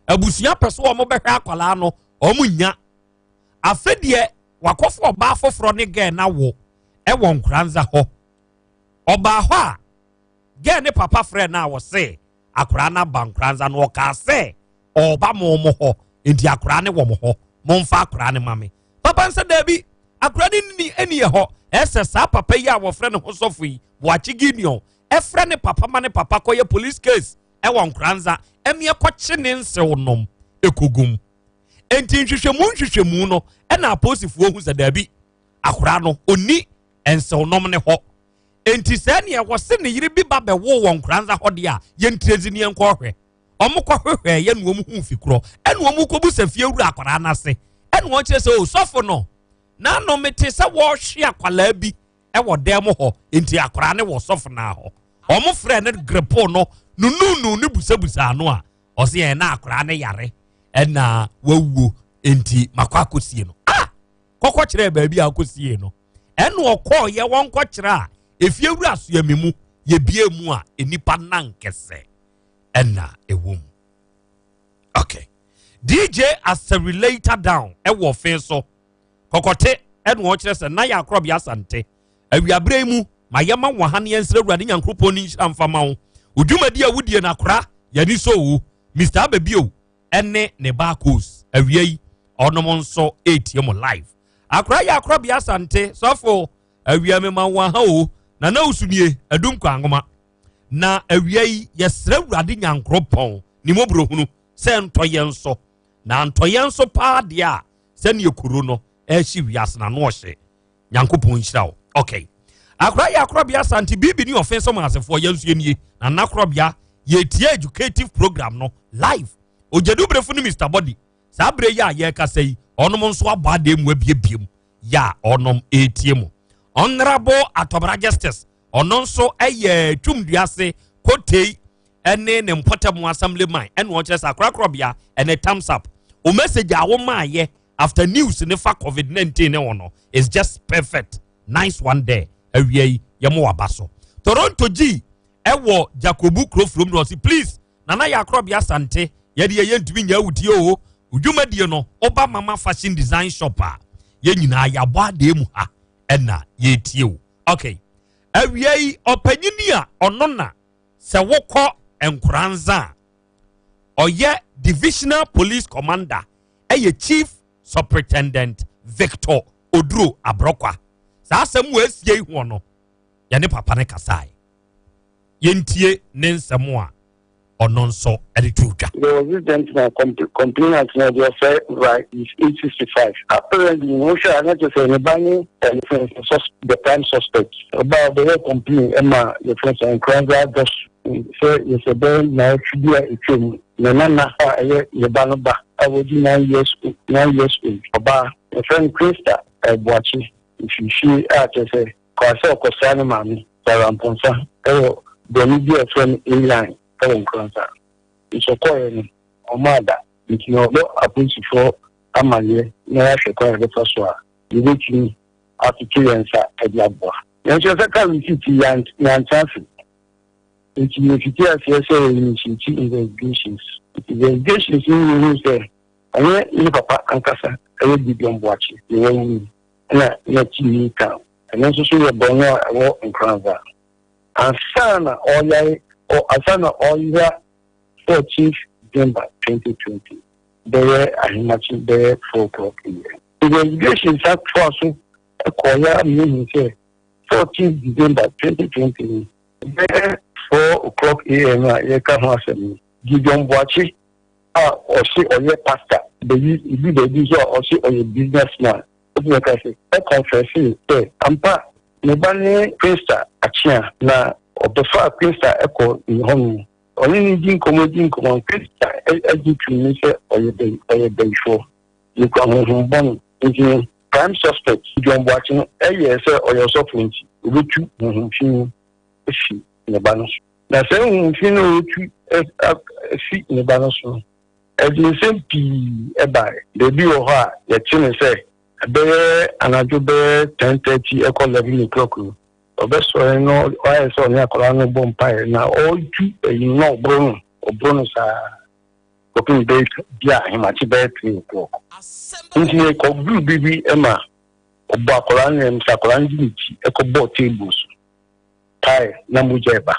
Speaker 13: Abusua pɛ so wɔn bɛhwɛ akwadaa no wɔn nya. Afe deɛ wakɔfo ɔbaa foforɔ ne gɛɛ na wo ɛwɔ nkoranza hɔ. Ɔbaa hɔ a gɛɛ ne papa frɛ no a wɔse Akwaraa no aba Nkoranza no ɔkaa sɛ ɔreba mo mo hɔ nti akwaraa no wɔ mo hɔ momfa akwaraa no ma me. Papa no sɛ daabi akwaraa no nni ɛni yɛ hɔ ɛsɛ saa papa yi a wɔfrɛ ne ho sɔfo yi Boakye Gideon ɛfrɛ ne papa ma ne papa kɔyɛ police case ɛwɔ Nkoranza ɛmeɛ kɔkye ne nsew nom ɛkɔgum. Enti nhwehwɛmu nhwehwɛmu no ɛna apolisifoɔ hu sɛ daabi akwaraa no ɔnni nsew nom ne hɔ. Enti sɛ neɛ wɔse ne yere bi ba bɛwoo wɔ Nkoranza hɔ deɛ a, yɛntirezi ne yɛnkɔ hwɛ. Wɔn kɔ hwehwɛɛ yɛ na wɔn huu fi korɔ. Ɛna wɔn kɔ busa fie wura akwadaa no ase. Ɛna wɔn kyerɛ sɛ, o sɔfo no, n'ano mete sɛ wɔrehwe akwadaa bi wɔ dan mu hɔ, enti akwadaa no wɔ sɔfo no hɔ. Wɔn frɛ no grepo no, nununu ne busabusa ano a, ɔse yɛn na akwadaa no yare, ɛna wawuo, enti makɔ akɔsie no. Ah! Kɔkɔ kyerɛɛ baabi a akɔsie no. Ɛna ɔkɔɔyɛ wɔnkɔkyerɛ a efie wura soa me mu yɛbie mu a nnipa nan kɛsɛ ɛna ɛwɔ mu. Okay. DJ Accelerator Down ɛwɔ ɔfe so kɔkɔte ɛna ɔkyerɛ sɛ na yɛ akorɔbea asante awiaberɛ yi mu ma yɛma wɔ ha ne yɛnsrɛ awurade nyankoropɔn ne nhyira mfa ma wo wo dwumadi a wodie no akora yɛne so wo Mr. Ababio ɛne ne ba Kos awia yi ɔnom nso ɛretie mo live Akora yɛ akorabea asante sɔfo awia me ma wo aha o na na osu nie adum kɔ angoma na awia yi yɛsrɛ awurade nyankoropɔn ne mmɔborɔhunu sɛ ntɔ yɛn so na ntɔ yɛn so paa deɛ a sɛneɛ kuro no ɛhye wiase na no ɔhye nyankopɔn nhyira wo okay akora yɛ akorabea asante biribi ne ɔfe sɛ asefoɔ yɛn nso yɛnie na nakorabea yɛtie educative program no live ogyadu berefo ne Mr. Body Saa berɛ yi a yɛrekasa yi, ɔnom nso abɔ adeɛ mu abiebie mu yɛ a ɔnom ɛretie mu. Honorable Atɔbra Justice, Ɔno nso yɛ Twumduase Kotei ne ne mpɔtam assemblyman ɛna ɔkyerɛ sɛ akorakorɔbea ɛne thumbs up. O message a womaayɛ after news ne fa COVID-19 ne ho no is just perfect. Nice one there. Awia yi yɛmo waba so. Toronto G ɛwɔ Jacobu kuro from no ɔsi please Nana yɛ akorɔbea Asante yɛde yɛyɛ ntumi nyɛ awudie o. Dwumadie no woba Mama Fashion Design Shop a yɛn nyinaa yɛabɔ adeɛ mu ha ɛna yɛretie o. Okay. Awia yi ɔpanyini a ɔno na sɛ wokɔ Nkoranza a ɔyɛ Divisional Police Commander ɛyɛ Chief Superintendent Victor Oduro Abrokwa. Saa asɛm wɔ asie yi ho no yɛne papa no kasae. Yɛntie ne nsɛm a ɔno nso de to dwa.
Speaker 5: There was this gentleman complainant na ɔde ɔfɛ right is age 65. Apparently, wohwɛ a na kyerɛ sɛ ne ba ne ɛfɛn sɛ the prime suspect. Ɔba ɔbɛyɛ complain ɛma yɛfrɛ sɛ Nkoranza Dɔso sɛ yɛsɛ bɛyɛ naawɔtwe bi a ɛtwa mu ne nana a ɛyɛ ne ba no ba a wɔdi 9 years old, 9 years old ɔbaa yɛfrɛ no Krista Boakye mfimfie a kyerɛ sɛ kɔa sɛ ɔkɔsra ne maame Sarah Mponsa ɛwɔ brɔno bi a yɛfrɛ no A-line ɛwɔ Nkoranza. Nso ɔkɔɔeɛ no ɔmo ada nti na ɔbɔ apolisifoɔ amanneɛ na yɛahwɛ kwan a yɛbɛfa so a yɛbɛtumi atoto yɛn nsa de aboa. Nanso yɛsɛ ka receipt yɛantena ase nti yɛfiti aseɛ sɛ yɛ initiate investigations. Investigations no yɛhu sɛ ɛnyɛ ne papa ankasa ɛyɛ Gideon Boakye deɛ wawu yi ɛna n'akyi ka ɛno nso so yɛ bɔno a ɛwɔ Nkoranza. Ansa na ɔyare ansa na ɔyera 14th December 2020 bɛyɛ ahemakye bɛyɛ 4 o'clock am. Investigations atoa so ɛkɔɔyɛ ama yɛhu sɛ 14th December 2020 no bɛyɛ 4 o'clock am a yɛka ho asɛm no, Gideon Boakye a ɔse ɔyɛ pastor bɛyi ebi baabi nso a ɔse ɔyɛ businessman obi ka sɛ ɔconfesse sɛ ampa ne ba ne Krista Akyea na ɔbɛfa Krista ɛkɔ ne hɔnom ɔne ne di nkɔmmɔ di nkɔmmɔ. Krista agye tum ne sɛ ɔyɛ bɛyi ɔyɛ bɛyifoɔ nekura honhom bɔne nti no prime suspect Gideon Boakye no ɛyɛ sɛ ɔyɛ ɔsɔfo nti obetu honhom fi afi ne ba no so na sɛ honhom fi no otu afi ne ba no so no ɛde nsɛm pii ɛbaeɛ. Baabi wɔ hɔ a yɛte ne sɛ ɛbɛyɛ anadwo bɛyɛ 10:30 ɛkɔ 11 o'clock no ɔbɛsɔre no ɔayɛ sɛ ɔne akwadaa no bɔ mpaeɛ na ɔretu ɛyi na ɔboro no ɔboro no saa kɔpem bɛyɛ bi a ahemakye bɛyɛ 3 o'clock nti yɛkɔduru biribi ma ɔbɔ akwadaa no yɛm sɛ akwadaa no de ne ti ɛkɔbɔɔ table so tae na mogya ɛba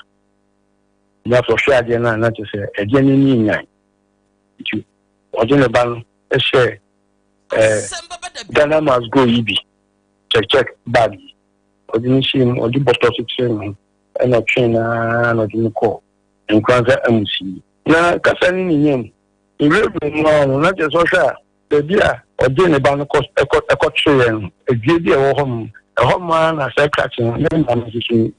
Speaker 5: na afɔ hwɛ adeɛ no a na kyerɛ sɛ ɛdeɛ no ani nyan nti ɔde ne ba no ɛhyɛ Ghana must go yi bi check check bag yi ɔde no hyɛ mu ɔde bɔtɔ kyekyere ne ho ɛna ɔtwe naa na ɔde no kɔɔ Nkoranza amusie na kasa ne ne nyam nwurawura mu ara no na kyerɛ sɛ ɔhwɛ a baabi a ɔde ne ba no kɔ ɛkɔ ɛkɔtweeɛ no adua bi a ɛwɔ hɔ nom ɛhɔ nom ara na sɛ krakye no ne maame nso so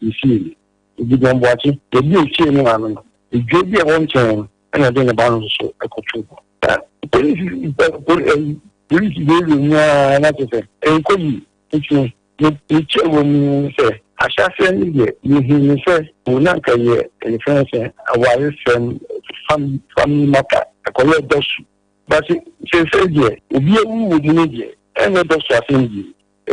Speaker 5: nsie no Gideon Boakye baabi a osie ne maame no edua bi a ɛwɔ nkyɛn no ɛna ɔde ne ba no nso so ɛkɔtoo hɔ na polisi poli polisi wurawura mu ara na kyerɛ sɛ ɛnkɔ yie nti no ne kyɛ wɔ mu sɛ ahyɛaseɛ no deɛ yɛhu ne sɛ o na nka yɛ yɛfrɛ no sɛ awaresɛm family matter ɛkɔyɛ dɔso but seesei deɛ obi awu wɔ mu no deɛ ɛnyɛ dɔso asɛm bio,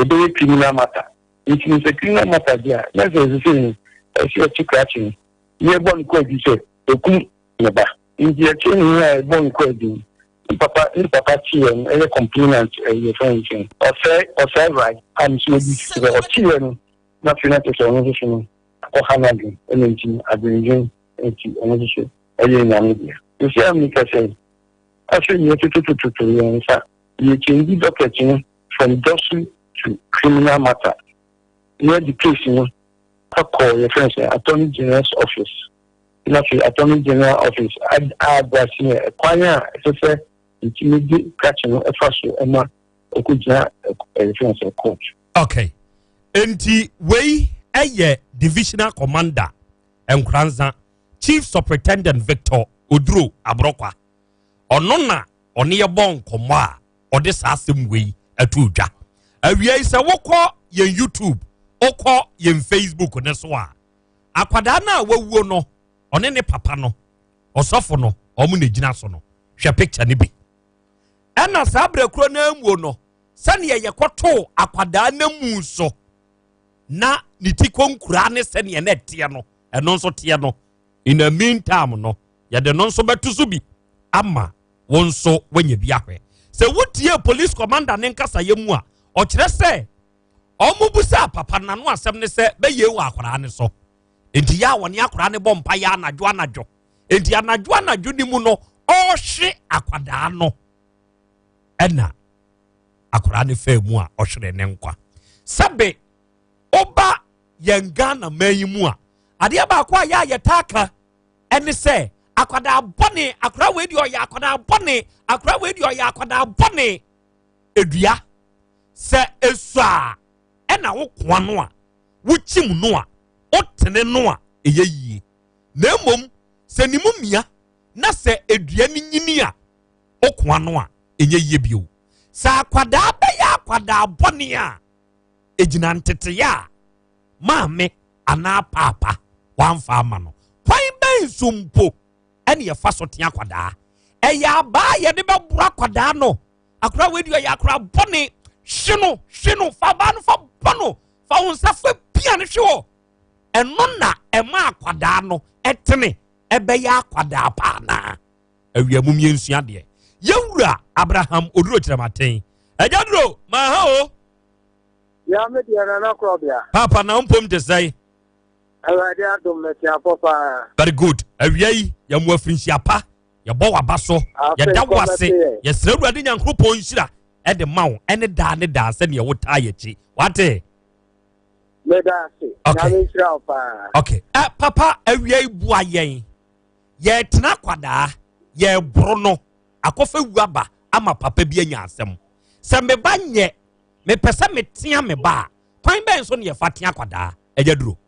Speaker 5: ɛbɛyɛ criminal matter nti no sɛ criminal matter deɛ a na sɛ seesei no ɛsɛ yɛkye krakye no yɛbɔ no kɔ adi sɛ okum ne ba nti yɛkye ne a yɛbɔ no kɔ adi ne papa kyeɛ no ɛyɛ complainant ɛyɛ fɛn nkyɛn ɔsɛe right a nso obi sɛ ɔkyeɛ no na afei na kyerɛ sɛ ɔno nso so no akɔha no adwen ɛna nti adwendwen nti ɔno nso so ɛyɛ nyame deɛ ɛsi a meka sɛ afei yɛ tototototo yɛn nsa yɛ change docket no from dɔso to criminal matter na yɛde case no akɔ yɛfrɛ sɛ Attorney General's office na afei Attorney General office aboa se yɛ kwan a ɛsɛ sɛ ntumi de krakye no ɛfa so ɛma ɔkɔgyina yɛfrɛ sɛ court.
Speaker 13: Okay, nti wei ɛyɛ Divisional Commander Nkoranza, Chief Superintendent Victor Oduro Aborɔkwa. Ɔno na ɔne yɛbɔ nkɔmmɔ a ɔde saa asɛm wei ato dwa awia yi. Sɛ wokɔ yɛn YouTube Wokɔ yɛn Facebook no so a, akwadaa no a wawuo no, ɔne ne papa no, ɔsɔfo no, wɔn na gyina so no. Hwɛ picture no bi. Ɛna saa berɛ koro no amuo no, sɛdeɛ yɛkɔtoo akwadaa no mu so na ne ti kɔnkura ne sɛdeɛ na ɛteɛ no, ɛno nso teɛ no. In the meantime no, yɛde no nso bɛto so bi ama wo nso woanya bi ahwɛ. Sɛ wotie police commander ne nkasayɛ mu a, ɔkyerɛ sɛ wɔn busaa papa no n'ano asɛm ne sɛ bɛyɛ wɔ akwaraa no so. Enti yɛ a wɔne akwaraa no bɔ mpa yɛ anadwo anadwo. Enti anadwo anadwo no mu no, ɔrehwe akwadaa no ɛna akwaraa no faa mu a ɔhwere ne nkwa. Sɛbe woba yɛn Ghana man yi mu a, adeɛ baako a yɛ a yɛtaa ka ɛne sɛ akwadaa bɔne, akwadaa wei deɛ ɔyɛ akwadaa bɔne, akwadaa wei deɛ ɔyɛ akwadaa bɔne. Edua sɛ esua a ɛna wokoa no a, wokyim no a, wotene no a, ɛyɛ yie. Na mmom sɛ ne mu mia na sɛ edua no nyini a, wokoa no a, ɛnyɛ yie bio. Sɛ akwadaa bɛyɛ akwadaa bɔne a, ɛgyina nteteyɛ a maame anaa paapa wamfa ama no. Kwan bɛn so mpo ɛne yɛfa so te akwadaa? Ɛyɛ abaa a yɛde bɛboro akwadaa no. Akwadaa wei deɛ ɔyɛ akwadaa bɔne. Hwe no, hwe no, fa abaa no fa bɔ no, fa wo nsa fa pia no hwe hɔ. Ɛno na ɛma akwadaa no ɛtene ɛbɛyɛ akwadaa paa naa. Awia mu mmiɛnsua deɛ. Yɛwura Abraham Oduro Kyerɛmaten. Agya Duro, maa ha o.
Speaker 7: Ya me deɛ Nana Korɔbea.
Speaker 13: Papa na mpom te sɛn?
Speaker 7: Awurade adom me te apɔ paa.
Speaker 13: Very good. Awia yi yɛ mo afirinhyia pa. Yɛbɔ w'aba so. Yɛda wo ase. Yɛsrɛ Awurade Nyankoropɔn nhyira ɛde ma wo ɛne daa ne daa sɛdeɛ wotaa yɛkyi. Wate?
Speaker 7: Meda ase.
Speaker 13: Okay.
Speaker 7: Nyame nhyira wo paa.
Speaker 13: Okay. Eh, papa awia yi boa yɛn. Yɛtena kwadaa, yɛboro no, akɔfa wu aba ama papa bi anya asɛm. Sɛ me ba nyɛ mepɛ sɛ metea me ba a, kwan bɛn so na yɛfa tea akwadaa? Agya Duro.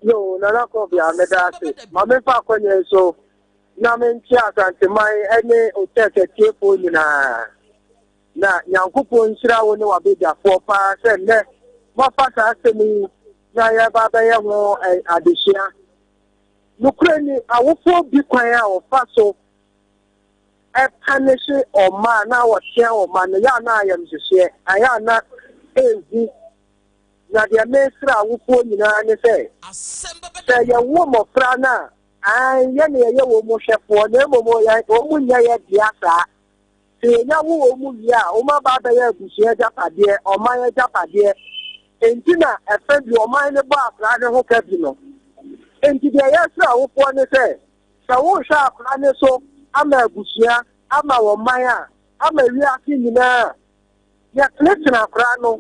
Speaker 7: Yo, Nana Kɔbea, meda ase. Ma memfa akɔnya yi so na menkyea Asanteman ne Otec atiefoɔ nyinaa. Na Nyankopɔn nhyira wo ne w'abadwafoɔ paa sɛ nnɛ moafa saa asɛm yi na yɛreba abɛyɛ ho adesua. Nokorɛ ni, awofoɔ bi kwan a wɔfa so ɛpanehye ɔma a na wɔtea ɔma no yɛ a na ayamhyehyeɛ ayɛ a na ɛhu. Na deɛ mesrɛ awofoɔ nyinaa ne sɛ, sɛ yɛwo mmɔfra no a, ae, yɛ na yɛyɛ wɔn mu hwɛfoɔ, na mmom wɔn mu nyɛ yɛ dea saa. Sɛ yɛnya wo wɔn mu wie a, wɔn aba abɛyɛ abusua agyapadeɛ, ɔman agyapadeɛ. Enti na ɛfɛ bi ɔman no bɔ akwadaa no ho ka bi no. Enti deɛ yɛsrɛ awofoɔ ne sɛ, Sɛ worehwɛ akwadaa no so ama abusua, ama ɔman a, ama wiase nyinaa a, yɛtenetene akwadaa no,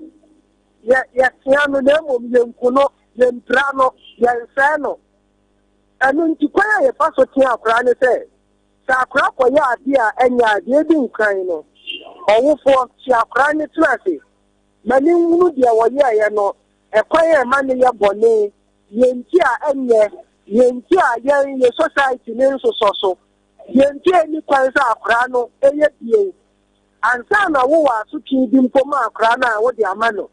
Speaker 7: yɛ, yɛtea no, na mmom yɛnku no, yɛmpira no, yɛnsɛe no. Ɛno nti, kwan a yɛfa so tea akwadaa ne sɛ, sɛ akwadaa kɔyɛ adeɛ a ɛnyɛ a, deɛ ɛdi nkan no, ɔwofoɔ, kye akwadaa no tena ase ma ne nhunu deɛ wɔyɛeɛ no, ɛkwan a ɛma no yɛ bɔne, Deɛ nti a ɛnyɛ, deɛ nti a yɛn yɛ society ne nsosɔ so, deɛ nti a ɛnni kwan sɛ akwadaa no yɛ bio. Ansa na wowɔ asotwe bi mpo ma akwadaa no a wode ama no.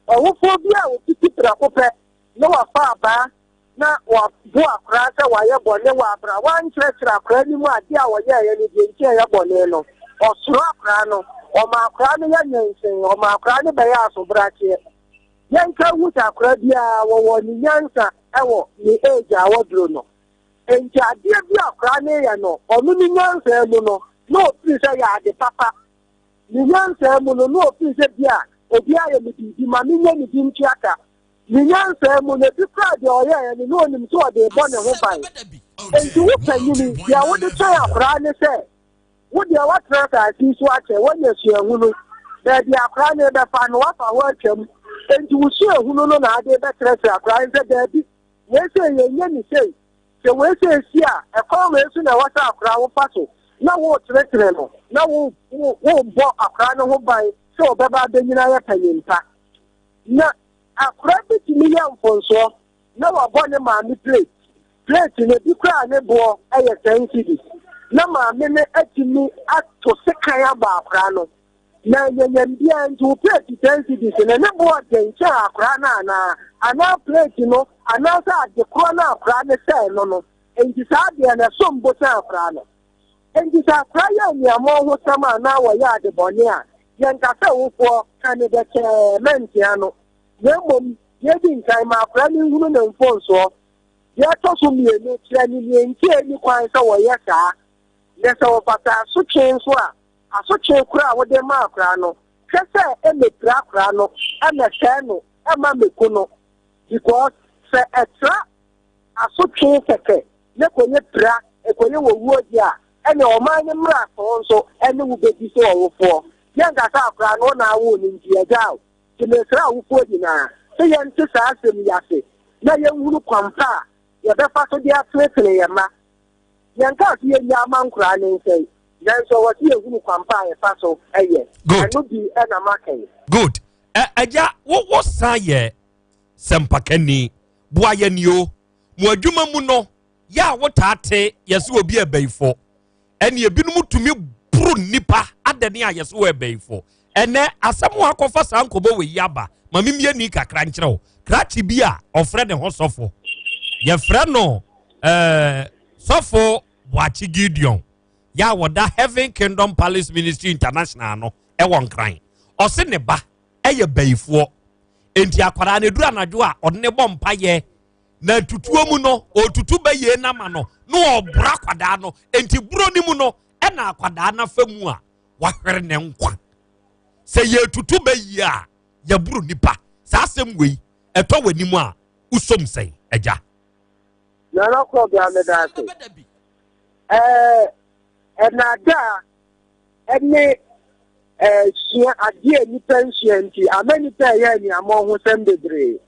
Speaker 7: Ɔwofoɔ bi a ɔfiti prɛko pɛ na wafa abaa na wabo akwadaa sɛ wayɛ bɔne wɔ abere a wankyerɛkyerɛ akwadaa no mu adeɛ a ɔyɛeɛ no deɛ nti a ɛyɛ bɔne no, ɔsoro akwadaa no, ɔma akwadaa no yɛ nyensen, ɔma akwadaa no bɛyɛ asobrakyeɛ. Yɛnka nhu sɛ akwadaa biara wɔwɔ ne nyansa wɔ ne age a waduro no. Enti adeɛ bi a akwadaa no yɛ no, ɔno ne nyansa mu no, na ɔfiri sɛ yɛ ade papa. Ne nyansa mu no, na ɔfiri sɛ bi a obi ayɛ me biribi ma menyɛ ne bi ntua ka. Ne nyansa mu no, ebi koraa deɛ ɔyɛeɛ no, na ɔnim sɛ ɔde rebɔ ne ho ban. Enti wo panyini, deɛ wode kyɛn akwadaa ne sɛ, Wo deɛ woatena asase yi so akyɛ, woanya suahunu. Baabi a akwadaa no rebɛfa no, woafa hɔ atwam. Enti wo suahunu no na ade rebɛkyerɛkyerɛ akwadaa no sɛ, daabi, wei sei yɛnyɛ ne sei. Sɛ wei sei si a, ɛkwan wei so na ɛwɔ sɛ akwadaa wofa so. Na worekyerɛkyerɛ no, na wo wo worebɔ akwadaa no ho ban sɛ ɔbɛba abɛnyini ayɛ panyin pa. Na akwadaa bi tumi yɛ mfomsoɔ na wabɔ ne maame plate. Plate no, ebi koraa ne boɔ yɛ ten cedis. Na maame no atumi ato sekan abɔ akwadaa no. Na nyanyam biara nti wo plate ten cedis no ne bo ɔden kyɛn akwaraa no anaa? Anaa plate no anaasɛ ade korɔ no a akwaraa no sɛe no no nti saa adeɛ no ɛsom bo kyɛn akwaraa no? Enti sɛ akwaraa yɛ aniammɔnhosɛm anaa wɔyɛ adebɔne a, yɛnka sɛ wofoɔ ka ne dɛkyɛɛ mɛntea no, na mmom deɛ ɛdi nkan ma akwaraa no nhunu ne mfomsoɔ. Deɛ ɛtɔ so mmienu, kyerɛ no nea enti a ɛnni kwan sɛ wɔyɛ saa. Na sɛ wɔfata asotwe nso a, asotwe korɔ a wode ma akwaraa no, hwɛ sɛ ɛmmɛpira akwaraa no, ɛmmɛsɛe no, ɛmma mmɛku no. Because sɛ ɛtra asotwe kɛkɛ na ɛkɔyɛ pira, ɛkɔyɛ owuo deɛ a, ɛnneɛ ɔman no mmarato nso ne wo bɛdi so ɔwofoɔ. Yɛnka sɛ akwadaa no wo na awoo no nti agyaa wo. Nti mesrɛ awofoɔ nyinaa sɛ yɛnte saa asɛm yi ase na yɛnhunu kwan pa a yɛbɛfa so de atenetene yɛn mma. Yɛnkaa sɛ yɛnnyaa mma nkoraa no nsɛe, nanso ɛwɔ sɛ yɛhunu kwan pa a yɛfa so yɛ.
Speaker 13: Good.
Speaker 7: Ɛno bi na maka yi.
Speaker 13: Good. Agya, wo wo san yɛ sɛmpakani. Boa yɛn ni o. Mo adwuma mu no, yɛ a wotaa te yɛsɛ obi ɛbɛyifo. Ɛne ebinom tumi boro nnipa adani a yɛsɛ wɔ ɛbɛyifo. Ɛnɛ asɛm a akɔfa saa nkɔmɔ wɔ yi aba. Ma mimie ni kakra nkyerɛ wo. Krakye bi a ɔfrɛ ne ho sɔfo. Yɛfrɛ no ɛɛ sɔfo Boakye Gideon. Yɛ a wɔda Heaven Kingdom Palace Ministry International no ɛwɔ Nkran. Ɔse ne ba ɛyɛ bayifoɔ. Enti akwadaa no eduru anadwo a ɔde ne bɔ mpayɛ na tutuo mu no ɔtutu bɛyie no ama no na ɔboro akwadaa no. Enti buro no mu no ɛna akwadaa no afa mu a wahwere ne nkwa. Sɛ yɛtutu bɛyie a yɛboro nipa. Saa asɛm wei ɛtɔ w'anim a wosom sɛn agya?
Speaker 7: Nana Kɔbea meda ase. Ɛɛ ɛnaadaa ɛne ɛɛ sua adeɛ a nnipa nsua nti ama nnipa ɛyɛ aniammɔnhosɛm bebree.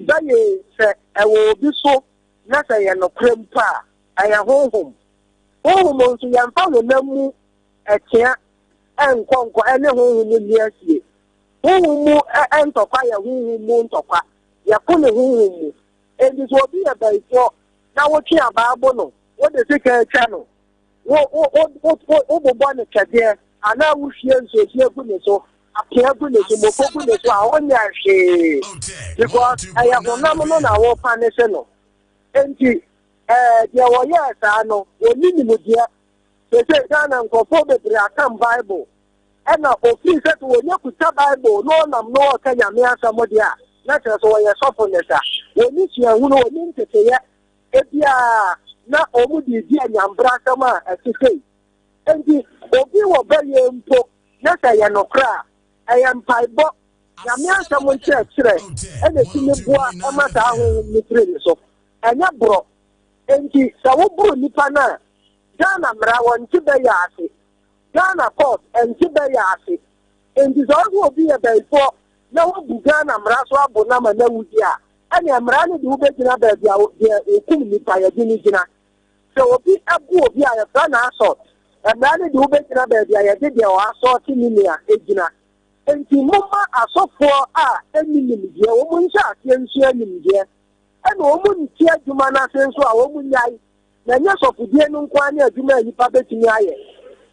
Speaker 7: Bɛyɛ sɛ ɛwɔ obi so na sɛ ɛyɛ nokorɛ mpo a, ɛyɛ honhom. Honhom nso yɛmfa honam mu ɛtea ɛnkɔ nkɔ ɛne honhom mu nni asie. Honhom mu ntɔkwa yɛ honhom mu ntɔkwa. Yɛko ne honhom mu. Enti sɛ obi yɛ bayifoɔ na wotwe abaa bo no, wode sekan twa no, wo wo wo wo wobobɔ no twɛdeɛ anaa wohwie nsuohwie gu ne so, apea gu ne so, moko gu ne so a, ɔnyɛ hwee because ɛyɛ honam no na wopanese no. Enti ɛɛ deɛ wɔyɛɛ saa no, wɔnni nimdeɛ. Seesei Ghana nkurɔfoɔ bebree akam Bible ɛna ofiri sɛ sɛ wɔnya kuta Bible na ɔnam na ɔreka Nyame asɛm deɛ a, na kyerɛ sɛ wɔyɛ sɔfo ne sa. Wɔnni suahunu, wɔnni nteteyɛ. Ebia na wɔde redi anyambrasɛm a ɛte sei. Enti obi wɔ bayie mpo na sɛ ɛyɛ nokorɛ a, ɛyɛ mpaebɔ, Nyame asɛm nkyerɛkyerɛ na ɛtumi boa ma saa honhom no firi ne so. Ɛnyɛ borɔ. Enti sɛ woboro nipa no a, Ghana mmara wɔnte bɛyɛ ase. Ghana court ɛnte bɛyɛ ase. Enti sɛ ɔsɛ obi yɛ bayifoɔ na wabu Ghana mmara so abo no ama no awu deɛ a, ɛnneɛ mmara no de wo bɛgyina baabi a deɛ ɔkum nnipa yɛde no gyina. Sɛ obi bo obi a yɛfrɛ no assault, mmara no de wo bɛgyina baabi a yɛde deɛ ɔassault ne nua gyina. Enti momma asɔfoɔ a ɛnni nimdeɛ, wɔn nhyɛ aseɛ nsua nimdeɛ, ɛna wɔn nte adwuma no ase nso a wɔn nnyae. Na ɛnyɛ sɔfodie no nko ara ne adwuma a nnipa bɛtumi ayɛ.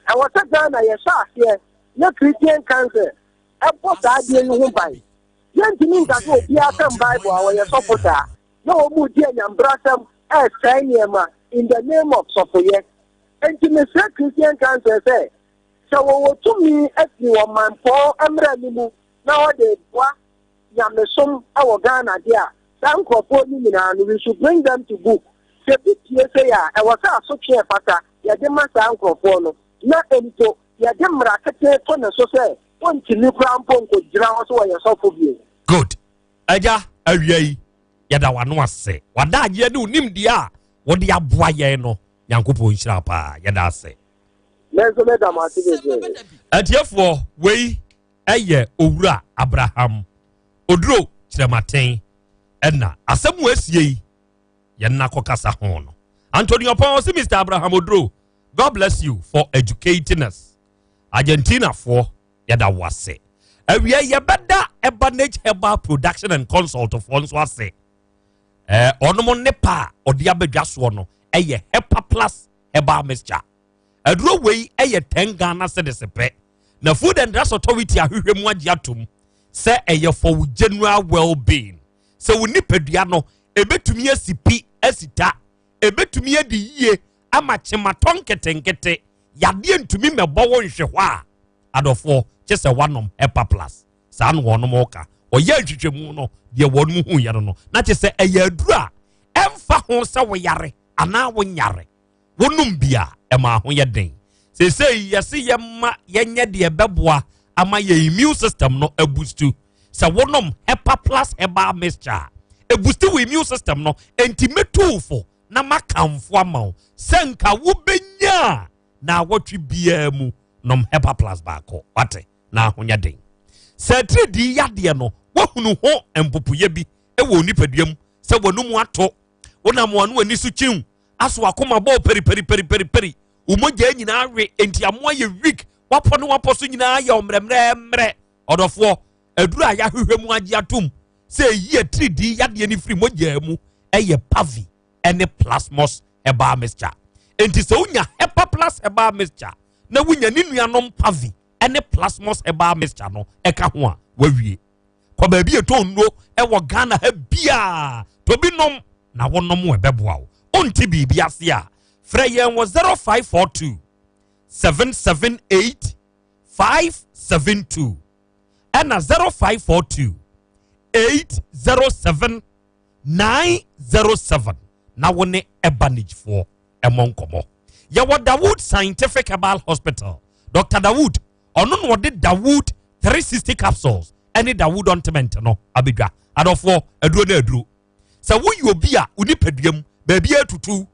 Speaker 7: Ɛwɔ sɛ Ghana yɛhyɛ aseɛ na Christian Council ɛbɔ saa adeɛ yi ho ban. Yɛntumi nka sɛ obiara kan Bible a ɔyɛ sɔfo saa na wɔredi anyambrasɛm ɛresɛe nneɛma in the name of sɔfoyɛ. Enti mesrɛ Christian Council sɛ, sɛ wɔwɔ tumi afiri wɔn manpɔn mmra no mu na wɔde reboa nyamesom wɔ Ghana deɛ a, saa nkurɔfoɔ no nyinaa no, we should bring them to book. Sɛ bi pue sei a, ɛwɔ sɛ asotwe a ɛfata yɛde ma saa nkurɔfoɔ no, na mpo yɛde mmara ketee to ne so sɛ Ontumi koraa mpo nkogyina hɔ sɛ ɔyɛ sɔfo bio.
Speaker 13: Good. Agya, awia yi, yɛda w'ano ase. W'adagyeɛ ne wo nimdeɛ a wode aboa yɛn no, Nyankopɔn nhyira paa. Yɛda ase.
Speaker 7: Me nso meda mo ase bebree.
Speaker 13: Atiefoɔ, wei ɛyɛ Owura Abraham Oduro Kyerɛmaten ɛna asɛm wɔ asie yi yɛn nna kɔkasa ho no. Anthony Ɔpɔn ɔse Mr. Abraham Oduro, God bless you for educating us. Argentinafoɔ yɛda wo ase. Awia yɛbɛda Ebanage Herbal Production and Consult foɔ nso ase. Ɛɛ ɔnom ne pa a ɔde abɛdwa soɔ no ɛyɛ Hepa Plus Herbal Mixture. Aduro wei ɛyɛ 10 Ghana cedis pɛ. Na Food and Drugs Authority ahwehwɛ mu agye atom sɛ ɛyɛ for wo general well-being. Sɛ wo nipadua no ebetumi asi pi asi ta, ebetumi adi yie ama kyematɔ nketenkete, yadeɛ ntumi mmɛbɔ wo nhwe hɔ a, adɔfoɔ, kye sɛ woanom Hepa Plus. Saa na wɔnom ka. Wɔyɛ nhwehwɛmu no, deɛ wɔnom huiɛ no no, na kye sɛ ɛyɛ aduru a ɛmfa ho sɛ woyare anaa wonyare, wonom bi a, ɛma ho yɛ den. Seesei yɛse yɛma yɛnyɛ deɛ ɛbɛboa ama yɛn immune system no abustu. Sɛ wonom Hepa Plus Herbal Mixture a, ɛbusti wo immune system no, enti mɛtu wo fo na makamfo ama wo sɛ nka wobɛnya a naawɔtwe biara mu nom Hepa Plus baako, wate, na ho nyɛ den. Sɛ atiridii yadeɛ no, woahunu ho mpopoeɛ bi wɔ wo nipadua mu sɛ w'anomu ato, wonam w'ano ani so kyiw, aso akoma bɔɔ periperiperiperi, wo mogya nyinaa we, enti amoa yɛ weak, wapɔ ne wapɔ so nyinaa yɛ ɔmmerɛmmerɛmmerɛ. Ɔdɔfoɔ, aduru a yɛahwehwɛ mu agye atom sɛ ɛyi atiridii yadeɛ no firi mogya mu yɛ Pavi ne Plasmos herbal mixture. Enti sɛ wonya Hepa Plus herbal mixture na wonya ne nuanom Pavi ne Plasmos herbal mixture no ɛka ho a, wawie. Kɔ baabi a ɛtɔ nnuro wɔ Ghana ha biara, tɔ bi nom na wonom ɛbɛboa wo. Wonte biribi ase a, frɛ yɛn wɔ 0542 778 572 ɛna 0542 807 907 na wo ne ɛbanagfoɔ ɛmɔ nkɔmmɔ. Yɛwɔ Dawood Scientific Herbal Hospital. Dr. Dawood, ɔno na ɔde Dawood 360 capsules ɛne Dawood ointment no abɛdwa. Adɔfoɔ, aduro ne aduro. Sɛ woyɛ obi a wo nipadua mu baabi atutu,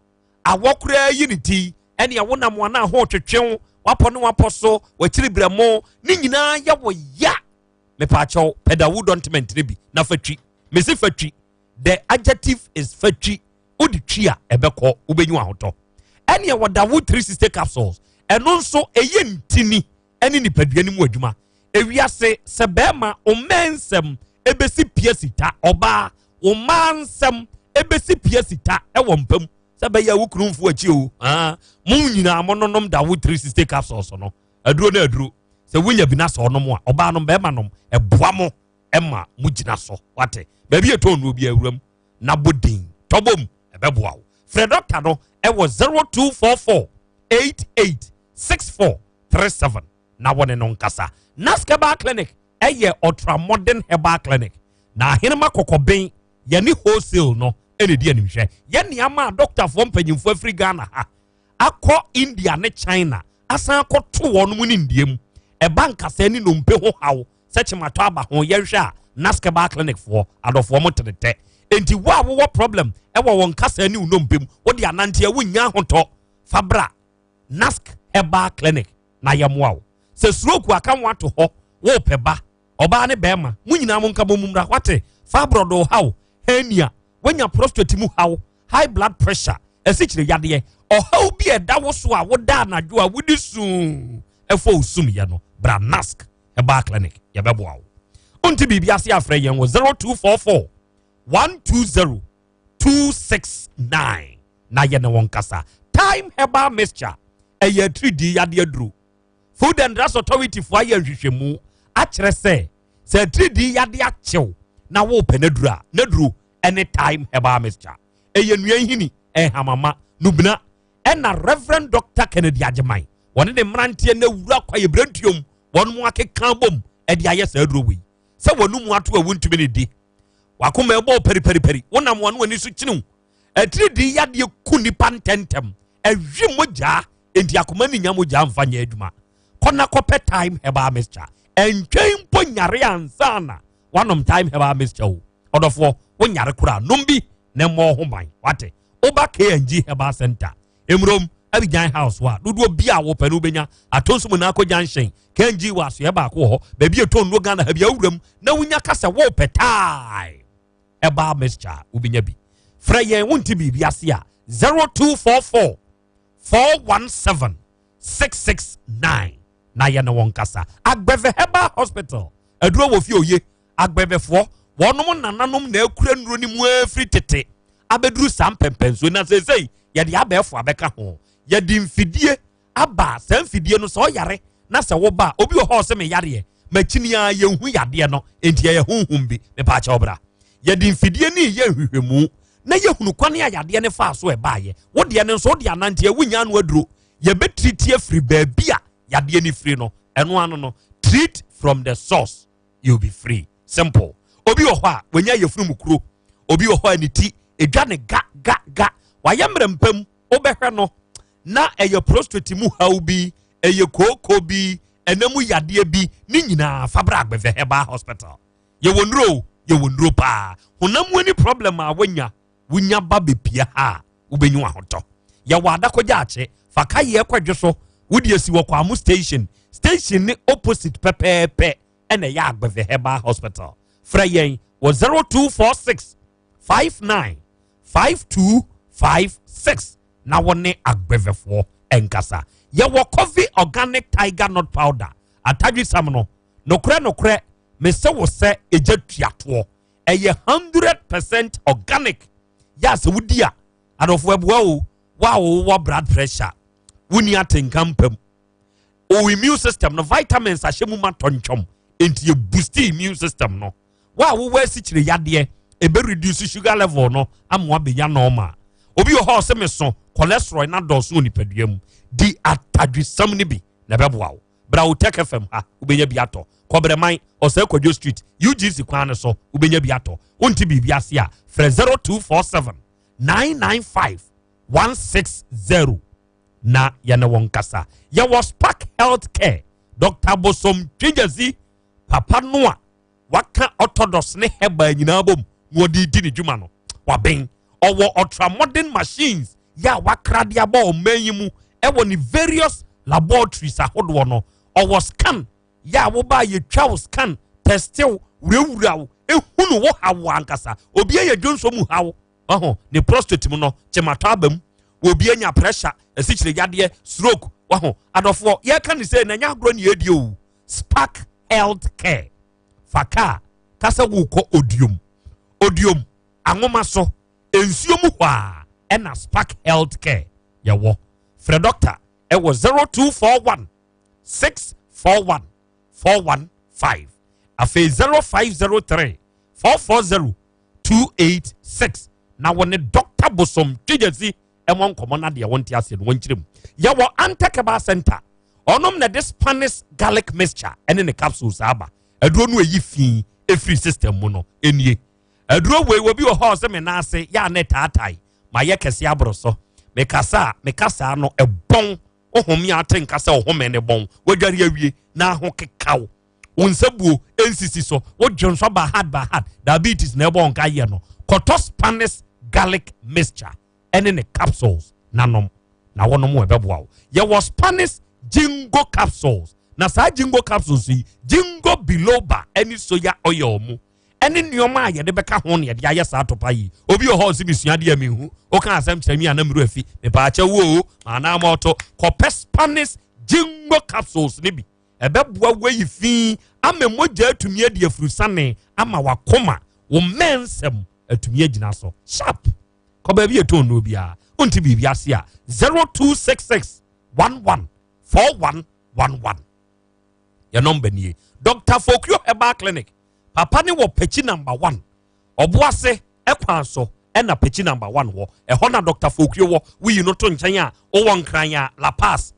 Speaker 13: awɔ koraa yi ne ti, ɛne ɛwo nam ana ho twetwew, wapɔ ne wapɔ so, wakyiri brɛmo, ne nyinaa yɛ wo ya. Mepaakyɛw, pɛ Dawood ointment no bi na fa twi. Mese fa twi. The adjective is fa twi. Wode twi a ɛbɛkɔ, wobɛnyi ahotɔ. Ɛne ɛwɔ Dawood 360 capsules. Ɛno nso ɛyɛ ntini ɛne nipadua no mu adwuma. Ewiase sɛ bɛrima ɔmmaa nsɛm ɛbɛsi pia sita, ɔbaa ɔmmaa nsɛm ɛbɛsi pia sita ɛwɔ mpam sɛ bɛyɛ wo kunu mfo akyi o. Mo nyinaa mo nonom Dawood 360 capsules no. Aduro no aduro. Sɛ wonya bi na sɛ ɔnom a, ɔbaa nom bɛrima nom, ɛboa mo ɛma mo gyina so. Wate? Baabi ɛtɔn nnuro bi awuram na bɔ din tɔbom ɛbɛboa wo. Frɛ dɔkta no ɛwɔ 0244 88 6437 na wɔne no nkasa. Nask Herbal Clinic ɛyɛ ultra modern herbal clinic na ahenema kɔkɔben yɛne wholesale no ɛna ɛdi animhwɛ. Yɛn nneɛma a dɔktafoɔ mpanyinfoɔ afiri Ghana ha akɔ India ne China asan akɔto wɔn mu ne ndie mu ɛba nkasa ne nnompe ho haw sɛ kyematɔ aba ho yɛnhwɛ a Nask Herbal Clinic foɔ adɔfoɔ mo tenetɛ. Enti wo a wowɔ problem ɛwɔ wɔn nkasa ne nnompe mu wode ananteɛ wonnya ahotɔ fa bra Nask Herbal Clinic na yɛmmoa wo. Sɛ stroke aka wo ato hɔ wopɛ ba ɔbaa ne bɛrima mo nyinaa mo nka bɔ mu mmra. Wate? Fibroid haw, hernia, wanya prostate mu haw, high blood pressure, asikyire yadeɛ, ɔhaw bi a ɛda wo so a woda anadwo a wodi suu ɛfɔ wo sumyɛ no, bra Nask Herbal Clinic yɛbɛboa wo. Wonte biribi ase afrɛ yɛn wɔ 0244 120 269 na yɛne wɔn kasa. Time Herbal Mixture ɛyɛ atiridii yadeɛ aduro. Food and Drugs Authority fo ayɛ nhwehwɛmu akyerɛ sɛ sɛ atiridii yadeɛ akyew na wopɛ n'aduro a, n'aduro ɛne Time Herbal Mixture. Ɛyɛ nnua nhini, ɛnhamama, nubena ɛna Reverend Dr. Kennedy Agyeman wɔne ne mmeranteɛ na awura kwaeɛbirentuom wɔn mu akeka bom ɛde ayɛ saa aduro wei. Sɛ wɔn mu ato a wontumi ne di, wakoma ɛbɔ pɛripɛripɛri, wonam wɔn ani so kyiniw. Atiridii yadeɛ ku nipa ntɛntɛm, ɛhwe mogyaa, enti akoma ne nya mogyaa mfa nyɛ adwuma. Kɔ na kɔpɛ Time Herbal Mixture. Ɛntwɛn mpo nyare ansa na wanom Time Herbal Mixture o. Ɔdɔfoɔ, wonyare koraa, nom bi na mmɔ ho ban. Wate? Woba K&G Herbal Center, Emurom, Abidjan House hɔ a, dodoɔ bi a wopɛ no wobɛnya. Atonso mu Nako Junction, K&G wɔ asoɛ baako wɔ hɔ. Baabi a ɛtɔ nnuro Ghana ha bi a wowura mu na wonya ka sɛ wopɛ Time Herbal Mixture, wobɛnya bi. Frɛ yɛn wonte biribi ase a 0244 417 669 na yɛne wɔn kasa. Agbɛvɛ Herbal Hospital, aduro wɔ fie oye. Agbɛvɛfoɔ, wɔnom nananom na akura nnuro no mu afiri tete abɛduru saa mpɛmpɛnsoɔ na seesei yɛde abɛɛfo abɛka ho. Yɛde mfidie aba. Saa mfidie no sɛ ɔyare na sɛ woba a, obi wɔ hɔ a ɔsɛ me yareɛ, makyini ara yɛnhu yadeɛ no, enti ɛyɛ honhom bi. Mepaakyɛw bra. Yɛde mfidie no reyɛ nhwehwɛmu na yɛhunu kwan a yadeɛ no faa so ɛbaeɛ. Wo deɛ no nso wode anante a wonnya ano aduro. Yɛbɛtiriti afiri baabi a yadeɛ no firi no. Ɛno ano no, treat from the source, you'll be free. Simple. Obi wɔ hɔ a wanya yafunu mu kuro. Obi wɔ hɔ a ne ti edwa ne ga ga ga. Wayɛ mmerɛ mpam, wobɛhwɛ no na ɛyɛ prostate mu haw bi, ɛyɛ kooko bi, ɛna mu yadeɛ bi, ne nyinaa fa bra Agbeve Herbal Hospital. Yɛwɔ nnuro o, yɛwɔ nnuro paa. Honam mu ani problem a woanya, wonya ba bɛpia ha a, wobɛnya w'ahotɔ. Yɛwɔ Adakɔgyaakye, fa kayeɛ kɔ so, wode asi wɔ Kwamo station. Station ne opposite pɛpɛɛpɛ ɛna ɛyɛ Agbeve Herbal Hospital. Frɛ yɛn wɔ 0246 59 5256 na wo ne Agbevefoɔ nkasa. Yɛwɔ Coffee Organic Tiger Nut Powder, atadwisam no, nokorɛ nokorɛ, mese wo sɛ egya tuatoɔ. Ɛyɛ 100% organic. Yɛ a sɛ wodi a, adɔfoɔ ɛboa o, wo a wowɔ blood pressure, wonni atenka mpam, wo immune system no vitamins ahyɛ mu ma tɔntwɔm, enti yɛ boost immune system no. Wo a wowɔ asikyire yadeɛ, ebe reduce sugar level no ama wabɛnya normal. Obi wɔ hɔ a ɔsɛ meso cholesterol na dɔɔso wɔ nipadua mu, di atadwisam no bi na ɛbɛboa wo. Bra wo Tech FM ha, wobɛnya bi atɔ. Kɔbrɛman, Ɔsɛe Kwadwo Street, UGC kwan no so, wobɛnya bi atɔ. Wonte biribi ase a, frɛ 0247 995 160 na yɛne wo nkasa. Yɛwɔ Spark Health Care, Dr. Bosom Twegyasi, papa no a waka orthodox ne herbal nyinaa bom na ɔde di ne dwuma no, waben. Ɔwɔ ultra modern machines yɛ a wakra de aba ɔman yi mu ɛwɔ ne various laboratories ahodoɔ no. Ɔwɔ scan yɛ a woba a yɛtwa wo scan, testew, wurawura wo, ehunu wo haw ankasa. Obi ayɛ dwonso mu haw, ɔho ne prostate mu no kyematɔ aba mu. Obi anya pressure, asikyire yadeɛ, stroke, waho. Adɔfoɔ, yɛka ne sɛ na nyɛ agorɔ ne yɛdi o. Spark Health Care, fa kaa ka sɛ wokɔ Odiom. Odiom anwoma so nsuo mu hɔ a ɛna Spark Health Care yɛwɔ. Frɛ dɔkta ɛwɔ 0241 641 415, afei 0503 440 286 na wɔne Dr. Bosom Twegyasi ɛmɔ nkɔmmɔ na deɛ wɔnte aseɛ no wɔnkyerɛ mu. Yɛwɔ Antakeba Center, ɔnom na de Spanish garlic mixture ɛne ne capsules aba. Aduro no ɛyi fi ɛfiri system mu no ɛnie. Aduro wei, obi wɔ hɔ a ɔsɛ me nan ase yɛ a na ɛtaatae, mayɛ kɛse aboro so, mekasa a mekasa no ɛbɔn, wohome a ate nka sɛ ɔhome ne bɔn, wadware awie na aho kekaw, wo nsa buo nsisi so, wodwe nso ba hard ba hard, diabetes na ɛbɔ nka yɛ no, kɔtɔ Spanish garlic mixture ɛne ne capsules nanom na wɔnom ɛbɛboa wo. Yɛwɔ Spanish jingo capsules, na saa jingo capsules yi, jingo biloba ɛne soya oil mu ɛne nneɛma a yɛde bɛka ho na yɛde ayɛ saa topa yi. Obi wɔ hɔ ɔsi mesua deɛ mehu, woka asɛm kyerɛ mi a na mmerɛ afi, mepaakyɛ wo o, maanaa ma ɔto kɔpɛ Spanish jingo capsules ne bi, ɛbɛboa wayi fi ama mogya atumi adi afurusane ama wakoma wo mmɛnsɛm atumi agyina so sharp. Kɔ baabi ɛtɔn no biara, wonte biribi ase a, 0266 11 4111 yɛ nɔmba nie. Dr. Fokio Herbal Clinic, papa ne wɔ Pɛkyi number 1, Ɔboase ɛkwan so ɛna Pɛkyi number 1 wɔ ɛhɔ na Dr. Fokio wɔ. Woyi no to nkyɛn a, wowɔ Nkran a, La Pass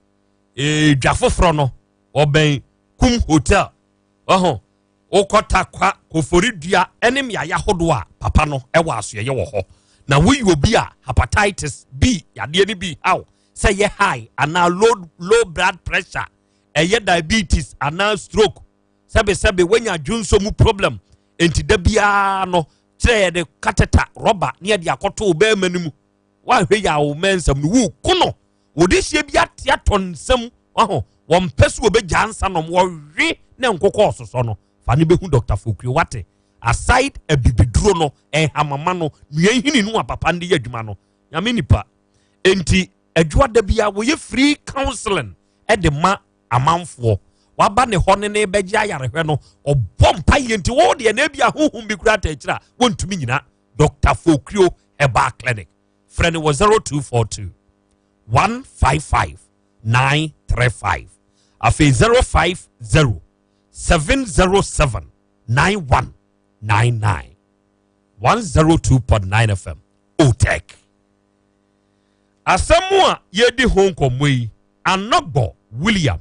Speaker 13: dwa foforɔ no, ɔbɛn Kum Hotel ɔho. Wokɔ Takwa, Koforidua ɛne mmeaeɛ ahodoɔ a, papa no ɛwɔ asoɛyɛ wɔ hɔ. Na woyi obi a hepatitis B yadeɛ no bi haw, sɛ yɛ high anaa low blood pressure, ɛyɛ diabetes anaa stroke, sɛbesɛbe woanya dwonso mu problem, enti da biara no kyerɛ yɛde catheter rɔba ne yɛde akɔto wo bɛrima no mu, woahwɛ yɛ a wo mɛnsɛm no woku no, wode hyia bi ate atɔ nsɛm waho, wɔmpɛ so wɔbɛgya nsa nom wɔwe ne nkokɔ ɔsosɔ no, fa no bɛhu Dr. Fokrio wate. Aside abibiduro no, ɛnhamama no, nua nhini no a papa no de yɛ adwuma no, nyame nipa. Enti adwuma da bi a wɔyɛ free counseling ɛde ma amanfoɔ, waba ne hɔ ne ne bɛgye ayarehwɛ no, ɔbɔ mpa yie. Nti wɔn deɛ na ebi ahohom bi kura ata akyire a wɔntumi nyina. Dr. Fokrio Herbal Clinic, frɛ no wɔ 0242 155 935. Afei 050 707 9199 102.9 FM OTEC. Asɛm a yɛdi ho nkɔmmɔ yi, Anɔgbɔ William.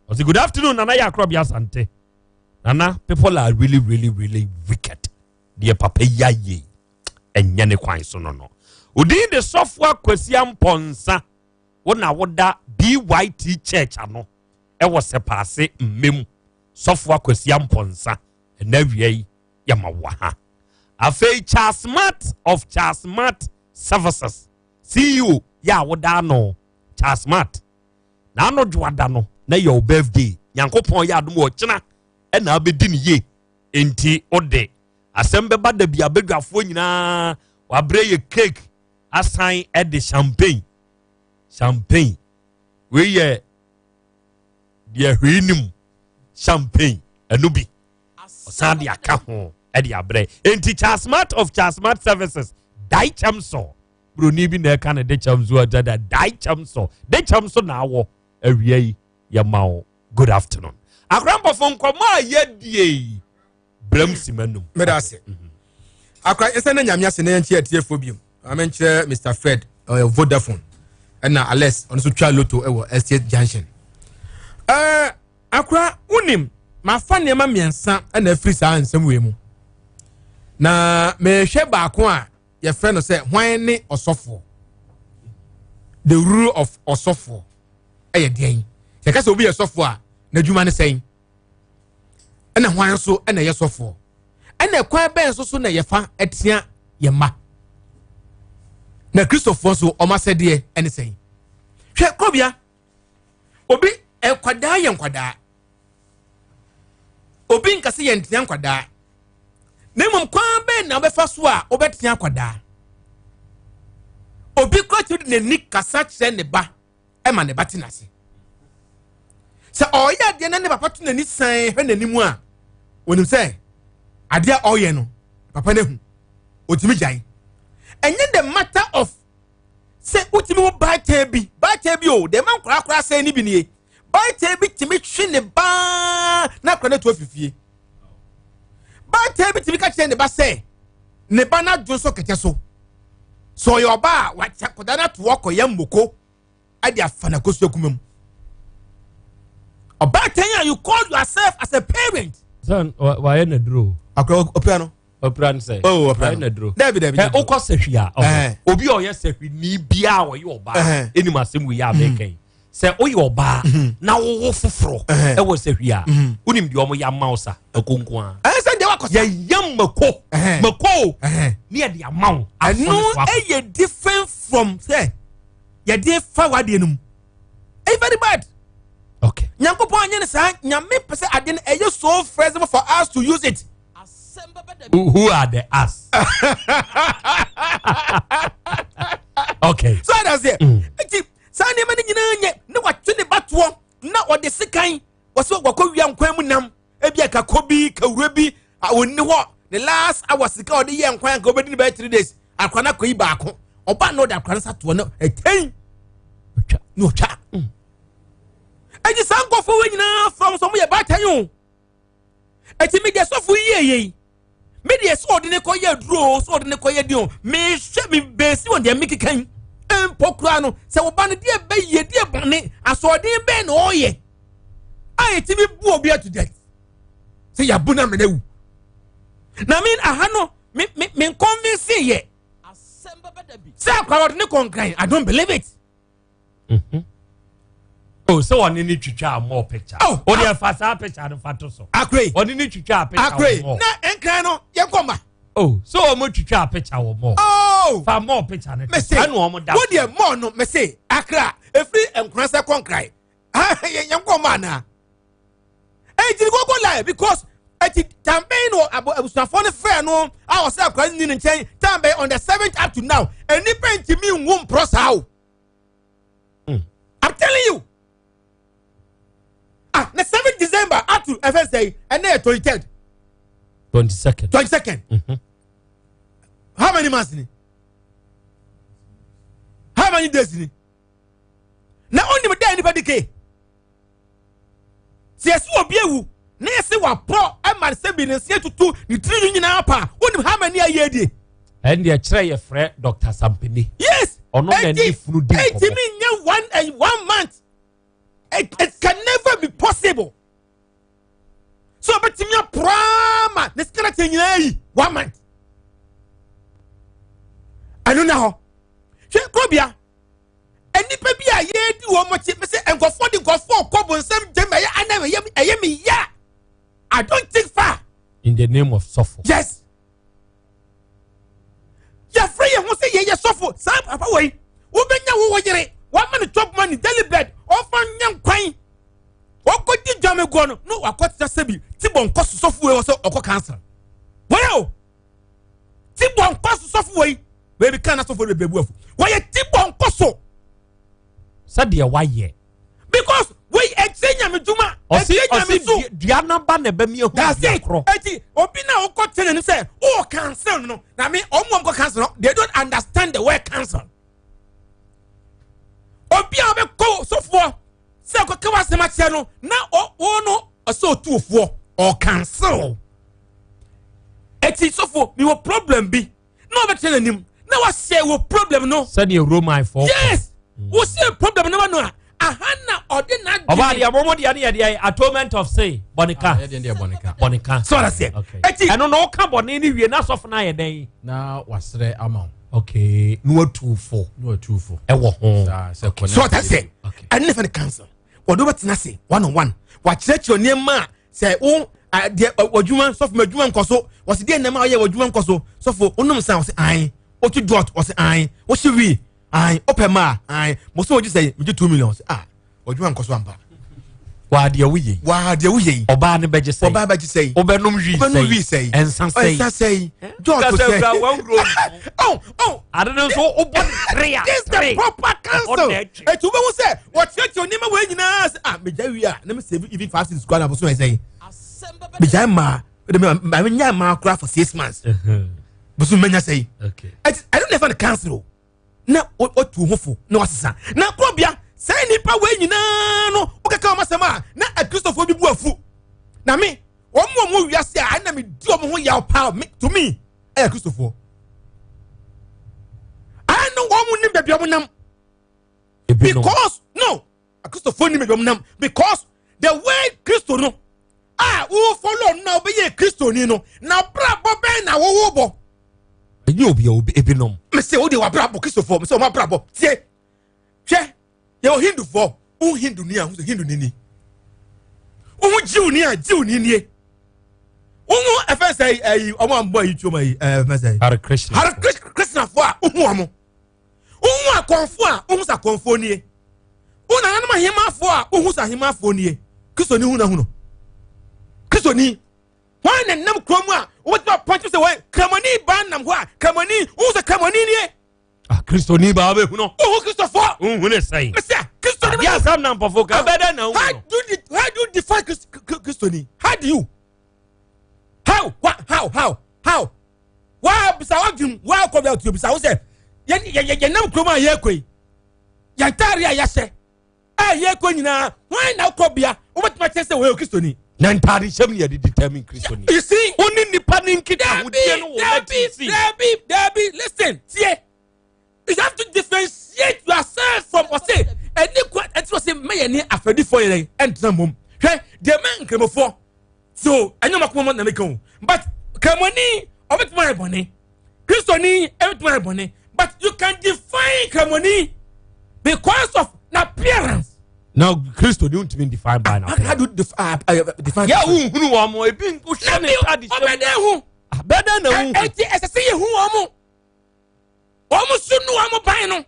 Speaker 13: Ɔsɛ good afternoon Nana yɛ akorɔbea Asante. Nana, people are really really really wicked. Deɛ papa yi ayɛ yi, ɛnyɛ ne kwan so no no. Odin de sɔfo Akwasi Ampɔnsa, wo na woda BYT Church ano ɛwɔ Sɛpaase mmem. Sɔfo Akwasi Ampɔnsa, ɛna awia yi yɛma wɔ ha. Afei Charles Smart of Charles Smart Services CEO yɛ a woda ano Charles Smart. Na ano dwoada no na yɛ wo birthday. Nyankopɔn yɛ adom ɔkyena ɛna abɛdi ne yie. Enti wode asɛm bɛba da bi abadwafoɔ nyinaa wabrɛ yɛ cake asan ɛde champagne. Champagne. Wei yɛ deɛ hwee nim champagne ɛno bi. Ɔsan de aka ho ɛde abrɛ. Enti Charles Smart of Charles Smart Services dae kyɛm so. Broni bi na ɛka ne de kyɛm so ɔkyɛ dɛ dae kyɛm so. De kyɛm so na awɔ awia yi yɛma wo good afternoon. Akorampɔfo nkɔmɔ a yɛdie yi brɛm si m'anum.
Speaker 14: Meda ase. Akora yɛsɛ na nyame ase na yɛnkyerɛ atiefoɔ biom. Maame nkyerɛ Mr. Fred ɔyɛ Vodafone ɛna Alex ɔno nso twa loto ɛwɔ Estate Junction. Ɛɛ akora wonim mafa nneɛma mmiɛnsa ɛna afiri saa nsɛm wei mu. Na mehwɛ baako a yɛfrɛ no sɛ hwan ne ɔsɔfoɔ. The rule of ɔsɔfoɔ ɛyɛ deɛn? Yɛka sɛ obi yɛ sɔfoɔ a n'adwuma ne sɛn? Ɛna hwan nso ɛna ɛyɛ sɔfoɔ? Ɛna kwan bɛn nso so na yɛfa ɛtea yɛn mma? Na Kristofoɔ nso wɔn asɛdeɛ ɛne sɛn? Hwɛ korobea, obi nkwadaa yɛ nkwadaa. Obi nka sɛ yɛntea nkwadaa. Na mmom kwan bɛn na wobɛfa so a wobɛtea akwadaa? Obi kora tumi de n'ani kasa kyerɛ ne ba ɛma ne ba te n'ase. Sɛ ɔreyɛ adeɛ na ne papa to n'ani san hwɛ n'anim a, onim sɛ adeɛ a ɔreyɛ no papa no ahu, otumi gyae. Ɛnyɛ the matter of sɛ wotumi wo baatan bi baatan bi o deɛ ma nkwadaa koraa sɛn ne bi nie baatan bi tumi twe ne baa na akwadaa no atu afi fie. Baatan bi tumi ka kyerɛ ne ba sɛ ne ba no adwo nso kɛtɛ so sɛ ɔyɛ ɔbaa a wakyɛ akwadaa no ato hɔ akɔyɛ mmoko de afa n'akosua kuma mu. Ɔbaatan a you call yourself as a parent.
Speaker 13: Sɛ wayɛ n'aduro.
Speaker 14: Akora ɔpira no.
Speaker 13: Ɔpira no sɛ.
Speaker 14: Oh ɔpira
Speaker 13: no. Wayɛ n'aduro.
Speaker 14: Dabi dabi.
Speaker 13: Ɛ okɔ sɛhwi a. Obi a ɔyɛ sɛhwi ni bia a ɔyɛ ɔbaa. Enim asɛm wei a mɛka yi. Sɛ woyɛ ɔbaa mhm. na wowo foforɔ mhm. ɛwɔ sɛhwi a mhm. wonim deɛ ɔmo yɛ ama wo sa mako nko ara.
Speaker 14: Ɛsɛ deɛ wakɔ sa.
Speaker 13: Yɛyam mako. Mako ne yɛde ama wo.
Speaker 14: Ɛno ɛyɛ different from sɛ yɛde fa w'adeɛ no mu. Ɛyɛ very bad.
Speaker 13: Okay.
Speaker 14: Nyankopɔn anyɛ no saa. Nyame pɛ sɛ adeɛ no ɛyɛ so flexible for us to use it.
Speaker 13: Who are the us? Okay.
Speaker 14: So that's it. Nti saa nneɛma no nyinaa nyɛ na watwe ne batoɔ na ɔde sekan wɔsɛ wakɔ wia nkwan mu nam ebi a kakɔ bi kawuro bi a ɔnni hɔ ne last hour sika ɔde yɛ nkwan nka ɔbɛdi ne bɛyɛ three days akora no akɔyi baako ɔba na ɔde akora no sa toɔ no ɛtɛn na ɔtwa ɛnti saa nkɔfoɔ wɔ nyinaa fam sɛ ɔmo yɛ baatan o. Eti mi deɛ sɔfo yi yɛ yei. Me deɛ sɛ ɔde ne kɔ yɛ aduro o, sɛ ɔde ne kɔ yɛ deɛ o, mehwɛ me beesi wɔ deɛ mekeka yi. Mpo koraa no, sɛ ɔba no deɛ bɛyɛ deɛ bɔne, asoɔden bɛn na ɔyɛ a yɛtumi bu obi to death sɛ yɛabu no amena wu. Na me aha no, me me me convince yɛ sɛ akora ɔde ne kɔnkran, I don't believe it.
Speaker 13: Mm-hmm. Oh, sɛ ɔne ne twitwa mɔ picture. Oh, o deɛ fa saa picture no fa to so.
Speaker 14: Akure.
Speaker 13: Ɔne ne twitwa picture wɔ mɔ.
Speaker 14: Na nkran no yɛ kɔ ma.
Speaker 13: Oh, so wɔn twitwa picture wɔ mɔ.
Speaker 14: Oh.
Speaker 13: Fa mɔ picture no.
Speaker 14: Mese.
Speaker 13: Ɛna wɔn da.
Speaker 14: Wo deɛ mɔ no mese akra efiri nkran sɛ kɔ nkran. Yɛn kɔ mɔ ana. Eti gogo lie because eti tambɛn no abusuafoɔ no frɛ no a ɔsɛ akora no ni ne nkyɛn tambɛn on the seventh up to now enipa ntumi nwu mporɔ saa o. I'm telling you. Ah, the 7th December up to FSA and then 23rd.
Speaker 13: 22nd.
Speaker 14: 22nd. Mm-hmm. How many months? Ni? How many days? Ni? Now only day anybody ke. Sɛ yɛse obi awu na yɛse wapɔ ma no sɛ bi ne nse atutu ne tiri nwi nyinaa pa a, wonim how many a yɛadie?
Speaker 13: Ɛndeɛ kyerɛ yɛfrɛ Doctor Sampene.
Speaker 14: Yes!
Speaker 13: Ɔno na ne funu di nkɔmmɔ.
Speaker 14: Ɛntumi nyɛ one, eh, one month. It, it can never be possible. So ɔbɛtumi aporaa ma ne skeleton nyinaa yi one month. Ɛno na hɔ. Hwɛ kurobea. Nnipa bi a yɛredi wɔn akyi sɛ nkurɔfoɔ de nkurɔfoɔ kɔ bonsam gyam ɛyɛ ana ɛyɛ ɛyɛ me ya. I don't think far.
Speaker 13: In the name of sɔfo.
Speaker 14: Yes. Yɛfrɛ yɛn ho sɛ yɛyɛ sɔfo saa papa wɔ yi wobɛnya wo wɔ yere wama no chop money daily bread ɔfa nyɛ nkwan ɔkɔdi dwamegoɔ no na wakɔtena sɛ bi ti bɔ nkɔ so sɔfo wei wɔ sɛ ɔkɔ council wɔyɛ o ti bɔ nkɔ so sɔfo wei baabi kan na sɔfo bebree bu afu wɔyɛ ti bɔ nkɔ so.
Speaker 13: Sɛdeɛ wayɛ.
Speaker 14: Because wei ɛkyerɛ nyame dwuma ɛkyerɛ nyame so.
Speaker 13: Ɔsi dua naba na ɛbɛ mi ehu dua korɔ.
Speaker 14: Eti obi na ɔkɔ tẹ n'anim sɛ ɔwɔ council no na mi ɔmo ɔmo kɔ council no they don't understand the word council. Obi a ɔbɛkɔ sɔfoɔ sɛ ɔkɔka w'asɛm akyerɛ no na ɔwɔ no ɔsɛ ɔtuofoɔ ɔcancel. Eti sɔfoɔ mi wɔ problem bi. na ɔbɛtena n'anim na wahyɛ wɔ problem no.
Speaker 13: Sɛdeɛ Roman fɔ.
Speaker 14: Yes wohyɛ problem no ma no a aha na ɔde n'adwene.
Speaker 13: Ɔbaa deɛ mo mo deɛ no yɛ deɛ atonement of sin bɔneka.
Speaker 15: Ah, yɛ deɛ bɔneka.
Speaker 13: Bɔneka.
Speaker 14: So ɔda seɛ. Eti.
Speaker 13: Ɛno na ɔka bɔne ne wie na asɔfo no ayɛ dɛn.
Speaker 15: Na wasrɛ ama wo.
Speaker 13: Okay na watu fo.
Speaker 15: Na watu fo.
Speaker 13: Ɛwɔ ho.
Speaker 14: So ɔda seɛ. Ɛne ne fɛ ne council. Wɔde wobɛtena ase one on one. Wakyerɛkyerɛ nneɛma a sɛ wo deɛ w'adwuma sɔfo m'adwuma nkɔ so wɔsi deɛ nneɛma ɔyɛ w'adwuma nkɔ so sɔfo wonom nsa wɔsi ae wotu dɔt wɔsi ae wosi wi ae wopɛ maa ae mo so wogye sɛ megye 2 million wɔsi ah w'adwuma nkɔ so ampa.
Speaker 13: Waa deɛ woyɛ yi.
Speaker 14: Waa deɛ woyɛ yi.
Speaker 13: Ɔbaa no bɛgye sɛn.
Speaker 14: Ɔbaa bɛgye sɛn.
Speaker 13: Wobɛnom wi sɛn.
Speaker 14: Wobɛnom wi sɛn.
Speaker 13: Ɛnsa sɛn.
Speaker 14: Ɛnsa sɛn. Jɔɔto sɛn.
Speaker 13: Kasa wura wawuro.
Speaker 14: Oh oh.
Speaker 13: Ade no nso wobɔ ne three a.
Speaker 14: This is the proper counsel. Etu bɛ hu sɛ wɔkyerɛkyerɛ nneɛma wɔ nyinaa sɛ ah megya wi a na me save even 5 cedis kura na abosom ɛsɛn. Megya mmaa ɛdɛ mɛ mɛ nya mmaa kura for 6 months. Bosom mɛ nya sɛn. Ɛti ɛno na ɛfa no counsel o. Na watu ho fo na wasesa na korɔbea saa nnipa wei nyinaa no wokeka wɔn asɛm a na akristofoɔ bi bu afu na me wɔn mu wɔn wiase a ɛna medi wɔn ho yaw paa me to me ɛyɛ akristofoɔ ɛno wɔn mu nim baabi wɔn nam because no akristofoɔ nim baabi wɔn nam because the way Kristo no a wo follow no na wobɛyɛ kristoni no na brabɔ bɛn na wɔwɔ bɔ.
Speaker 13: Ɛnyɛ obi a obi ebinom.
Speaker 14: Mese wo de wabrabɔ kristofoɔ mese wɔn abrabɔ tie hwɛ yɛwɔ hindufoɔ wo hindu ni a wo sɛ hindu ni ni wo jiw ni a jiw ni nie wo ho ɛfɛ sɛ ɛyi ɔmo a mbɔ ayi tuo ma yi ɛfɛ sɛ
Speaker 13: Hare Krishna
Speaker 14: Hare Krishna foɔ a wo hu ɔmo wo hu akɔnfoɔ a wo hu sɛ akɔnfoɔ nie wo nananom ahemafoɔ a wo hu sɛ ahemafoɔ nie kristoni hu na hu no kristoni wɔn na nam kurom a wobɛtumi apɔnkye sɛ wɔyɛ kramoni baa nam hɔ a kramoni wohu sɛ kramoni nie.
Speaker 13: Ah, kristoni baa bɛhu no.
Speaker 14: Wohu kristofoɔ.
Speaker 13: Wohu ne sɛn.
Speaker 14: Mesia kristoni
Speaker 13: bɛ. Adeɛ asɛm na mpɔfo ka bɛdɛ na wohu no.
Speaker 14: How do you define kristoni? How do you? How? How? How? How? Waa bisa wadwum waa kɔ bi a tuo bisa wo sɛ yɛn yɛn yɛn nam kurom a yɛrekɔ yi yɛn ntaare a yɛahyɛ a yɛrekɔ nyinaa wɔn na wokɔ bia wobɛtumi akyerɛ sɛ wɔyɛ kristoni.
Speaker 13: Na ntaade hyɛm ne yɛde determine kristoni.
Speaker 14: You see?
Speaker 13: Wo ne nipa ne nkitahodie no wɔ
Speaker 14: Dabi,
Speaker 13: n'akyi.
Speaker 14: dabi, dabi, listen, tie. You have to differentiate yourself from ɔse ɛni kwa ɛti ɔse mɛyɛ ne afɛdifoɔ yɛrɛ ɛntena mom. Hwɛ deɛ mɛ nkramofoɔ so ɛnyɛ ɔmo akoma mu na meka o but kramoni ɔbɛtumi ayɛ bɔne kristoni ɛbɛtumi ayɛ bɔne but you can define kramoni because of n'appearance.
Speaker 13: Na kristoni ntumi define by na.
Speaker 14: How do you define?
Speaker 13: Yɛ wo nhunu wɔn mo ebi nkohwɛ ne ntaade hyɛ mu.
Speaker 14: Ɔbɛdɛ hu.
Speaker 13: Bɛdɛ na hu.
Speaker 14: Eti ɛsɛ sɛ yɛ hu wɔn mo wɔn so nu wɔn ban no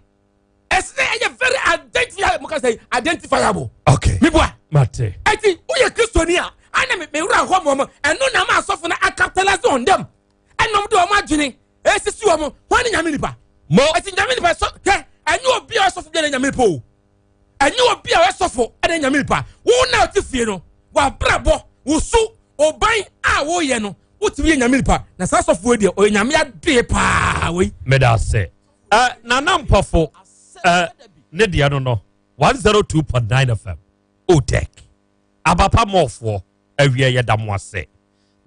Speaker 14: ɛsɛ sɛ ɛyɛ very identifiable mo ka sɛ identifiable.
Speaker 13: Okay.
Speaker 14: Mi bua.
Speaker 13: Mate.
Speaker 14: Eti woyɛ kristoni a ana mi wura hɔ mɔ mo ɛno na ma asɔfo no acapitalize on them ɛna wɔn de wɔn adwene esisi wɔn wɔn ne nyame nipa.
Speaker 13: Mo.
Speaker 14: Eti nyame nipa so hwɛ ɛnyɛ obi a ɔsɔfo bi ɛna nyame nipa o ɛnyɛ obi a ɔsɔfo ɛna nyame nipa wo na ɔte fie no wabrabɔ wosu ɔban a woyɛ no wotumi yɛ nyame nipa na saa sɔfo yi deɛ ɔyɛ nyame adoe paa wei.
Speaker 13: Meda ase. Nana Mpɔfo ne deɛ no no 102.9 FM OTEC. Abapa mɔɔfoɔ awie yɛda mo ase.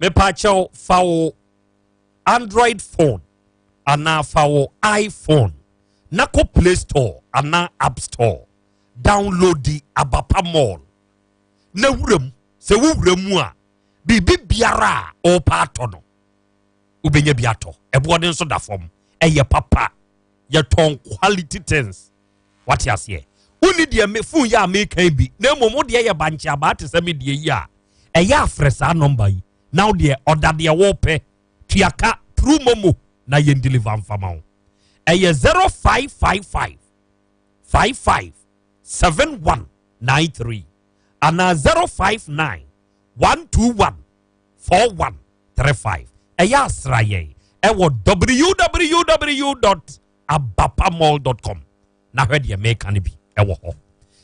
Speaker 13: Mepaakyɛw fa wo Android phone anaa fa wo iPhone na kɔ Play Store anaa App Store download Abapa Mall na wura mu. Sɛ wowura mu a, biribi biara a ɔrepa atɔ no wobɛnya bi atɔ. Ɛboɔ no nso da fam, ɛyɛ papa. Yɛtɔn quality things. Wate aseɛ? Wonni deɛ me phone yi a mekan bi na mmom wo deɛ yɛ bankye abaa te sɛ me deɛ yi a, ɛyɛ afrɛ saa nɔmba yi na wo deɛ ɔda deɛ wɔpɛ tua ka through momo na yɛn deliver mfama wo. Ɛyɛ 0555 55 7193 anaa 059 121 4135. Ɛyɛ asra yɛn ɛwɔ www abapamall dot com na hwɛ deɛ meka no bi ɛwɔ hɔ.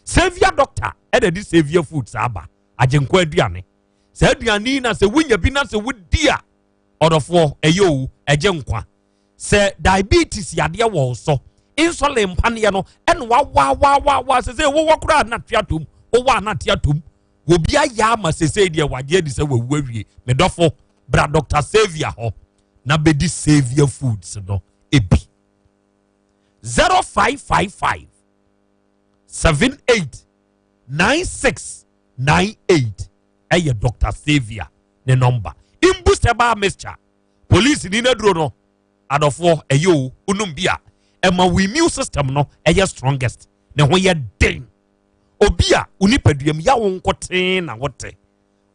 Speaker 13: Saviour Doctor ɛna de Saviour Foods aba agyenkwa aduane. Saa aduane yi na sɛ wonya bi na sɛ wodi a ɔdɔfoɔ ɛyɛ o ɛgye nkwa. Sɛ diabetes yadeɛ wɔ wo so, insulin mpaneɛ no ɛna wawawawawa sɛ sɛ wowɔ koraa na te atom, wowɔ a na te atom. Obi ayɛ ama sesei deɛ wagye adi sɛ wawu awie. Medɔfo bra Dr. Saviour hɔ na bɛdi Saviour Foods no ebi. 0555 78 9698 ɛyɛ Dr. Saviour ne nɔmba. Imbu herbal mixture police ni n'aduro no adɔfoɔ ɛyɛ o wonom bi a ɛma wo immune system no ɛyɛ strongest ne ho yɛ den. Obi a wo nipadua mu yawo nkotee na wote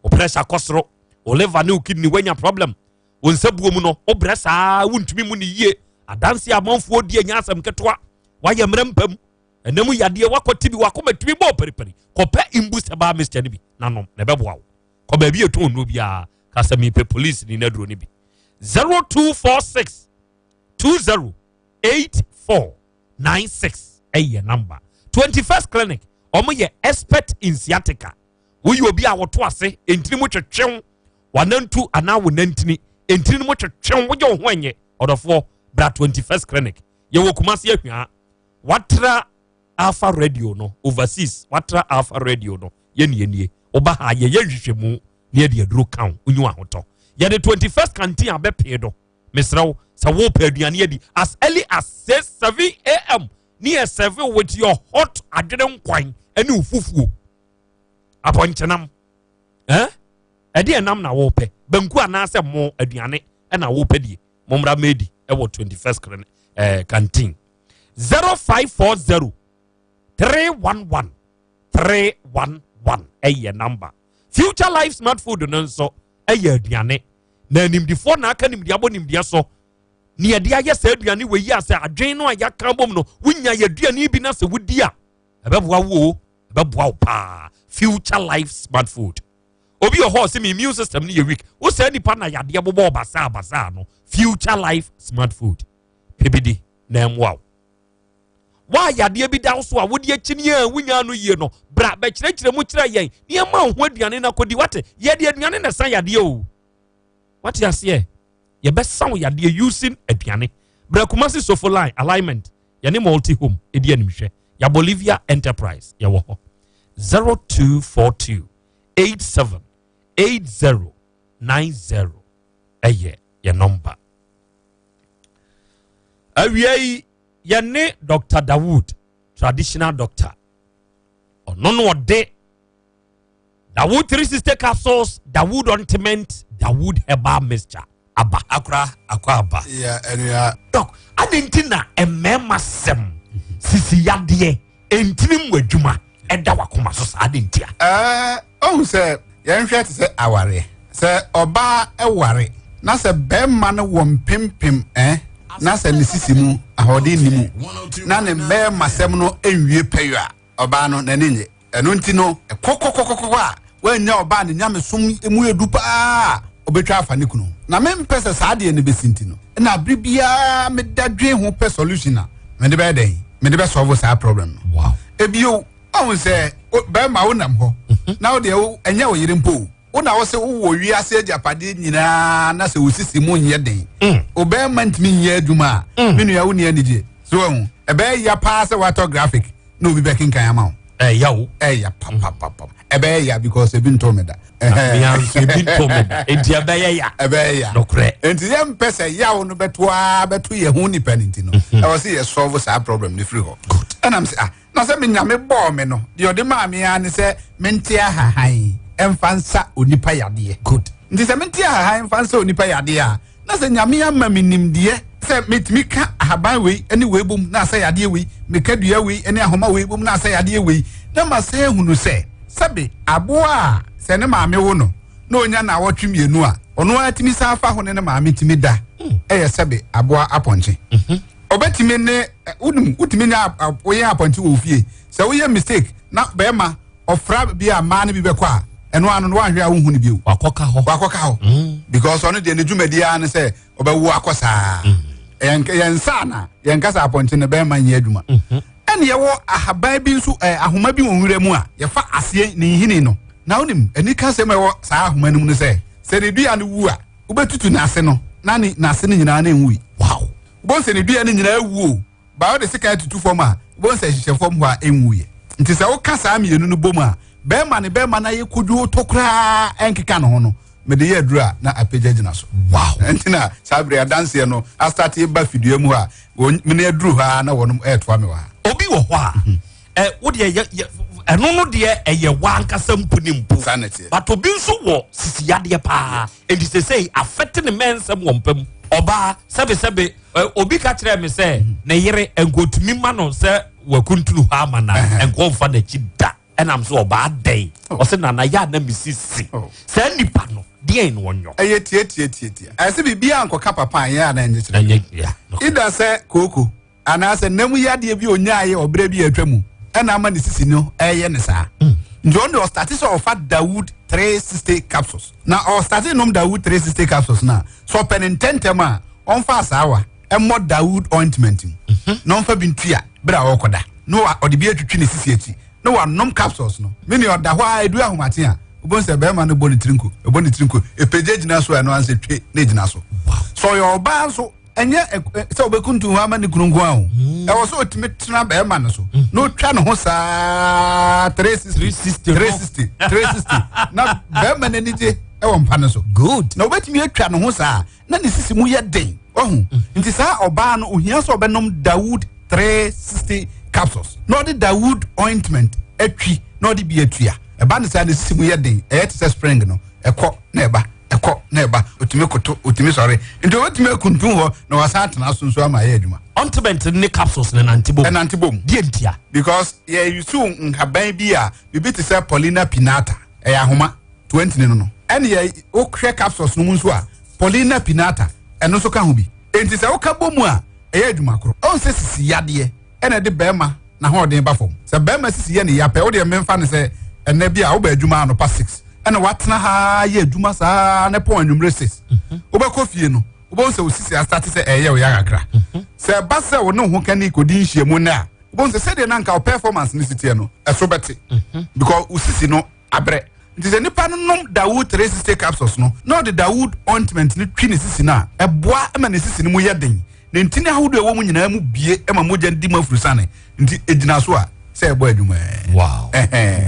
Speaker 13: wo pressure kɔ soro, wo liver ne wo kidney wanya problem, wo nsa buo mu no wobrɛ saa wontumi mu ne yie, adanse amanfoɔ di anya asɛm ketewa, wayɛ mmerɛ mpam ɛnam yadeɛ wakɔ tibi wakɔma tumi bɔɔ periperi, kɔpɛ imbu sɛbaa mixture no bi na nom na ɛbɛboa wo. Kɔ baabi ɛtɔn nnuro biara ka sɛ mepɛ police ni n'aduro no bi. 0246 20 8496 ɛyɛ number. 21st Clinic wɔn yɛ expert in sciatica. Woyɛ obi a wɔto ase ntini mu twetwew wanantu anaa wo nantini ntini mu twetwew wogye wo ho ɛnyɛ ɔdɔfoɔ bra 21st Clinic. Yɛwɔ Kumasi Ahwia watra Alpha Radio no overseas watra Alpha Radio no yɛnie nie woba ha yɛyɛ nhwehwɛmu na yɛde aduro ka wo wonyi ahotɔ. Yɛde 21st canteen abɛpee do. Mesrɛ wo sɛ wopɛ aduane adi as early as 6 7 am ne yɛ serve with your hot adwene nkwan ne wo fufuo apɔnkyenam eh ɛde ɛnam na wopɛ banku anaasɛ mo aduane ɛna wopɛ die mommra medi ɛwɔ 21st clinic eh, canteen 0540 311 311 ɛyɛ number. Future Life Smart Food no nso ɛyɛ aduane na animdifoɔ na aka nimdeɛ abɔ nimdeɛ so ne yɛde ayɛ saa aduane wɔ yi a sɛ adwene no a yɛaka bom no wonya yɛ aduane bi na sɛ wodi a ɛbɛboa wo o ɛbɛboa wo paa. Future Life Smart Food obi wɔ hɔ sɛ me immune system no yɛ weak wo saa nipa na yadeɛ bobɔ basaa basaa no Future Life Smart Food pɛ na ɛmmoa wo. Wa yadeɛ bi da wo so a wode akyini a wonya no yie no bra bɛkyerɛkyerɛ mu kyerɛ yɛn nneɛma wo ho aduane no akɔdi. Wate yɛde aduane na ɛsa yadeɛ o wate aseɛ yɛbɛsa wo yadeɛ using aduane. Bra Kumasi Sofo line alignment yɛne multi home ɛdi animhwɛ ya Bolivia Enterprise yɛwɔ hɔ 0242 87 80 90 ɛyɛ yɛ nɔmba. Awia yi yɛne Dr. Dawood traditional doctor ɔno no ɔde Dawood 360 capsules, Dawood ointment, Dawood herbal mixture aba akora akɔ aba.
Speaker 8: Yeah,
Speaker 13: Doc, adi nti na mmarima sɛm sisi yadeɛ ntini mu adwuma ɛda wakoma so saa adi nti
Speaker 8: a. Ɔhu sɛ yɛnhwɛ te sɛ awareɛ sɛ ɔbaa ɛware na sɛ bɛrima no wɔ mpempem na sɛ ne sisi mu ahoɔden ni mu na ne mmarima sɛm no nwie pɛyɔ a ɔbaa no n'ani nye ɛno nti no kɔkɔkɔkɔkɔ a wanya ɔbaa ne nyamesom mu edu paa ɔbɛtwa afa ne kunu na mempɛ sɛ saa deɛ no bɛsi nti no na abere biara meda dwen ho pɛ solution a mede bɛyɛ dɛn mede bɛ solve saa problem no.
Speaker 13: Wow.
Speaker 8: Ebio ɔhu sɛ bɛrima wonam hɔ na wo deɛ ɛnyɛ wo yere mpo wo na wo sɛ wowɔ wiase agyapadeɛ nyinaa na sɛ wo sisi mu nyɛ den wo bɛrima ntumi nyɛ adwuma a me nua wo ni anigye so wahu ɛbɛyɛ ya paa sɛ woatɔ graphic na obi bɛkenkan ama wo.
Speaker 13: Ɛya o.
Speaker 8: Ɛya papapapa. Ɛbɛyɛ ya because ebi ntɔ mi da.
Speaker 13: Mea nso ebi ntɔ mi da. Enti ɛbɛyɛ ya.
Speaker 8: Ɛbɛyɛ ya.
Speaker 13: Nokorɛ.
Speaker 8: Enti yɛn mpɛ sɛ yaw no bɛto aa bɛto yɛn ho nipa ne ti no. Ɛwɔ sɛ yɛ solve saa problem no firi hɔ.
Speaker 13: Good.
Speaker 8: Ɛnam sɛ ah na sɛ me nyame bɔɔ me no deɛ ɔde maa me ara ne sɛ mente ahahan ɛmfa nsa onipa yadeɛ.
Speaker 13: Good.
Speaker 8: Nti sɛ mente ahahan mfa nsa onipa yadeɛ a na sɛ nyame ama me nimdeɛ sɛ metumi ka ahaban wei ne wei bom na asɛ yadeɛ wei, meka dua wei ne ahoma wei bom na asɛ yadeɛ wei, na masan ahunu sɛ sɛbe aboa a sɛ ne maame wo no na ɔnya naawɔtwe mmienu a ɔno ara tumi san fa ho ne ne maame tumi da ɛyɛ sɛbe aboa apɔnkye. Ɔbɛtumi ne wonim wotumi nya woyɛ apɔnkye wɔ ofie sɛ woyɛ mistake na bɛrima ɔfra bi a mmaa no bi bɛkɔ a ɛno ano no wanhwɛ a wohu no bio.
Speaker 13: Wakɔka hɔ.
Speaker 8: Wakɔka hɔ. Mm. Because ɔno deɛ ne dwumadi ara ne sɛ ɔbɛwo akɔ saa. Mm. Yɛn nsa na yɛn kasa apɔnkye no bɛrima nyɛ adwuma. Mm-hmm. Ɛna yɛwɔ ahaban bi nso ɛɛ ahoma bi wɔ nwura mu a yɛfa aseɛ ne nhini no. Na wonim anika sɛm a ɛwɔ saa ahoma no mu no sɛ sɛ ne dua no wu a wobɛtutu n'ase no na ne n'ase no nyinaa na ɛnwui.
Speaker 13: Wow.
Speaker 8: Wobɛhu sɛ ne dua no nyinaa awu o. Ba wode sekan tutu fam a, wobɛhu sɛ ɛhyehyɛ fam hɔ a ɛnwuiɛ. Nti sɛ woka saa mmienu no bom a, bɛrima ne bɛrima no ayɛ kodwoo tɔ koraa ɛnkeka ne ho no, mede yɛ aduru a na apagya gyina so.
Speaker 13: Wow!
Speaker 8: Nti na saa bere adanseɛ no astate ba fidua mu hɔ a, wɔn mene aduru hɔ a na wɔnom ɛretoa me wɔ ha.
Speaker 13: Obi wɔ hɔ a, mhm. ɛ wo deɛ yɛ yɛ ɛno no deɛ ɛyɛ w'ankasa mpo ne mpo.
Speaker 8: Saa na ɛteɛ.
Speaker 13: But obi nso wɔ sisi yadeɛ paa. Enti sesei afɛte ne mmɛnsɛm wɔ mpa mu. Ɔbaa sɛbesɛbe obi ka kyerɛɛ me sɛ ne yere nkotumi ma no sɛ wakuntunu hɔ ama na nkɔmfa n'akyi da. Ɛnam so ɔbaa dɛn?
Speaker 8: Oh.
Speaker 13: Ɔsɛ nana yɛ a na mesisi.
Speaker 8: Oh.
Speaker 13: Saa nipa no deɛn na ɔnyɔ?
Speaker 8: Ɛyɛ tiatiatiatia. Ɛsɛ biribiara nkɔka papa a ɛyɛ a na ɛnyɛ kyerɛ.
Speaker 13: Ɛnyɛ ya.
Speaker 8: Ida sɛ kooko anaasɛ nna mu yadeɛ bi a ɔnyaeɛ wɔ berɛ bi a atwa mu ɛna ama ne sisi no ɛyɛ ne saa mm. nti ɔno deɛ ɔstate sɛ ɔfa dawood 360 capsules na ɔstate nom dawood 360 capsules no a sɛ ɔpɛ ne ntɛntɛm a ɔmfa asaawa ɛmmɔ dawood ointment mu mhm. na ɔmfa bi ntua berɛ a ɔrekɔda na ɔde bi atwitwi ne sisi akyi na wanom capsules no mene ɔda hɔ a ɛdu ahomakye a wobɛhu sɛ bɛrima no bɔ ne tiri nko ɛbɔ ne tiri nko ɛpɛgya gyina so a ɛno ansɛ twe na ɛgyina so sɛ ɔyɛ ɔbaa nso ɛnyɛ sɛ ɔbɛkuntu hɔ ama ne kunu nko a o mm. ɛwɔ sɛ ɔtumi tena bɛrima no so mm. na ɔtwa ne ho saa 360 360 360 na bɛrima no ani gye ɛwɔ mpa no so
Speaker 13: good
Speaker 8: na ɔbɛtumi atwa ne ho saa na ne sisi mu yɛ den ɔho mm. nti saa ɔbaa no ohia sɛ ɔbɛnom dawood 360 capsules na ɔde dawood ointment atwi na ɔde bi atua ɛba ne saa ne sisi mu yɛ den ɛyɛ te sɛ spring no ɛkɔ na ɛba ɛkɔ na ɛba otumi koto otumi sɔre nti obetumi akuntun hɔ na wasan atena so nso ama ayɛ adwuma.
Speaker 13: Ointment ne capsules na ɛnante bom.
Speaker 8: Ɛnante bom.
Speaker 13: Deɛ ntia.
Speaker 8: Because yɛ yusu nhaban bi a bibi te sɛ Paulina pinata ɛyɛ ahoma 20 no no ɛne yɛ wohwɛ capsules no mu nso a Paulina pinata ɛno nso ka ho bi nti sɛ woka bɔ mu a ɛyɛ adwuma koro. Ɔn sɛ sisi yadeɛ ɛna ɛde bɛrima n'ahoɔden ba fam. Sɛ bɛrima sisi yɛ ne ya pɛ, wo deɛ memfa no sɛ ɛnɛ bi a woba adwuma anɔpa 6 ɛna watena ha yɛ adwuma saa ne pɔn anwummere 6. Mhm. Wobɛkɔ fie no, wobɛhu sɛ wo sisi asate sɛ ɛyɛ wo ya kakra. Mhm. Sɛ ɛba sɛ wo ne wo ho kani kɔdi nhyiamu nnɛ a, wobɛhu sɛ sɛdeɛ na nka wo performance no si teɛ no, ɛso bɛte. Mhm. Because wo sisi no abrɛ. Nti sɛ nipa no nom Dawood 360 capsules no na ɔde Dawood ointment no twi ne sisi no a, ɛboa ma ne sisi no mu yɛ den. Ne ntini ahodoɔ a ɛwɔ mu nyinaa mu bue ma mogya no di mu afurusane. Nti ɛgyina so a sɛ ɛbɔ adwuma.
Speaker 13: Wow.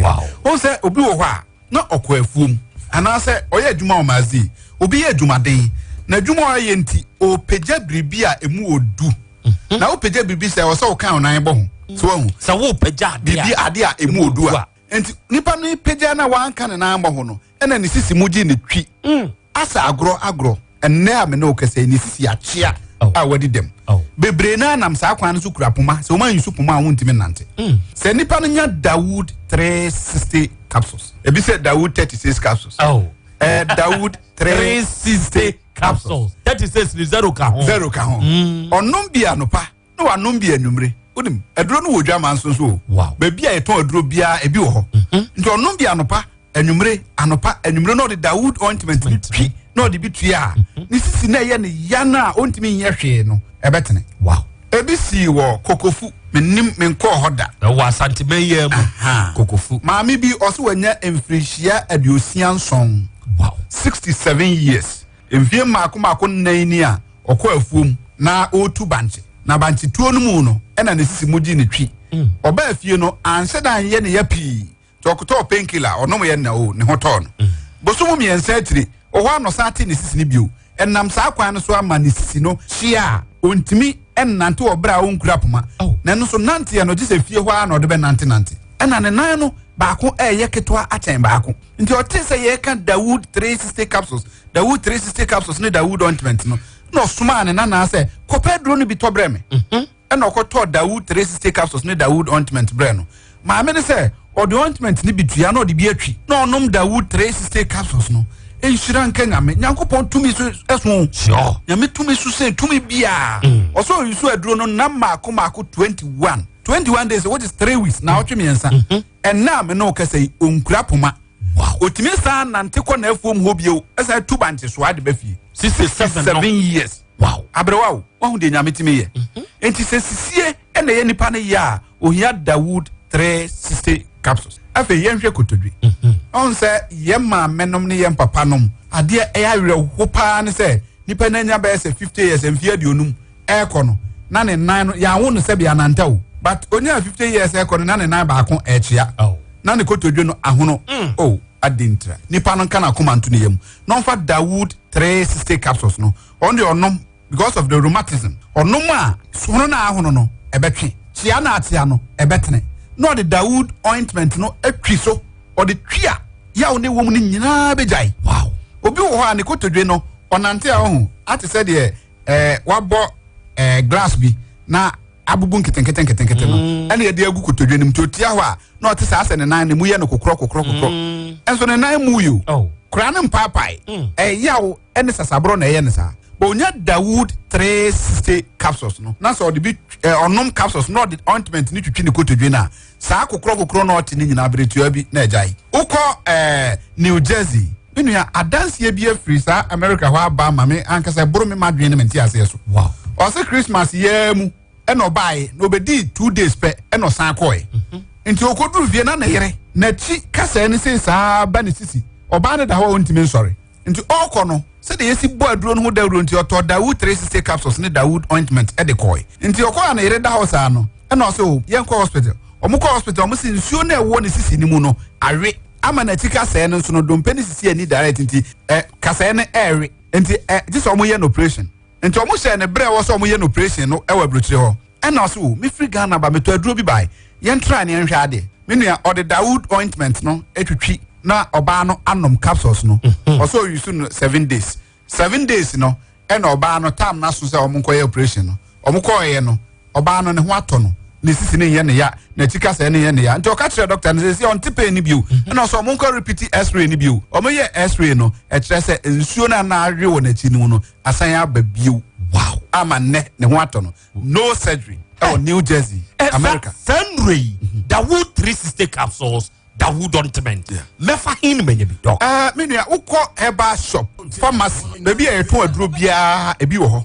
Speaker 13: Wow.
Speaker 8: Wohu sɛ obi wɔ hɔ a na ɔkɔ afuom anaasɛ ɔyɛ adwuma wɔ maazii. Obi yɛ adwumaden na adwuma a ɔyɛ nti ɔpagya biribi a ɛmu ɔdu. Mhm. Na wopagya biribi sɛ ɛwɔ sɛ woka wo nan bɔ ho. So wahu.
Speaker 13: Sɛ wopagya
Speaker 8: biribi adeɛ a ɛmu ɔdu a. Nti nipa no pagya na wanka ne nan mmɔ ho no ɛna ne sisi mu gye ne twi. Mm. Asa agorɔ agorɔ ɛnnɛ a me ne wo kasa yi ne sisi akyea oh. a wadi dɛm. Oh. Bebree naa nam saa kwan no so kura poma sɛ wɔn anyi so poma a wɔntumi nnante. Mm. Sɛ nipa no nya Dawood 360 capsules ebi sɛ Dawood 36 capsules.
Speaker 13: Oh.
Speaker 8: Eh, Dawood 360
Speaker 13: capsules. 36 ni zero ka ho.
Speaker 8: Zero ka ho. Mm. Ɔnom bi anopa na wanom bi anwummere wonim aduro no wɔ dwaman so nso o
Speaker 13: wow.
Speaker 8: baabi a yɛtɔn aduro biara ebi wɔ hɔ mhm. nti ɔnom bi anopa anwummere anopa anwummere na ɔde dawood ointment no twi na ɔde bi tua a mhm. ne sisi na ɛyɛ ne ya no a ɔntumi nyɛ hwee no ɛbɛtene
Speaker 13: wow.
Speaker 8: ebi sii wɔ kokofu menim menkɔɔ hɔ da
Speaker 13: ɛwɔ asanteman yɛ mu kokofu
Speaker 8: maame bi ɔso wanya mfirihyia 67
Speaker 13: wow.
Speaker 8: 67 years Mfeɛ mmaako mmaako nnan ni a ɔkɔ afuom na ɔretu bankye. Na bankye tuo no mu no, ɛna ne sisi mu gye ne twi. Ɔbaa fie no, anhyɛ da anyɛ ne ya pii. Nti ɔkotɔɔ painkiller, ɔnomeɛ na o, ne ho tɔɔ no. Bosom mmiɛnsa akyire, ɔhɔ ara na ɔsan tee ne sisi no bio. Ɛnam saa kwan no so ama ne sisi no hyia a, ɔntumi nnante wɔ berɛ a ɔnkura poma. Na ɛno nso, nanteɛ no, gye sɛ fie hɔ ara na ɔde bɛnantenante. Ɛna ne nan no baako reyɛ ketewa akyɛn baako. Nti ɔtee sɛ yɛreka Dawood 360 capsules, Dawood 360 capsules ne Dawood ointment no, na ɔsomaa ne nanaa sɛ, kɔpɛ aduro no bi tɔ brɛ me. Mhm. Ɛna ɔkɔtɔɔ Dawood 360 capsules ne Dawood ointment brɛ no. Maame no sɛ ɔde ointment no bi tua na ɔde bi atwi na ɔnom Dawood 360 capsules no. Nhyira nka Nyame. Nyankopɔn tumi so ɛso. Sure. Nyame tumi so sɛ tumi biara. Mm. Ɔsɛ ɔyi so aduro no nam maako maako 21. 21 days which is 3 weeks na ɔtwe mmiɛnsa. Mm-hmm. Ɛnna a me ne wo kasa yi, ɔnkura poma. Ɔtumi san nante kɔ n'afuom hɔ bio, ɛsan tu bankye soa de ba fie. 67 years. Wow. Aberewa o, wahu deɛ Nyame tumi yɛ. Mhm. Enti sɛ sisie ɛna ɛyɛ nipa no yɛ a, ohia Dawood 360 capsules. Afei yɛnhwɛ kotodwe. Mhm. Ɔn sɛ yɛn maamenom ne yɛn papanom, adeɛ ɛyɛ awerɛho paa ne sɛ nipa no anya bɛyɛ sɛ 50 years, mfeɛ aduonum, ɛrekɔ no na ne nan no yɛanwo no sɛbi ananta o but onyaa 50 years ɛrekɔ no na ne nan baako ɛrekyea oh. na ne kotodwe no ahono mm. oh adi ntira nipa no nka n'akoma nto ne yam na ɔnfa Dawood 360 capsules no ɔno deɛ ɔnom because of the rheumatism ɔnom a sohono na ahono no ɛbɛtwe kyea na akyea no ɛbɛtene na ɔde Dawood ointment no atwi so ɔde twi a yaw ne wɔm no nyinaa bɛgyae wow obi wɔ hɔ a ne kotodwe no ɔnante a ɔho ate sɛ deɛ ɛɛ wabɔ ɛɛ glass bi na abubu nketenkete nketenkete no mm. ɛna yɛde agu kotodwe no mu nti otia hɔ a na ɔte saa sɛ ne nan ne mu yɛ no kokorɔ kokorɔ kokorɔ mm. ɛnso ne nan mu yi o oh. koraa ne mpaapae mm. ɛyaw ɛne sasaborɔ na ɛyɛ ne saa but onya Dawood 360 capsules no na sɛ ɔde bi ɔnom capsules na ɔde ointment ne twitwi ne kotodwe no a Saa kokorɔ kokorɔ na ɔte ne nyinaa bere tiaa bi na agyae. Wokɔ ɛɛ New Jersey, me nua, adanseɛ bi afiri saa America hɔ aba ama me ankasa ɛboro me m'adwene ne me nteaseɛ so. Wow. Ɔse Christmas yiaa mu ɛna ɔbaeɛ na ɔbɛdii two days pɛ ɛna ɔsan kɔɛ. Mhm. Nti ɔkɔduru fie na ne yere n'akyi kasɛɛ ne sei saa ba ne sisi. Ɔbaa no da hɔ a ɔntumi nsɔre. Nti ɔrekɔ no, sɛdeɛ yɛsi bɔ aduro no ho dawuro nti, ɔtɔɔ Dawood 360 capsules ne Dawood ointment de kɔe. Nti ɔkɔɔ a ne yere da hɔ saa no, ɛna ɔse o, yɛnkɔ hospital. Wɔn kɔɔ hospital, wɔn se nsuo no a ɛwɔ ne sisi no mu no awe ama n'akyi kasɛɛ no nso no, dompe ne sisi ani direct nti ɛ, kasɛɛ no ɛrewe. Nti ɛ, gye sɛ wɔyɛ no operation. Nti wɔn hyɛɛ no berɛ a ɛwɔ sɛ wɔyɛ no operation no wɔ aburokyire hɔ. Ɛna ɔse o, mefiri Ghana ba, metɔ aduro bi bae, yɛn try na yɛnhwɛ adeɛ. Me nua, ɔde Dawood ointment no twitwi na ɔbaa no anom capsules no. Mhm. Ɔsɛ ɔyusu no 7 days. 7 days no, ɛna ɔbaa no tam no aso sɛ ɔmo nkɔyɛ operation no. Ɔmo kɔɔyɛ no, ɔbaa no ne ho atɔ no. Ne sisi ne nyɛ ne ya, n'akyi kasɛɛ ne nyɛ ne ya. Nti ɔka kyerɛ doctor no sɛ sɛ ɔnte pain no bio. Mhm. Ɛna ɔsɛ ɔmo nkɔ repeat x-ray no bio. Ɔmo yɛ x-ray no, ɛkyerɛ sɛ nsuo no a na awe wɔ n'akyi no mu no, asan aba bio. Wow. Ama nnɛ ne ho atɔ no. No surgery ɛwɔ New Jersey, America.
Speaker 13: Saa nnuro yi, Dawood 360 capsules, Dawood ointment. Mɛfa hin na manya bi dɔk.
Speaker 8: Ɛɛ me nua, wokɔ herbal shop, pharmacy, baabi a yɛtɔn aduro biara ebi wɔ hɔ.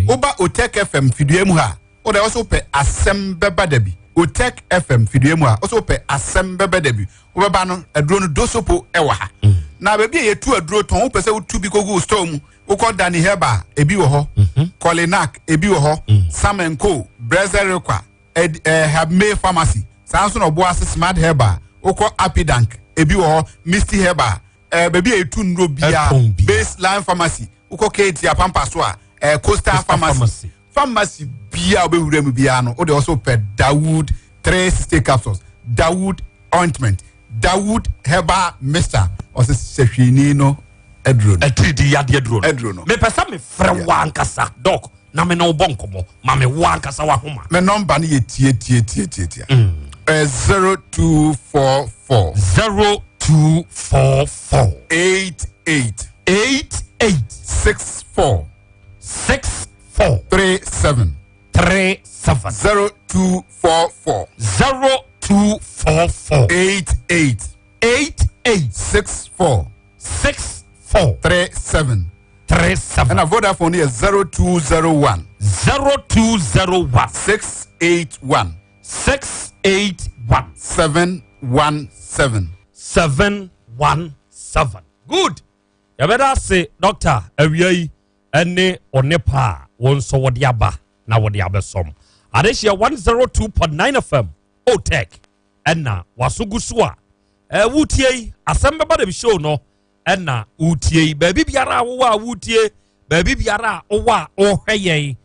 Speaker 8: Woba Otec FM fidua mu ha, wo deɛ wɔsɛ wopɛ asɛm bɛba da bi. Otec FM fidua mu ha, wɔsɛ wopɛ asɛm bɛba da bi. Wobɛba no, aduro no dosopo ɛwɔ ha. Na baabi a yɛtu aduro tɔn, wopɛ sɛ wotu bi kɔgu store mu, wokɔ Danny Herbal, ebi wɔ hɔ. Mhm. Kolinak, ebi wɔ hɔ. Mm. Sam and Co, Brezerekwa, Ed, eh, Habmay Pharmacy. Saa nso na Ɔboase Smart Herbal, wokɔ Apidank, ebi wɔ hɔ. Misty Herbal, eh, baabi a yɛtu nnuro biara. Baseline Pharmacy, wokɔ KT Apampa so a, eh, Coastal, Coastal Pharmacy. Pharmacy. Pharmacy biara wobɛwura mu biara no, wode ɔso pɛ Dawood 360 capsules, Dawood ointment, Dawood herbal mixture. Ɔsɛ sɛhwini no aduro no.
Speaker 13: Atiridi yadeɛ aduro no. Aduro no. Mepɛ sɛ mefrɛ wo ankasa dɔk na me ne wo bɔ nkɔmmɔ ma me wo ankasa wahoma.
Speaker 8: Me nɔmba no yɛ tie tie tie tie tie. Ɛyɛ 0244.
Speaker 13: 0244.
Speaker 8: 88.
Speaker 13: 88.
Speaker 8: 64.
Speaker 13: 64.
Speaker 8: 37.
Speaker 13: 37.
Speaker 8: 0244.
Speaker 13: 0244.
Speaker 8: 88.
Speaker 13: 88.
Speaker 8: 64.
Speaker 13: 64.
Speaker 8: 37.
Speaker 13: 37.
Speaker 8: Ɛna Vodafone yɛ 0201.
Speaker 13: 0201.
Speaker 8: 681.
Speaker 13: 681.
Speaker 8: 717.
Speaker 13: 717. Good. Yɛbɛda ase doctor awia yi ɛne ɔnepa a wɔn nso wɔde aba na wɔde abɛsɔm. Adehyeɛ 102.9 FM. Otec ɛna waso gu so a wotie yi asɛm bɛba da bi show no ɛna wotie yi baabi biara a wowɔ a wotie baabi biara a wowɔ a wohwɛ yɛn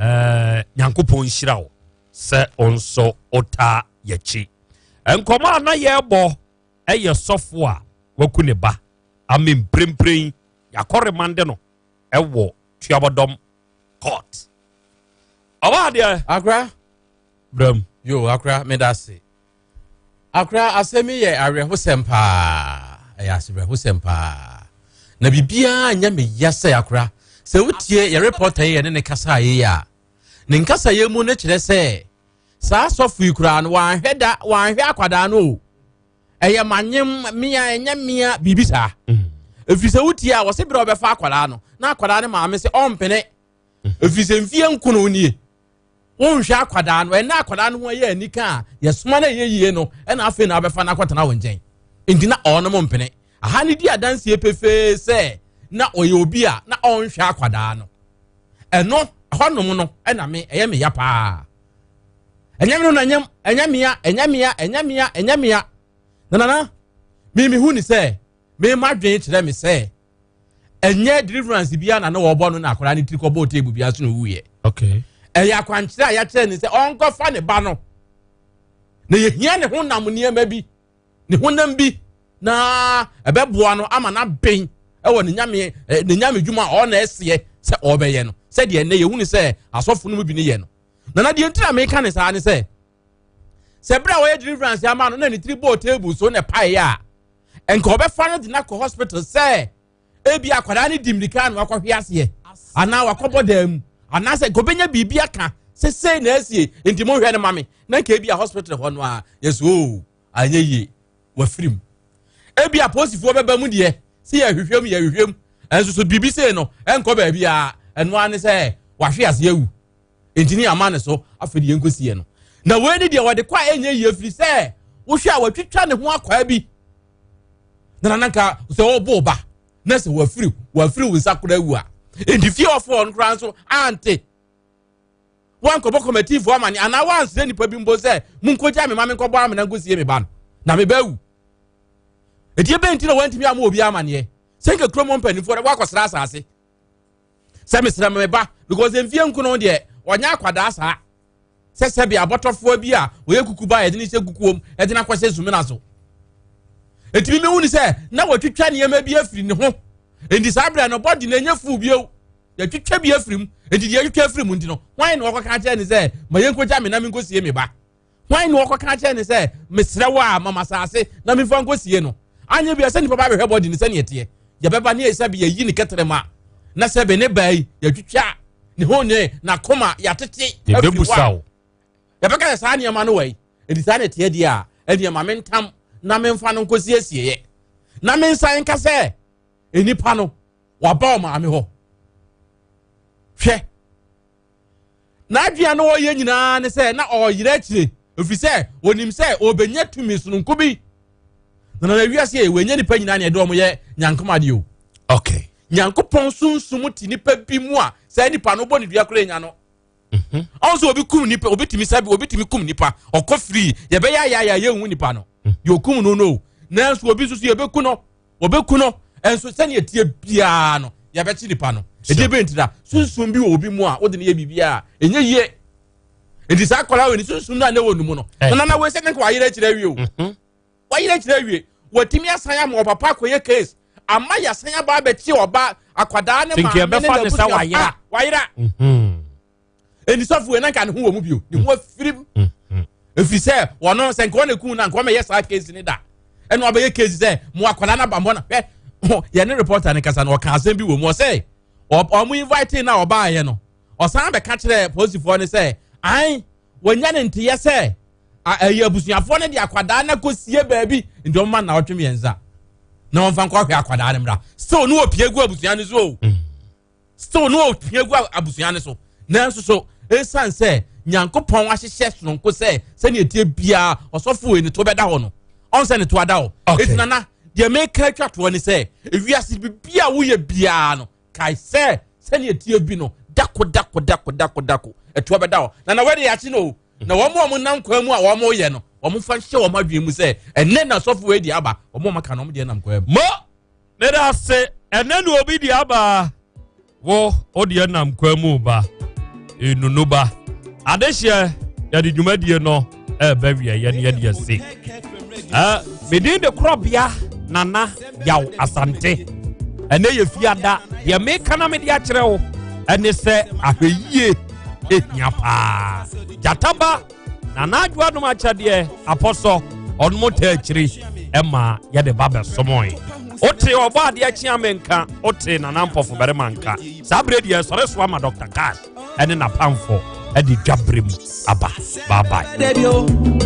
Speaker 13: ɛɛ nyankopɔn nhyira wo sɛ nso wotaa yɛkyi nkɔmɔ a na yɛrebɔ ɛyɛ sɔfo a waku ne ba ame mprempren yɛakɔ remande no ɛwɔ tuabɔdɔm court ɔba adeɛ
Speaker 15: akora
Speaker 13: bram
Speaker 15: yo akora meda ase akora asɛm yi yɛ awerɛhosɛm paa ɛyɛ awerɛhosɛm paa na biribiara nyɛ me ya sɛ akora sɛ wotie yɛ reporter yi yɛne ne kasa yi a ne nkasa yɛ mu no kyerɛ sɛ saa sɔfo yi koraa no wanhwɛ da wanhwɛ akwadaa no o ɛyɛ manyem mea ɛnyɛ mea biribi saa ɛfiri sɛ wotie a wɔse berɛ a wɔbɛfa akwadaa no na akwadaa no maame sɛ ɔmpene ɛfiri sɛ mfie nkono nie wonhwɛ akwadaa no ɛnna akwadaa no ho ɛyɛ anika a yɛsoma no ɛyɛ yie no ɛna afei na abɛfa no akɔtena wo nkyɛn nti na ɔnom mpene aha no di adanseɛ pefee sɛ na ɔyɛ obi a na ɔnhwɛ akwadaa no ɛno hɔnom no ɛna me ɛyɛ me ya paa ɛnyɛ me no na ɛnyɛ ɛnyɛ mea ɛnyɛ mea ɛnyɛ mea ɛnyɛ mea na nana me mehu ne sɛ me ma dwen kyerɛ me sɛ ɛnyɛ deliverance biara na na wɔbɔ no na akwadaa ne tiri kɔbɔɔ table biara so na owuiɛ
Speaker 13: okay
Speaker 15: ɛyɛ akwankyerɛ a yɛakyerɛ ne sɛ ɔnkɔfa ne ba no na yɛhia ne ho nam nneɛma bi ne honam bi na ɛbɛboa no ama no aben ɛwɔ ne nyame eh, ne nyame dwuma a ɔna ɛseɛ sɛ ɔbɛyɛ no sɛdeɛ ɛnɛ yɛhunu sɛ asɔfo no mu bi ne yɛ no nana deɛ nti na meka ne saa ne sɛ sɛ berɛ a wɔyɛ deliverance ama no na ne tiri bɔɔ table so na ɛpaeɛ a nka ɔbɛfa no de no akɔ hospital sɛ ebi akwadaa no di mmirika na wakɔhwe aseɛ anaa wakɔbɔ dan mu anaasɛ nka ɔbɛnya biribi aka sesei na asie nti monhwɛ no ma me na nka ebi a hospital hɔ no a yɛsɛ o oh, anyɛ yie wafiri mu ebi apolisifoɔ bɛba mu deɛ sɛ yɛhwehwɛ mu yɛhwehwɛ mu ɛnso so biribi sei no ɛnkɔ baabi a ɛno ara ne sɛ wahwe ase awu nti ne ama ne so afei deɛ nkɔsiɛ no na wei ne deɛ wɔde kɔ a ɛnyɛ yie firi sɛ wohwɛ a watwitwa ne ho akwaa bi na nananka sɛ ɔbɔ ba na sɛ wafiri wafiri wo nsa koraa awu a nti fie ɔfoɔ no koraa nso ante wankɔbɔ kɔmɛtiifoɔ amane anaa wansrɛ nipa bi mpo sɛ monkɔgya me ma menkɔbɔ amena nkɔsie me ba no na me ba awu ɛdeɛ bɛn nti na wantumi ama obi amaneɛ sɛ nka kurom mpanimfoɔ dɛ woakɔsra asase sɛ mesrɛ me ba because mfie nkono deɛ ɔnyɛ akwadaa saa sɛ sɛbi abɔtɔfoɔ bi a ɔyɛ kuku ba yɛde ne hyɛ kukuom ɛde no akɔhyɛ sumina so ɛtumi mehu ne sɛ na watwitwa nneɛma bi afiri ne ho nti saa berɛ no bɔde no ɛnyɛ fuu bio yɛtwitwa bi afiri mu nti deɛ yɛtwitwa afiri mu nti no hwan na wɔkɔka kyerɛ ne sɛ ma yɛnkɔgya me na menkɔsie me ba hwan na wɔkɔka kyerɛ ne sɛ mesrɛ wo a mama saase na memfa nkɔsie no anyɛ bia sɛ nnipa ba bɛhwɛ bɔde no sɛneɛ teɛ yɛbɛba ne sɛ yɛyi ne kɛtrɛma na sɛ be ne baa yi yɛtwitwa ne ho ne n'akoma yɛatete afiri hɔ a yɛbɛka sɛ saa nneɛma no wɔ yi ɛdi saa na ɛteɛ deɛ a ɛdeɛ ma mentam na memfa no nkɔsiesieɛ na mensan nka sɛ nnipa no waba ɔmaame hɔ hwɛ n'adwene a na ɔyɛ nyinaa ne sɛ na ɔyerɛ akyire ɛfiri sɛ onim sɛ ɔbɛnya tumi sononko bi na na wiase yɛ wɔnyɛ nipa nyinaa na ɛde wɔn yɛ nyankoma deɛ o
Speaker 13: okay
Speaker 15: nyankopɔn sunsum te nipa bi mu a saa nipa no bɔ ne dua koraa nya no mhm. ɔn sɛ obi kum nipa obi tumi sɛbi obi tumi kum nipa ɔkɔ firi yɛbɛyɛ ayɛ ayɛ yɛnhu nipa no mhm. deɛ okum no no nanso obi nso so yɛbɛku no wɔbɛku no nso sɛnea ɛteɛ biara no yɛbɛkye nipa no ɛdeɛ bɛ ntira sunsum bi wɔ obi mu a wode no yɛ biribiara ɛnyɛ yie nti saa akwadaa wɔ ne sunsum no a na ɛwɔ ne mu no eh. nana wei sɛ ne nka wayerɛ akyerɛ awie o mhm. wayerɛ akyerɛ awie watumi asan ama ɔpapa akɔyɛ case ama yɛasan aba abɛkye ɔba akwadaa ne maame ne n'abusua ah, wayera mhm. ɛni sɔfo wei na nka ne ho wɔ mu bio ne ho afirim ɛfiri sɛ wɔno sɛ nka ɔne ku na nka ɔmɛyɛ saa case ne da ɛna ɔbɛyɛ case sɛ mo akwadaa no abambɔ na hwɛ yɛne reporter ne kasa no ɔka asɛm bi wɔ mu ɔsɛ ɔmo invite na ɔbaayɛ no ɔsan bɛka kyerɛ polisifoɔ no sɛ an wɔnya ne nteyɛ sɛ ɛyɛ abusuafoɔ no de akwadaa no akɔsie baabi nti ɔmoma na ɔtwe mmiɛnsa na wɔmfa nkɔhwɛ akwadaa no mmra still ne wɔpie gu abusua no so o mm. Still no ɔpia gu abusua no so. Nanso so ɛsiane sɛ Nyankopɔn ahyehyɛ sononko sɛ sɛnea ɛteɛ biara ɔsɔfo wei ne to bɛda hɔ no, ɔn sɛ ne to ada hɔ. Okay. Eti nana, deɛ meka atwa toɔ ne sɛ, ewiase biribi a woyɛ biara no, kae sɛ sɛnea ɛteɛ bi no, dako dako dako dako dako, ɛtoɔ bɛda hɔ. Nana wei de yɛakye no o. Na wɔn a wɔnam kwan mu a wɔyɛ no, Wɔn fa nhyɛ wɔn adwene mu sɛ ɛnɛ na sɔfo wei deɛ aba, wɔn a wɔaka no wɔn deɛ nam kwan mu.
Speaker 13: Mo, meda ase, ɛnɛ na obi deɛ aba, wo, wo deɛ nam kwan mu ba, enunu ba. Adehyeɛ, yɛde dwumadie no ɛɛbɛ wieɛ ne yɛde asi. Ɛɛ, medin de korɔbea Nana Yaw Asante. Ɛnɛ yɛ fiada, deɛ meka na mede akyerɛ wo ɛne sɛ ahwɛyie ehia paa. Gyataba Nana Adwo Adom akyɛdeɛ apɔsɔ ɔnom taa akyiri ɛma yɛde ba bɛsomoe. Wote ɔbɔ adeɛ kyea me nka, wote Nana Mpɔfo barima nka. Saa berɛ deɛ sɔre so ama Dr. Cash ɛne n'apamfo ɛde dwa berɛ mu aba. Bye bye.